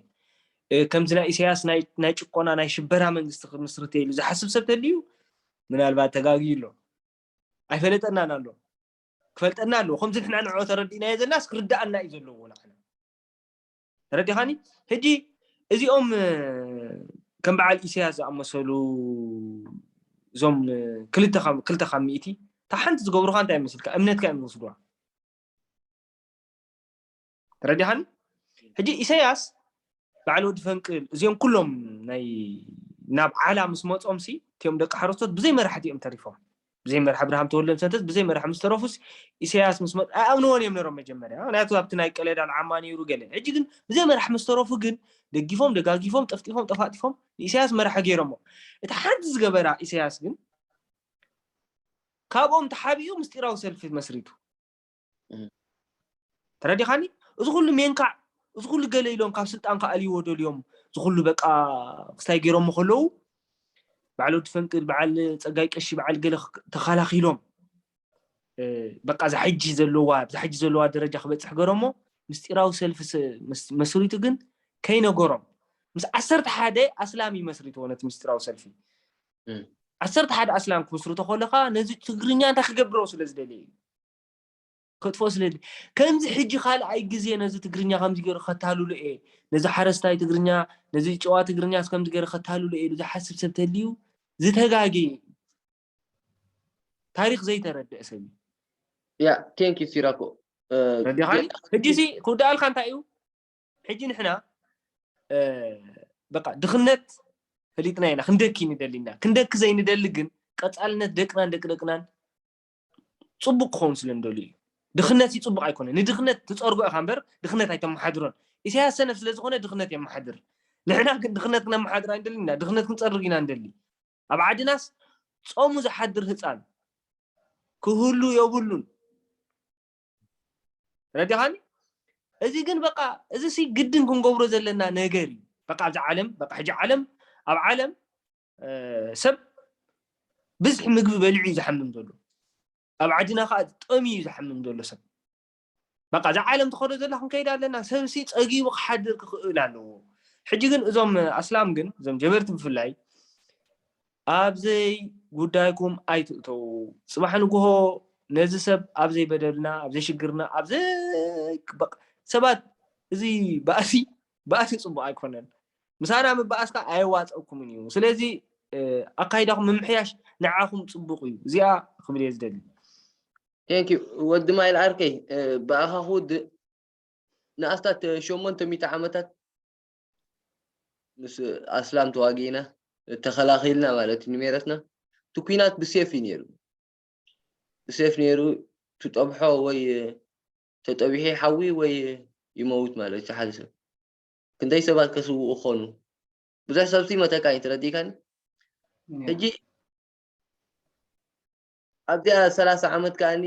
ከምዚ ናይ ኢሳያስ ናይ ጭቆና ናይ ሽበራ መንግስቲ ክምስርት እየ ኢሉ ዝሓስብ ሰብ ተልዩ ምናልባት ተጋግዩ ኣሎ። ኣይፈለጠናን ኣሎ። ክፈልጠና ኣለዎ። ከምዚ ንሕና ንዕኦ ተረዲእናዮ ዘለናስ ክርዳኣና እዩ ዘለዎ ንዓና። ተረዲኻኒ? ሕጂ እዚኦም እ፣ ከም በዓል ኢሳያስ ዝኣመሰሉ እዞም ክልተ ካብ ክልተ ካብ ሚእቲ እታ ሓንቲ ዝገብሩኻ እንታይ ይመስልካ? እምነትካ እዮም ዝወስድዋ። ተረዲኻኒ? ሕጂ ኢሳያስ በዓል ወዲ ፈንቅል እዚኦም ኩሎም ናይ ናብ ዓላ ምስ መጾም ሲ እቲኦም ደቂ ሓረስቶት ብዘይ መራሕቲ እዮም ተሪፎም። ብዘይ መራሕ ኣብርሃም ተወልደ ሰንተት ብዘይ መራሕ ምስ ተረፉስ ኢሳያስ ምስ መጥ ኣይኣምንዎን እዮም ነሮም መጀመርያ። ምክንያቱ ኣብቲ ናይ ቀለዳን ዓማ ነይሩ ገለ። ሕጂ ግን ብዘይ መራሕ ምስ ተረፉ ግን ደጊፎም ደጋጊፎም ጠፍጢፎም ጠፋጢፎም ንኢሳያስ መራሒ ገይሮሞ። እቲ ሓንቲ ዝገበራ ኢሳያስ ግን ካብኦም ተሓቢኡ ምስጢራዊ ሰልፊ መስሪቱ። ተረዲኻኒ? እዚ ኩሉ ሜንካዕ፣ እዚ ኩሉ ገለ ኢሎም ካብ ስልጣን ክኣልይዎ ደልዮም፣ እዚ ኩሉ በቃ ክስታይ ገይሮሞ ከለዉ በዓል ወዲ ፈንቅል፣ በዓል ጸጋይ ቀሺ፣ በዓል ገለ ተኻላኺሎም በቃ እዛ ሕጂ ዘለዋ እዛ ሕጂ ዘለዋ ደረጃ ክበጽሕ ገሮሞ ምስጢራዊ ሰልፊ መስሪቱ ግን ከይነገሮም ምስ ዓሰርተ ሓደ ኣስላም ይመስርትዎ ነቲ ምስጢራዊ ሰልፊ። ዓሰርተ ሓደ ኣስላም ክምስርቶ ከለኻ ነዚ ትግርኛ እንታይ ክገብሮ ስለ ዝደለየ እዩ። ከጥፍኦ ስለ ዝደለየ። ከምዚ ሕጂ ካልኣይ ግዜ ነዚ ትግርኛ ከምዚ ገይሩ ከታልሎ እየ፣ ነዚ ሓረስታይ ትግርኛ፣ ነዚ ጨዋ ትግርኛስ ከምዚ ገይሩ ከታልሎ እየ ኢሉ ዝሓስብ ሰብ ተልዩ ዝተጋገየ እዩ። ታሪኽ ዘይተረድአ ሰብ እዩ። ያ ቴንክ ዩ ሲራኮ። ረዲኻኒ? ሕጂ ሲ ክውዳኣልካ እንታይ እዩ? ሕጂ ንሕና በቃ ድኽነት ፈሊጥና ኢና ክንደኪ ንደሊ ኢና። ክንደኪ ዘይንደሊ ግን ቀጻልነት ደቅናን ደቂ ደቅናን ጽቡቅ ክኸውን ስለ ንደሊ እዩ። ድኽነት እዩ ጽቡቅ ኣይኮነ። ንድኽነት ትጸርጎ ኢኻ እምበር ድኽነት ኣይተመሓድሮን። ኢሳያስ ሰነፍ ስለ ዝኾነ ድኽነት የመሓድር። ንሕና ግን ድኽነት ክነመሓድር ኣይንደልን ኢና። ድኽነት ክንጸርግ ኢና ንደሊ። ኣብ ዓድናስ ጾሙ ዝሓድር ህጻን ክህሉ የብሉን። ረዲኻኒ? እዚ ግን በቃ እዚ ሲ ግድን ክንገብሮ ዘለና ነገር እዩ። በቃ ኣብዚ ዓለም በቃ ሕጂ ዓለም ኣብ ዓለም ሰብ ብዝሒ ምግቢ በሊዑ እዩ ዝሓምም ዘሎ። ኣብ ዓድና ከዓ ጠሚ እዩ ዝሓምም ዘሎ ሰብ። በቃ እዛ ዓለም ትኸዶ ዘላ ክንከይድ ኣለና። ሰብሲ ጸጊቡ ክሓድር ክኽእል ኣለዎ። ሕጂ ግን እዞም ኣስላም ግን እዞም ጀበርቲ ብፍላይ ኣብዘይ ጉዳይኩም ኣይትእተው። ጽባሕ ንግሆ ነዚ ሰብ ኣብዘይ በደልና ኣብዘይ ሽግርና ኣብዘይ ሰባት እዚ ባእሲ ባእሲ ጽቡቅ ኣይኮነን። ምሳና ምባኣስካ ኣየዋፀኩምን እዩ። ስለዚ ኣካይዳኹም ምምሕያሽ ንዓኹም ፅቡቅ እዩ። እዚኣ ክብል እየ ዝደሊ። ቴንክ ዩ ወዲ ማይል ዓርከይ፣ ብኣኻ ክውድእ ንኣስታት ሸሞንተ ሚእቲ ዓመታት ምስ ኣስላም ተዋጊእና ተኸላኺልና ማለት እዩ ንሜረትና። እቲ ኩናት ብሴፍ እዩ ነይሩ። ብሴፍ ነይሩ። ትጠብሖ ወይ ተጠቢሑ ይሓዊ ወይ ይመውት ማለት እዩ ሓደ ሰብ። ክንደይ ሰባት ከስውኡ ክኾኑ። ብዙሕ ሰብሲ መተካ እዩ ተረዲእካኒ። ሕጂ ኣብዚኣ ሰላሳ ዓመት ከኣኒ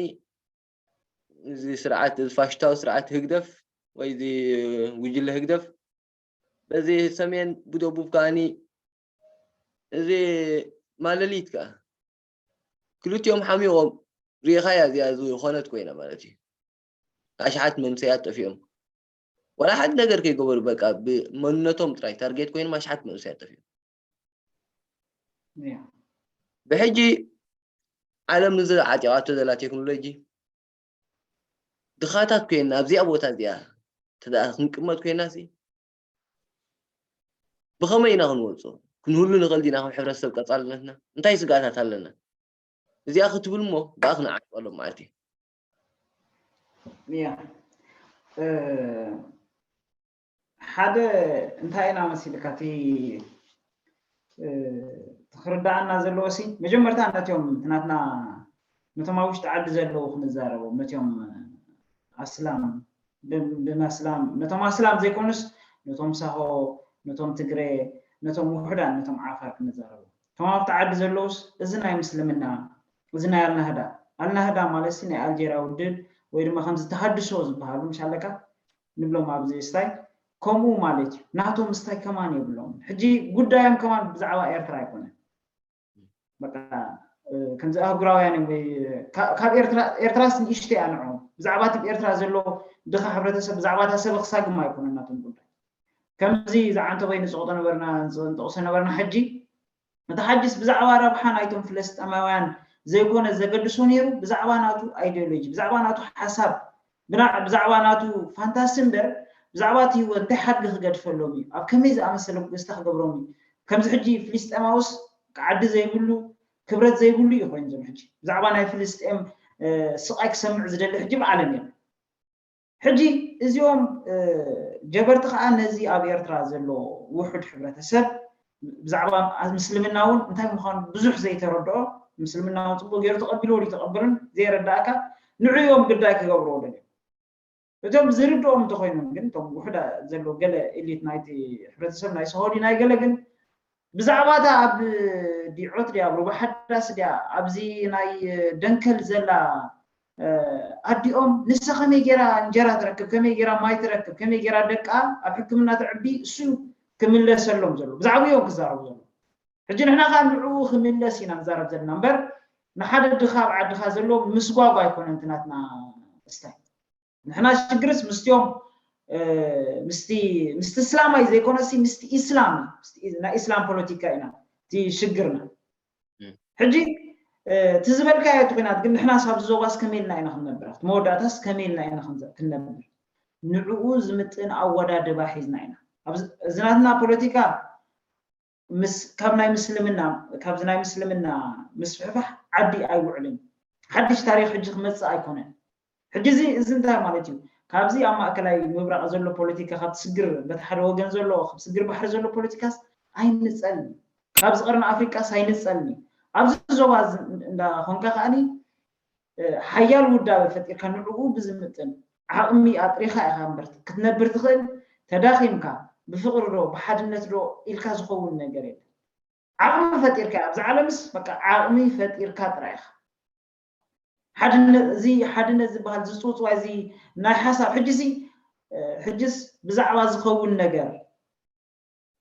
እዚ ስርዓት እዚ ፋሽታዊ ስርዓት ህግደፍ ወይ እዚ ጉጅለ ህግደፍ በዚ ሰሜን ብደቡብ ከኣኒ እዚ ማለሊት ከኣ ክልቲኦም ሓሚቖም ሪኢኻያ እዚኣ ዝኾነት ኮይና ማለት እዩ። ኣሽሓት መንሰያት ጠፊኦም ዋላ ሓንቲ ነገር ከይገበሩ በቃ ብመንነቶም ጥራይ ታርጌት ኮይኖም ኣሽሓት መንሰያት ጠፊኦም። ብሕጂ ዓለም እዚ ዓጢቓቶ ዘላ ቴክኖሎጂ ድኻታት ኮይና ኣብዚኣ ቦታ እዚኣ ተደኣ ክንቅመጥ ኮይና ሲ ብኸመይ ኢና ክንወፅኦ? ክንህሉ ንኽእል ዲና ከም ሕብረተሰብ ቀፃልነትና? እንታይ ስጋኣታት ኣለና? እዚኣ ክትብል እሞ ብኣ ክንዓጥቀሎም ማለት እዩ። ያ ሓደ እንታይ ኢና መሲልካ እቲ ትክርዳኣና ዘለዎ ሲ መጀመርታ ነቲኦም ናትና ነቶም ኣብ ውሽጢ ዓዲ ዘለዉ ክንዛረቦም ነቲኦም ኣስላም ብመስላም ነቶም ኣስላም ዘይኮኑስ ነቶም ሳሆ ነቶም ትግረ ነቶም ውሑዳን ነቶም ዓፋር ክንዛረቦም እቶም ኣብቲ ዓዲ ዘለውስ እዚ ናይ ምስልምና እዚ ናይ ኣልናህዳ ኣልናህዳ ማለት ሲ ናይ ኣልጀርያ ውድብ ወይ ድማ ከምዚ ተሃድሶ ዝበሃሉ ምሽ ኣለካ ንብሎም ኣብዚ ስታይ ከምኡ ማለት እዩ ናቶም ስታይ ከማን የብሎም ሕጂ ጉዳዮም ከማን ብዛዕባ ኤርትራ ኣይኮነን በቃ ከምዚ ኣህጉራውያን እዮም ወይ ካብ ኤርትራ ኤርትራስ ንእሽተ እያ ንዖ ብዛዕባ እቲ ኤርትራ ዘሎ ድኻ ሕብረተሰብ ብዛዕባ እታ ሰብ ክሳግም ኣይኮነን ናቶም ጉዳይ ከምዚ ዝዓንተ ወይ ንፅቕጦ ነበርና ንፅቕንጥቕሶ ነበርና ሕጂ እቲ ሓዲስ ብዛዕባ ረብሓ ናይቶም ፍለስጠማውያን ዘይኮነ ዘገድሶ ነይሩ ብዛዕባ ናቱ ኣይዲዮሎጂ ብዛዕባ ናቱ ሓሳብ ብዛዕባ ናቱ ፋንታሲ እምበር ብዛዕባ እቲ ህይወት እንታይ ሓድጊ ክገድፈሎም እዩ ኣብ ከመይ ዝኣመሰለ ጉስታ ክገብሮም እዩ ከምዚ ሕጂ ፍልስጤማውስ ዓዲ ዘይብሉ ክብረት ዘይብሉ እዩ ኮይኑ ዘሎ። ሕጂ ብዛዕባ ናይ ፍልስጤም ስቃይ ክሰምዕ ዝደሊ ሕጂ ብዓለም የለን። ሕጂ እዚኦም ጀበርቲ ከዓ ነዚ ኣብ ኤርትራ ዘሎ ውሑድ ሕብረተሰብ ብዛዕባ ምስልምና እውን እንታይ ምዃኑ ብዙሕ ዘይተረድኦ፣ ምስልምና እውን ፅቡቅ ገይሩ ተቐቢልዎ ድዩ ተቐበሉን ዘይረዳእካ ንዕኡ እዮም ግዳይ ክገብርዎ ደልዮም። እቶም ዝርድኦም እንተኮይኖም ግን እቶም ውሑዳ ዘሎ ገለ ኤሊት ናይቲ ሕብረተሰብ ናይ ሰሆዲ ናይ ገለ ግን ብዛዕባ እታ ኣብ ዲዖት ድያ ኣብ ሩባ ሓዳስ ድያ ኣብዚ ናይ ደንከል ዘላ ኣዲኦም ንሳ ከመይ ገይራ እንጀራ ትረክብ ከመይ ገይራ ማይ ትረክብ ከመይ ገይራ ደቃ ኣብ ሕክምና ተዕቢ እሱ ክምለሰሎም ዘሎ ብዛዕባ እዮም ክዛረቡ ዘሎ። ሕጂ ንሕና ከዓ ንዕኡ ክምለስ ኢና ንዛረብ ዘለና እምበር ንሓደ ድኻ ኣብ ዓድኻ ዘሎ ምስጓጓ ኣይኮነን እቲ ናትና ስታይ። ንሕና ሽግርስ ምስቲኦም ምስቲ ምስቲ እስላማይ ዘይኮነሲ ምስቲ ኢስላም ናይ ኢስላም ፖለቲካ ኢና እቲ ሽግርና። ሕጂ እቲ ዝበልካዮ እቲ ኩናት ግን ንሕናስ ኣብዚ ዞባስ ከመይ ኢልና ኢና ክንነብር ኣብቲ መወዳእታስ ከመይ ኢልና ኢና ክንነብር? ንዕኡ ዝምጥን ኣወዳድባ ሒዝና ኢና። እዚ ናትና ፖለቲካ ምስ ካብ ናይ ምስልምና ካብዚ ናይ ምስልምና ምስፍሕፋሕ ዓዲ ኣይውዕልን። ሓድሽ ታሪክ ሕጂ ክመፅእ ኣይኮነን። ሕጂ እዚ እዚ እንታይ ማለት እዩ? ካብዚ ኣብ ማእከላይ ምብራቕ ዘሎ ፖለቲካ ካብ ትስግር በቲ ሓደ ወገን ዘሎ ካብ ትስግር ባሕሪ ዘሎ ፖለቲካስ ኣይንጸልን። ካብዚ ቀርኒ ኣፍሪቃስ ኣይንጸልን እዩ። ኣብዚ ዞባ እዚ እንዳ ኮንካ ከኣኒ ሓያል ውዳበ ፈጢርካ ንዕኡ ብዝምጥን ዓቕሚ ኣጥሪኻ ኢኻ እምበር ክትነብር ትኽእል። ተዳኺምካ ብፍቕሪ ዶ ብሓድነት ዶ ኢልካ ዝኸውን ነገር የለን። ዓቕሚ ፈጢርካ ኣብዚ ዓለምስ በቃ ዓቕሚ ፈጢርካ ጥራይ ኢኻ። ሓድነት እዚ ሓድነት ዝበሃል ዝፅውፅዋይ እዚ ናይ ሓሳብ ሕጂ እዚ ሕጅስ ብዛዕባ ዝኸውን ነገር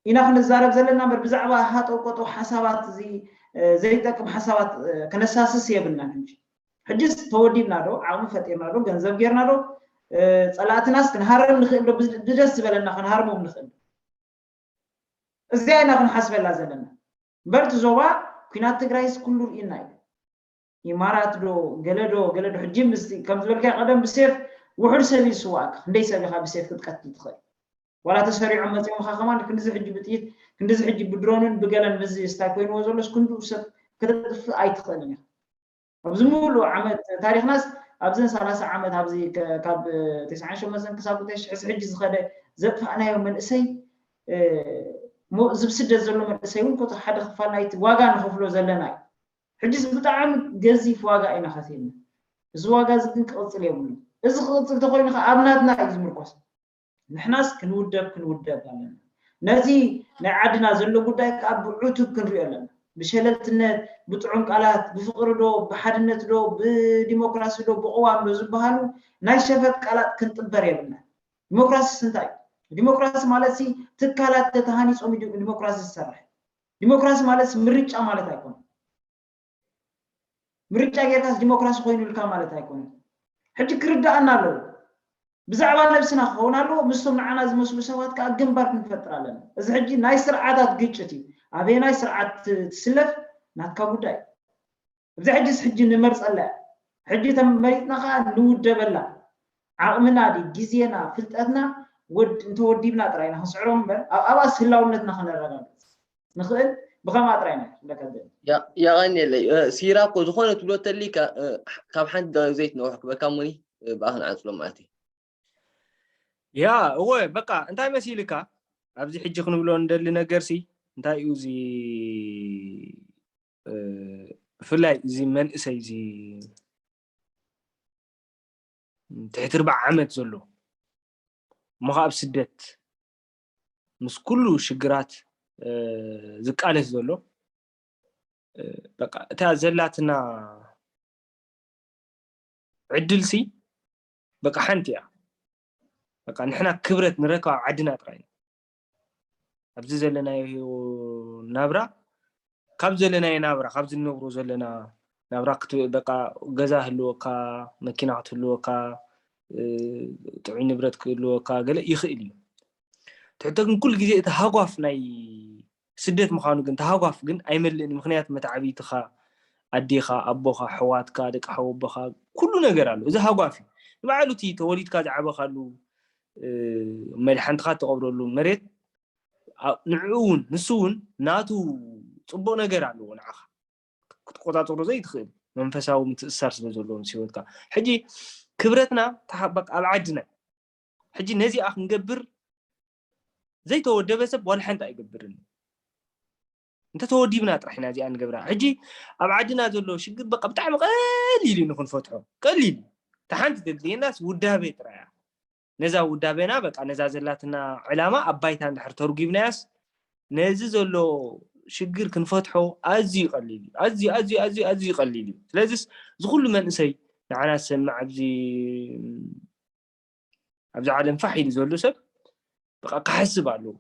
ኢና ክንዛረብ ዘለና እምበር ብዛዕባ ሃጠው ቀጠው ሓሳባት እዚ ዘይጠቅም ሓሳባት ክነሳስስ የብልናን። ሕጂ ሕጅስ ተወዲብና ዶ ዓቕሚ ፈጢርና ዶ ገንዘብ ጌርና ዶ ፀላእትናስ ክንሃርም ንኽእል ዶ ብደስ ዝበለና ክንሃርሞም ንኽእል? እዚኣ ኢና ክንሓስበላ ዘለና እምበር እቲ ዞባ ኩናት ትግራይስ ኩሉ ርኢና እዩ። ኢማራት ዶ ገለ ዶ ገለ ዶ ሕጂ ምስ ከም ዝበልካዮ ቀደም ብሴፍ ውሑድ ሰብ እዩ ዝስዋእካ። ክንደይ ሰብ ኢኻ ብሴፍ ክትቀትል ትኽእል? ዋላ ተሰሪዖም መፂኦምኻ ከማን ክንድዚ ሕጂ ብጥይት ክንድዚ ሕጂ ብድሮንን ብገለን ምስዚ ስታይ ኮይንዎ ዘሎስ ክንድኡ ሰብ ከተጥፍእ ኣይትኽእልን ኢኻ። ኣብዚ ሙሉእ ዓመት ታሪኽናስ ኣብዘን ሰላሳ ዓመት ኣብዚ ካብ ተስዓን ሸሞንተን ክሳብ ክልተ ሽሕ ሕዚ ሕጂ ዝኸደ ዘጥፋእናዮ መንእሰይ ዝብስደት ዘሎ መንእሰይ እውን ኮቶ ሓደ ክፋል ናይቲ ዋጋ ንኸፍሎ ዘለና እዩ። ሕጅስ ብጣዕሚ ገዚፍ ዋጋ ኢና ከፊልና። እዚ ዋጋ እዚ ግን ክቕፅል የብሉን። እዚ ክቕፅል ተኮይኑ ከዓ ኣብ ናትና እዩ ዝምርኮስ። ንሕናስ ክንውደብ ክንውደብ ኣለና። ነዚ ናይ ዓድና ዘሎ ጉዳይ ከዓ ብዕቱብ ክንሪኦ ኣለና። ብሸለልትነት፣ ብጥዑም ቃላት፣ ብፍቕሪ ዶ፣ ብሓድነት ዶ፣ ብዲሞክራሲ ዶ፣ ብቕዋም ዶ ዝበሃሉ ናይ ሸፈጥ ቃላት ክንጥበር የብልና። ዲሞክራሲስ እንታይ እዩ? ዲሞክራሲ ማለት ሲ ትካላት ተተሃኒፆም እዩ ዲሞክራሲ ዝሰርሕ። ዲሞክራሲ ማለት ምርጫ ማለት ኣይኮነን። ምርጫ ጌርካስ ዲሞክራሲ ኮይኑ ኢልካ ማለት ኣይኮነን። ሕጂ ክርዳኣና ኣለዎ። ብዛዕባ ነብስና ክኸውን ኣለዎ። ምስቶም ንዓና ዝመስሉ ሰባት ከዓ ግንባር ክንፈጥር ኣለና። እዚ ሕጂ ናይ ስርዓታት ግጭት እዩ። ኣበየናይ ስርዓት ትስለፍ ናትካ ጉዳይ። እዚ ሕጂስ ሕጂ ንመርፀላ እያ። ሕጂ ተመሪፅና ከዓ ንውደበላ። ዓቕምና ድዩ ግዜና ፍልጠትና ወድ እንተወዲብና ጥራይ ኢና ክንስዕሮም እምበር ኣብ ኣብኣስ ህላውነትና ከነረጋግፅ ንኽእል ብኸምኣ ጥራይ ኢና ክብለካ ደሊ። ያ- ያቐንየለይ እ፣ ሲራ እኮ ዝኾነ ትብሎ ተሊካ እ፣ ካብ ሓንቲ ደቂቕ ዘይትነውሕ ክበካ እሞኒ እ፣ ብኣ ክንዓፅሎ ማለት እዩ። ያ እወ በቃ እንታይ መሲልካ ኣብዚ ሕጂ ክንብሎ እንደሊ ነገር ሲ እንታይ እዩ እዚ እ፣ ብፍላይ እዚ መንእሰይ እዚ ትሕቲ ርብዓ ዓመት ዘሎ እሞ ከዓ ኣብ ስደት ምስ ኩሉ ሽግራት ዝቃለስ ዘሎ በቃ እታ ዘላትና ዕድልሲ በቃ ሓንቲ እያ። በቃ ንሕና ክብረት ንረክብ ኣብ ዓድና ጥራይ ኢና። ኣብዚ ዘለናዮ ናብራ ካብ ዘለናዮ ናብራ ካብ ዝነብሮ ዘለና ናብራ በቃ ገዛ ህልወካ፣ መኪና ክትህልወካ፣ ጥዑይ ንብረት ክህልወካ ገለ ይኽእል እዩ። ትሕቶ ግን ኩሉ ግዜ እቲ ሃጓፍ ናይ ስደት ምዃኑ ግን ተሃጓፍ ግን ኣይመልእን። ምኽንያት መተዓብይትኻ፣ ኣዴኻ፣ ኣቦኻ፣ ኣሕዋትካ፣ ደቂ ሓወቦኻ ኩሉ ነገር ኣሎ። እዚ ሃጓፍ እዩ። ንባዕሉ እቲ ተወሊድካ ዝዓበኻሉ መድሓንትኻ እትቐብረሉ መሬት ንዕኡ እውን ንሱ እውን ናቱ ፅቡቅ ነገር ኣለዎ ንዓኻ ክትቆፃፀሮ ዘይትኽእል መንፈሳዊ ምትእስሳር ስለ ዘለዎ ምስ ህይወትካ ሕጂ ክብረትና ኣብ ዓድና ሕጂ ነዚኣ ክንገብር ዘይተወደበ ሰብ ዋላ ሓንቲ ኣይገብርን እንተተወዲብና ጥራሕ ኢና እዚኣ ንገብራ ሕጂ ኣብ ዓድና ዘሎ ሽግር በቃ ብጣዕሚ ቀሊል እዩ ንክንፈትሖ ቀሊል እዩ ሓንቲ ተድልየናስ ውዳቤ ጥራያ ነዛ ውዳቤና በቃ ነዛ ዘላትና ዕላማ ኣብ ባይታ እንድሕር ተርጉምናያስ ነዚ ዘሎ ሽግር ክንፈትሖ ኣዝዩ ቀሊል እዩ ኣዝዩ ኣዝዩ ኣዝዩ ኣዝዩ ቀሊል እዩ ስለዚስ እዚ ኩሉ መንእሰይ ንዓና ዝሰምዕ ኣብዚ ኣብዚ ዓለም ፋሕ ኢሉ ዘሎ ሰብ በቃ ክሓስብ ኣለዎ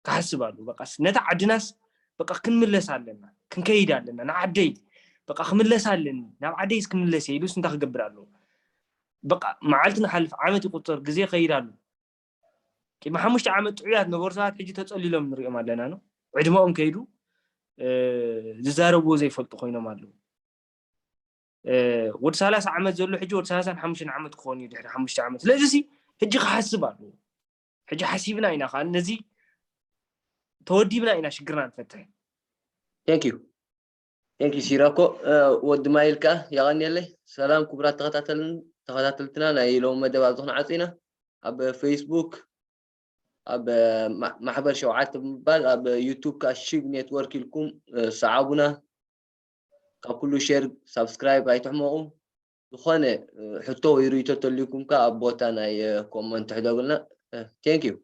ክሓስብ ኣለዎ በቃ ነታ ዓድናስ በቃ ክንምለስ ኣለና ክንከይድ ኣለና ንዓደይ በቃ ክምለስ ኣለኒ ናብ ዓደይስ ክምለስ እየ ኢሉስ እንታይ ክገብር ኣለዎ በቃ መዓልቲ ንሓልፍ ዓመት ይቁፀር ግዜ ይኸይድ ኣሎ ቅድሚ ሓሙሽተ ዓመት ጥዑያት ነበሩ ሰባት ሕጂ ተፀሊሎም ንሪኦም ኣለና ነው ዕድመኦም ከይዱ ዝዛረብዎ ዘይፈልጡ ኮይኖም ኣለዉ ወዲ ሰላሳ ዓመት ዘሎ ሕጂ ወዲ ሰላሳን ሓሙሽተን ዓመት ክኾን እዩ ድሕሪ ሓሙሽተ ዓመት ስለዚ ሕጂ ክሓስብ ኣለዎ ሕጂ ሓሲብና ኢና ከዓ ነዚ ተወዲብና ኢና ሽግርና ንፈትሕ Thank you Thank you ሲራኮ ወዲ ማይል ከዓ የቐንየለይ ሰላም ክቡራት ተኸታተልን ተኸታተልትና ናይ ሎም መደብ ኣብዚ ክንዓፁ ኢና ኣብ ፌስቡክ ኣብ ማሕበር ሸውዓተ ብምባል ኣብ ዩቱብ ከዓ ሽግ ኔትወርክ ኢልኩም ሰዓቡና ካብ ኩሉ ሼር ሳብስክራይብ ኣይትሕመቑ ዝኾነ ሕቶ ወይ ርእቶ ተልዩኩም ከዓ ኣብ ቦታ ናይ ኮመንት ሕደጉልና Thank you